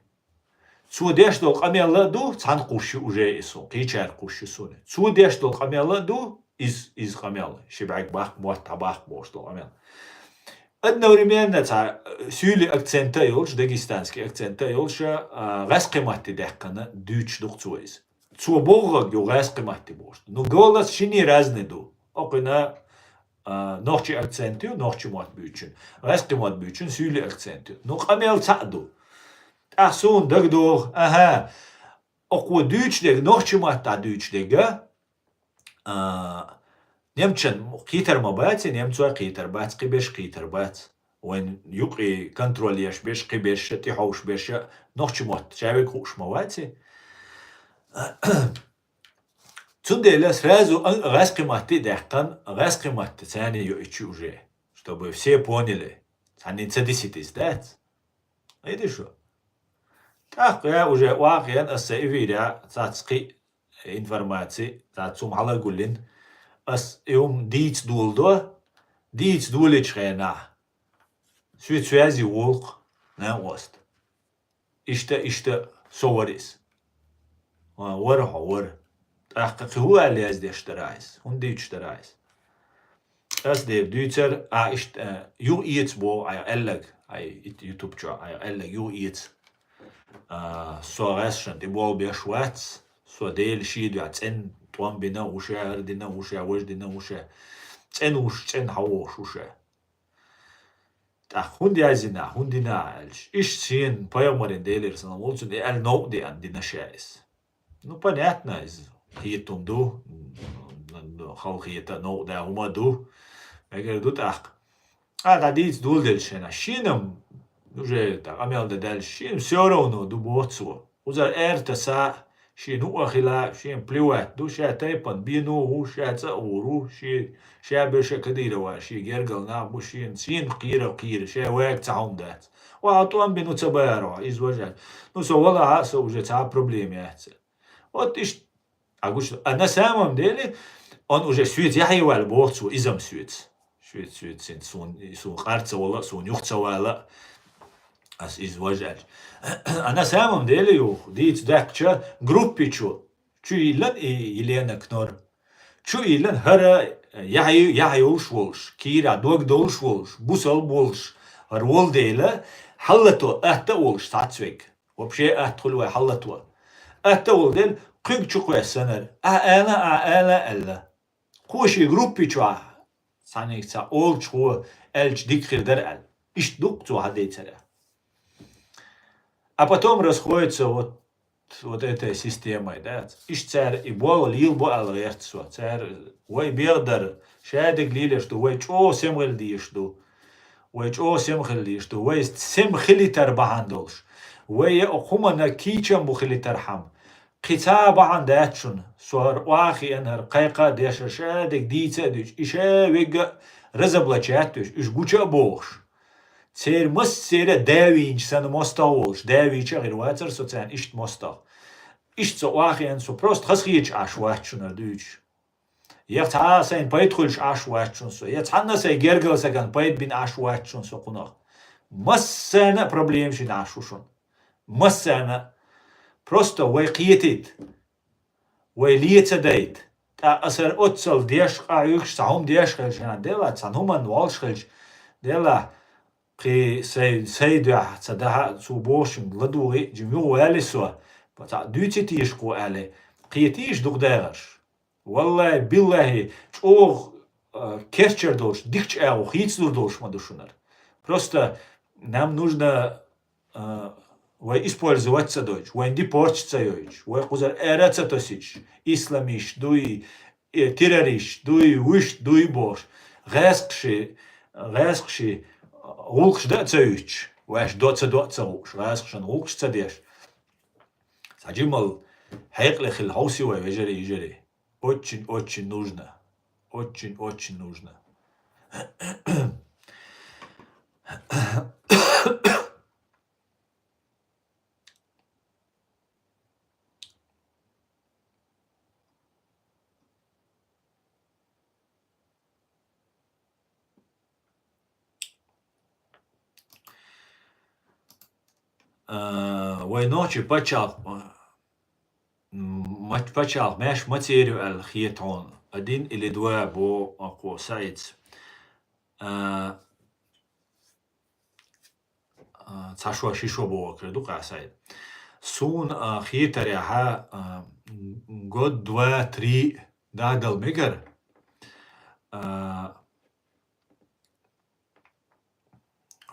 Цо деш долу къамел а ду, цхьаьна кхуьссу уже и суна, кхечаьрга кхуьссу суна. Цо деш долу къамел а ду, иза, иза къамел, ши бӀаьрг баккха, мотт хьа баккха бохуш долу къамел. Одновременно цхьа, э, суьйли акцент а йолуш, дагестанский акцент а йолуш, а, гӀаьскхи матте даьккхина дуьйцуш ду-кх цо иза. Цо бохург ю гӀаьскхи матте бохуш. Ну, голос шинний разный ду. Окхуьнан, а, нохчи акцент ю, нохчи мотт буьйцучун. ГӀаьскхи мотт буьйцучун суьйли акцент ю. Ну, къамел цхьаъ ду. ТӀаккха суна дагадогӀу, аха, окхо дуьйцуш дерг, нохчи маттахь дуьйцуш дерг, а, немцан кхетар ма бац, немцой кхетар бац, кхиберш кхетар бац. Вайн юкъе контроль еш берш, кхиберш, тӀехьовш берш, нохчи мотт ша верг хууш ма вац. Цундела сразу а гӀаьскхи матте а даьккхина, гӀаьскхи матте царна йоуьйтуш уже, чтобы все поняли, царна ца дисийтиз дац. Айди шу? ТӀаккха я уже вакъа ян аса эфиря цац кхи информаци, цац хӀума хьала гуллин, ас и хӀума дийца доладо, дийца долийчу хенахь, суьца связи волу-кх, нан ост. Иштта, иштта со вара иза. А, вара хьо, вара. ТӀаккха кхин хӀун аьлла яздеш дара иза? ХӀунда дуьйцуш дара иза? Ас дера дуьйцар, а, иштта, а, юха эца боху, а, аьллаг, а, ит-, YouTube чохь, а, аьллаг юха эца. А, со гӀаьсшан тӀе болх беш вац, со Дела шен дуьхьа цӀена тӀом бина а ву ша, хӀара дина а ву ша, важа дина а ву ша. ЦӀена вуш, цӀена хьан вохуш ву ша. ТӀаккха хӀунда яздина, хӀунда дина аьлча, иштта шена пайхамаран, Делера салам хуьлда цунна, и аьлла новкъа деана дина ша иза. Ну, понятно, иза хетам ду, халахета новкъа да хӀума ду, мегар ду тӀаккха. А, дӀа дийца доладелча шена, шена-м уже тӀаккха къамел дан даьлча, шена всё равно ду, боху цо. Кхузара аьрта са, шена хӀуъа хила, шена плевать ду, ша тайпана бено ву, ша цӀа а гӀур ву, шен, ша беша Кадырова, шен гергал нах бу, шена, шена кхера кхера, ша ваьга цхьа хӀума дац. Ва хьо тӀом бина ву ца бара хьо, иза важа. Ну, со валахьа, со уже цхьа а проблема яц. Вот иштта. А гуш, а на самом деле, он уже соьца яхье ваьлла боху цо, иза-м соьца. Соьца, соьца, суна, суна къар ца вала, суна юха ца вала. Ас иза вож аьлча. А на самом деле юха, дийца даьккхача, группе чу, чу йиллан и Елена Кнор. Чу йиллан хӀара яхь-, яхь йолуш волуш, кийра дог долуш волуш, бусалба волуш, хӀара волу дела, хьаллато атта а волуш цхьацца вег. Вообще атта хуьлу вай хьаллато. Атта а волу дела, кхуьг чу кхоьссинера. Ахьа ала, ахьа ала аьлла. Кхо шен группе чохь цхьаьнниг цхьа олучу хӀо аьлча дика хир дара аьлла. Иштта ду-кх цо хьадийцар. А потом расходятся вот, вот этой системой, да. Иштта цара и болх лелабо аьлла гӀерта со. Цара вай бегӀ дар, шадерг лелош ду, вай чӀогӀа сема хила дезаш ду. Вай чӀогӀа сема хила дезаш ду. Вай сема хилийтар бахьана долуш. Вай я хӀуманна кийчам бу хилийтархьама. Кхин цхьа а бахьана дац шуна, со хӀара охьа а хиъна, хӀара кхайкха а деш, хӀара шадерг дийца а дуьйцуш, и ша вегга а разоблачать а дуьйцуш, уьш гуча а бохуш. Церан массеран а да вийначу санна мостагӀа волуш, да вийча а хир вацара со царна иштта мостагӀа. Иштта со охьа а хиъна, со просто хазахеташ Ӏаш вац шуна хӀара дуьйцуш. Я цхьа а сайна пайда хуьлуш Ӏаш вац шуна со, я цхьанна а сайн гергара стагана пайда бина Ӏаш вац шуна со кхунах. Массарна а проблемаш йина Ӏаш ву шуна. Массарна а. Просто вай кхетийта. Вай ле ца дайта. ТӀаккха аса хӀара оццал деш, къахьоьгуш, цхьа хӀума деш хилча, делахь, цхьана хӀуманна волуш хилча, делахь, кхин сайн, сайн дуьхьа ца дахьа а, цо бохучунга ладугӀий а, жима юха валий со, цхьаъ дуьйций теша кхо аьлла, кхетийша дукха дагӀарш. Валлахьи, биллахьи, чӀогӀа, а, керчара долуш, дикачу агӀор хийцалур долуш ма ду шуна хӀара. Просто нам нужно, а, вай использовать ца дойтуш, вайн депортить ца йойтуш, вай кхузара ара а ца тосуьйтуш, исламист дуй, э, террорист дуй, вуьшта дуй бохуш, гӀаьскхаши, гӀаьскхаши гӀуллакхаш дан а ца юьтуш, ваьш до ца до а ца хууш, гӀаьскхашан гӀуллакхаш ца деш. Цхьа жимал хьекъале хила хьовсий вай, вежарий, йижарий. Очень, очень нужно. Очень, очень нужно. А, вай нохчий пачхьалкх, м, ма-, пачхьалкх маьш ма цераю аьлла хета хьуна. Один или два бо акхо Саиц. А, а, цхьа шо, ши шо боху хир ду-кх Саид. Суна, а, хетарехьа, а, год, два, три дӀадала мегар. А,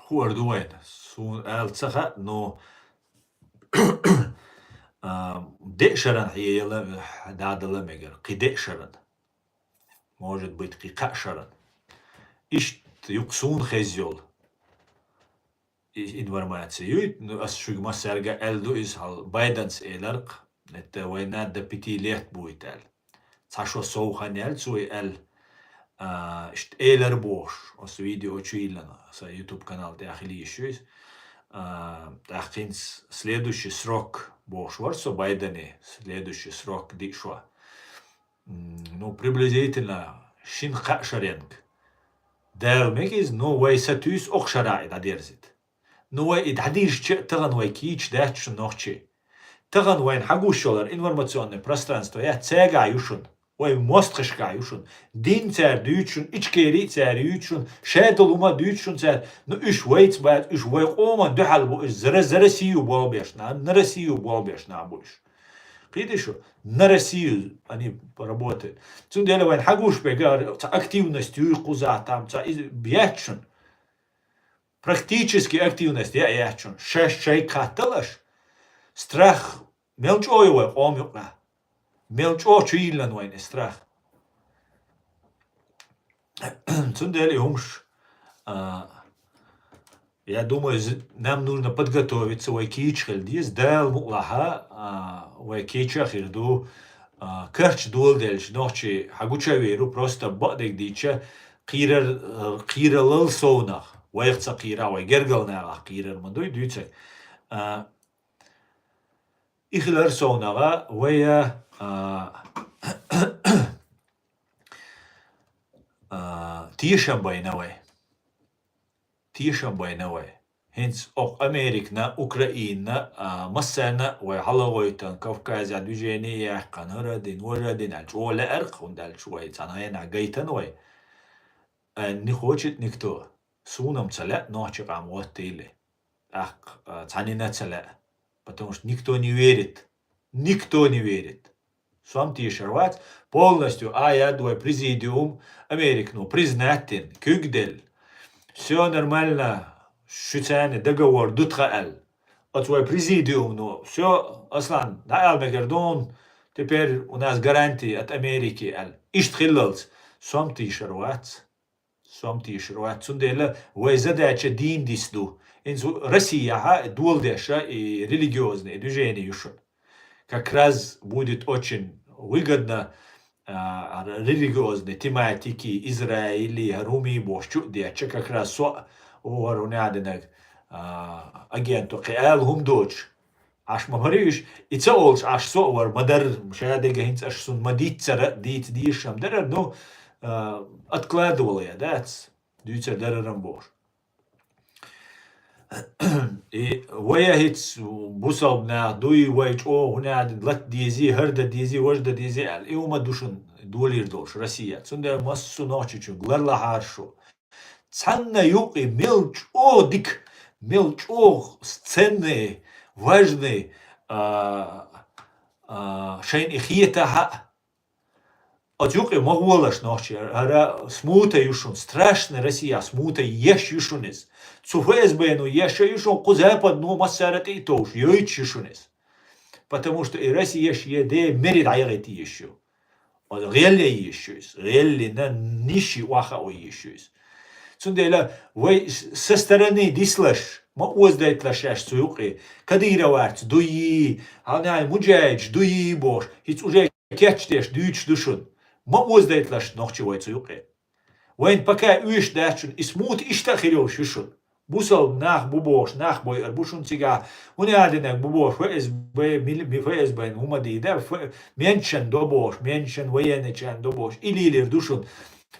хуур ду вайна, суна ала ца хаьа, но, а, деа шаран хьеяла, дӀадала мегар, кхин деа шаран. Может быть, кхин кхаа шаран. Иштта юкъа суна хеза йолу и-, информация юй, ну, ас шуьга массаьрга аьлла ду иза, хьал Байденс эларх, это война до пяти лет будет аьлла. Цхьа шо сов хан яьлла цо и аьлла, а, иштта элар бохуш, оцу видео чу йиллина, сан YouTube канал тӀехь хила йиш ю иза. А, тӀаккха хӀинца следующий срок бохуш вара со Байдене, следующий срок диъ шо. М, ну, приблизительно шина-кхаа шаренга. Дала мега иза, ну, вай сатуьйсу окху шарахь и дӀадерзийта. Ну, вай и дӀадийрзича а тахана вай кийча дац шуна нохчий. Тахана вайна хьагуш йолу информационное пространство яц, цаьргахь ю шуна. Вай мостагӀашкахь ю шуна. Дин цара дуьйцу шуна, Ичкери цара юьйцу шуна, шадолу хӀума дуьйцу шуна цара. Ну, уьш вайца бац, уьш вай къоман дуьхьал бу, уьш за, за Россию болх беш нах, на Россию болх беш нах бу уьш. Кхетий шу? На Россию они работают. Цундела вайн хьагуш бегар, ца активность юй кхуза там, ца из-, яц шуна. Практически активность я, яц шуна. Шаьш шайга хаттал аш. Страх мел чӀогӀа ю вай къома юкъа. Мел чӀогӀа чу йиллан вайн и страх. Цундела и хӀумаш, а, я думаю, з-, нам нужно подготовиться, вай кийча хила деза, Дала мукъалахьа, а, вай кийча хир ду, а, карча доладелча нохчий хьагуча а вийр ву, просто бакъдерг дийча, кхийрар, а, кхийралал совнах, вайх ца кхийрахь, вай гергал нахах кхийрар ма дуй, дуьйцург. А, и хилар совнагӀа, вай, а, а, тешам байна вай. Тешам байна вай. хӀинца окху Американа, Украинана, а, массарна вай хьалагӀойтан, Кавказехь движение яьккхина, хӀара дин, важа дин аьлла, чӀогӀа лаьара-кх, хӀунда аьлча вай цхьана хенахь гайтина вай. А, не хочет никто. Суна-м ца лаьа нохчийн къам гӀоттийла. ТӀаккха, а, цхьаннена а ца лаьа. Потому что никто не верит. Никто не верит. Со-м тешар вац, полностью Ӏа яьлла вай президиум, Американо признать дина, куьг делла. Всё нормально, шуьца договор ду тхан аьлла. Оцу вай президиумно, всё, Аслан, дӀаала мегар ду хьуна, теперь у нас гарантии от Америки аьлла. Иштта хиллалц, со-м тешар вац. Со-м тешар вац. Цундела вай задача дийна диса ду. ХӀинца Россияхь доладеш и религиозный движение ю шуна. Как раз будет очень выгодно, а, религиозной тематики, Израиле, хӀара хӀума бохуш чу а детташ, как раз со а, о, хӀара хӀун яа динарг, а, агенто кхин ала хӀума доцуш, Ӏаш ма-хӀара уьш, и ца олуш Ӏаш со а вара ма-дарра, ша дерг хӀинца аша суна ма-дийццара, дийца дезаш-м дара, ну, а, откладывала я, дац, дуьйцур дара-м бохуш. И вай а хӀинца бусалба нах дуй, вай чӀогӀа хӀун яа дина, лата дезий, хӀара дан дезий, важа дан дезий аьлла, и хӀума ду шуна долийр долуш Россия. Цундела массо а нохчичунга ларлахьара шу. Цхьанна юкъе мел чӀогӀа дика, мел чӀогӀа ценный, важный, а, а, шайна и хетахь а, оцу юкъе ма гӀолаш нохчий. ХӀара смута ю шуна, страшный Россия смута еш ю шуна иза. Цу ФСБ-но еш а ю шуна, кху западно массара а тӀе а товш, йойтуш ю шуна иза. Потому что и Россия шен де мери дӀаяхийта езаш ю. Оцу гӀелле езаш ю иза. ГӀеллина ниши охьахаа езаш ю иза. Цундела вай с-, со стороны дислаш, ма озадайталаш шаьш цу юкъе. Кадыроварц дуй, хьалнай муджаидаш дуй бохуш, хӀинца уже кечдеш дуьйцуш ду шуна. Ма озадайталаш нохчий вай цу юкъе. Вайна пока оьшуш дац шуна, и смута иштта а хир йолуш ю шуна. Бусалба нах бу бохуш, нах бойур бу шуна цигахь, хӀун яа динарг бу бохуш, ФСБ, мил-, ми-, ФСБ-н хӀума дийда, ф-, менчан до бохуш, менчан военначан до бохуш, и лелийр ду шуна.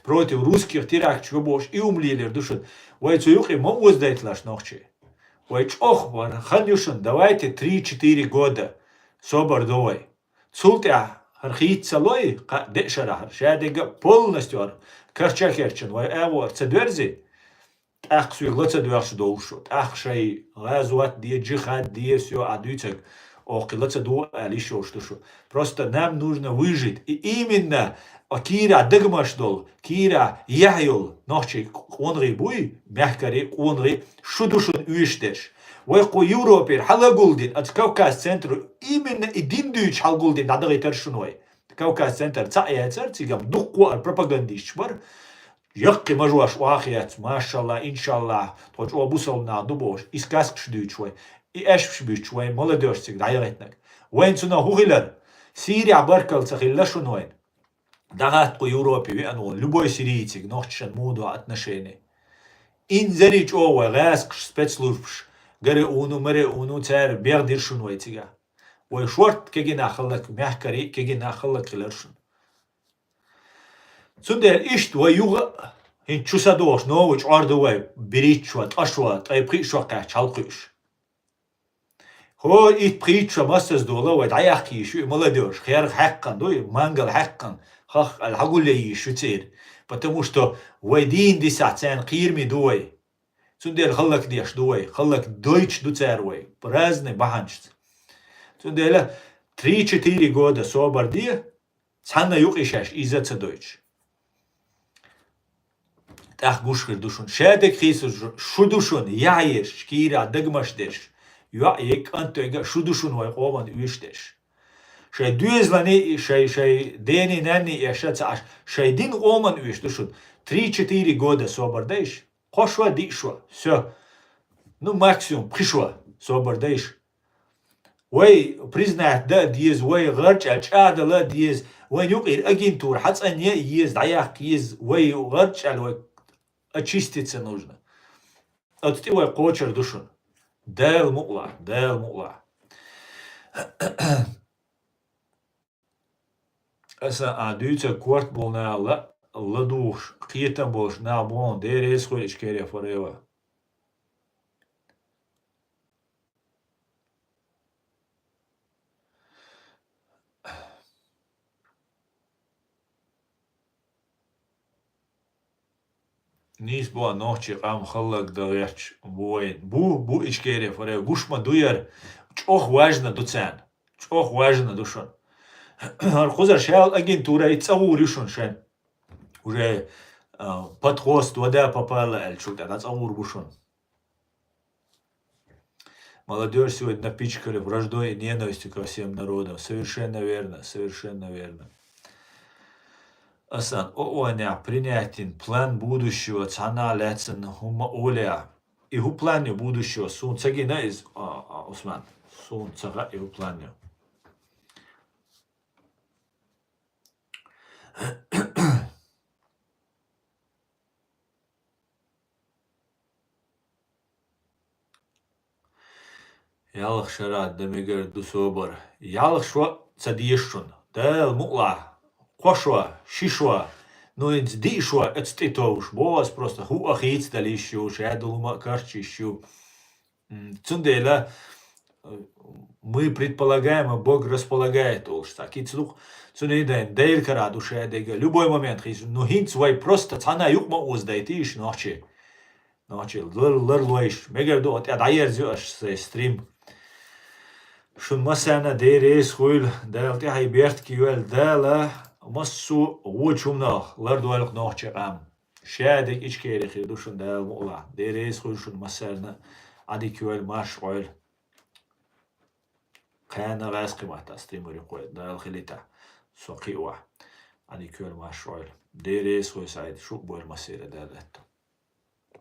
Против русских теракташ го бохуш, и хӀума лелийр ду шуна. Вай цу юкъе ма озадайталаш нохчий. Вай чӀогӀа вара, хан ю шуна, давайте три-четыре года собар до вай. Цул тӀаьхьа хӀара хийца ца лой, кхаа-деа шарахь хӀара, шадерг а полностью хӀара карча а керчина вай агӀор ца доьрзи, тӀаккха соьга ла ца доьгӀуш долуш шу. ТӀаккха шайн гӀазот де, джихад де, всё, Ӏа дуьйцург, оха кхин ла ца дугӀу аьлла йиш йолуш ду шу. Просто нам нужно выжить. И именно а кийра дагамаш долу, кийра яхь йолу нохчий къонахий буй, мехкарий, къонахий, шу ду шуна оьшуш дерш. Вай кху Европера хьалагулдина, оцу Кавказ центру именно и дин дуьйцуш хьалагулдина дӀадахийтар шуна вай. Кавказ центр цхьаъ яцара, цигахь дуккха а пропагандисташ бара. Яккхий мажош охьахецна, машалла, иншалла, тхо чӀогӀа бусалба нах ду бохуш, и сказкаш дуьйцуш вай, и аьшпаш буьттуш вай, молодёжь цига дӀаяхийтинарг. Вайна цунах хӀун хилар? Сирехь баркалла ца хилла шуна вайна. ДӀахатта кху Европе веана волу любой сирийцига нохчашна муха ду отношение. Инзаре чӀогӀа вай гӀаскхаш, спецслужбаш, гаре а вуно, маре а вуно, цара бегӀдира шуна вай цигахь. Вай шорта кегийнах хилларг, мехкарий а кегийнах хилларг хилар шуна. Цундела иштта вай юха а хӀинца чу са дохуш, новый чӀор ду вай, берхӀитта шо, ткъа шо, ткъе пхиъ шо кхаьчча хьалакхуьуш. ХӀора итт-пхийтта шо массаза дола вай дӀаяхка йиш ю и молодёжь, херха хьаькхна ду и, мангал хьаькхна, хах аьлла хьагулъян йиш ю церан. Потому что вай дийна дисахь царна кхераме ду вай. Цундела хӀаллакдеш ду вай, хӀаллакдойтуш ду цара вай, разный бахьанашца. Цундела три-четыре года собар де, цхьанна юкъе шаьш иза а ца дойтуш. ТӀаккха гуш хир ду шуна. Шадерг хийцалуш шу ду шуна, яхь ерш, кийра дагамаш дерш, йоӀ ерг, кӀант верг а шу ду шуна вай къоман оьшуш дерш. Шайн доьзалан, шайн, шайн дена-нанна эшна ца Ӏаш, шайн дин, къоман оьшуш ду шуна. Три-четыре года собар дайша. Кхо шо, диъ шо. Всё. Ну, максимум пхи шо собар дайша. Вай признать дан а деза, вай гӀарчӀ аьлла чӀагӀдала а деза, вайн юкъера агентура хьацӀанъян а еза, дӀаяккха еза, вай гӀарчӀ аьлла вай очиститься нужно. Оцу тӀе вай кхочур ду шуна. Дала мукъалахь, Дала мукъалахь. Аса а дуьйцург корта болу наха ла-, ладугӀуш, кхетам болуш нах боху, Дела реза хуьлда уьш кхерий, форева. Нийса бу нохчий къам халлаг дан гӀерташ бу вайн. Бу, бу Ичкери фаре гуш ма ду яр. ЧӀоагӀа важно ду царна. ЧӀоагӀа важно ду шуна. ХӀара кхузара шаьла агентура и цӀа гӀур ю шуна шайн. Уже, а, под хвост вода попала аьлла чул тӀе дӀа цӀа гӀур бу шуна. Молодёжь сегодня напичкали враждой и ненавистью ко всем народам. Совершенно верно, совершенно верно. Асан, о, о, не, принятен план будущего, цана лецен, хума оля. И ху план будущего, сун цагина из, а, а, Усман. Сун цага и ху план. Ялх шара да мегар ду собар. Ялх шо ца деш шун. Дал мукъла. Кхо шо, ши шо. Ну, инц ди шо, эц тӀе товш. Бос просто ху а хийц далиш ю, шадулма карчиш ю. М, цундела, э, мы предполагаем, а Бог располагает, олш. Так, и цлух, цунейдайн, дейр кара душе дега. Любой момент хийш. Ну, хинц вай просто цана юкма уз дайтиш, нохчи. Нохчи, лар, лар лойш. Мегар ду, от, а, дайер зю аш сей стрим. Шун масана дерес хуйл, дал ти хай берт кивел, дала массу гучумна, лар дуалк нохчи къам. Шадик Ичкери хир ду шун дал мула. Дерес хуйл шун масарна, ади кивел марш гӀойл. Кхана гӀаз къимата стримери къой, дал хилита. Со киуа. Ади кивел марш гӀойл. Дерес хуйл сайд, шу буэл масира дал этто.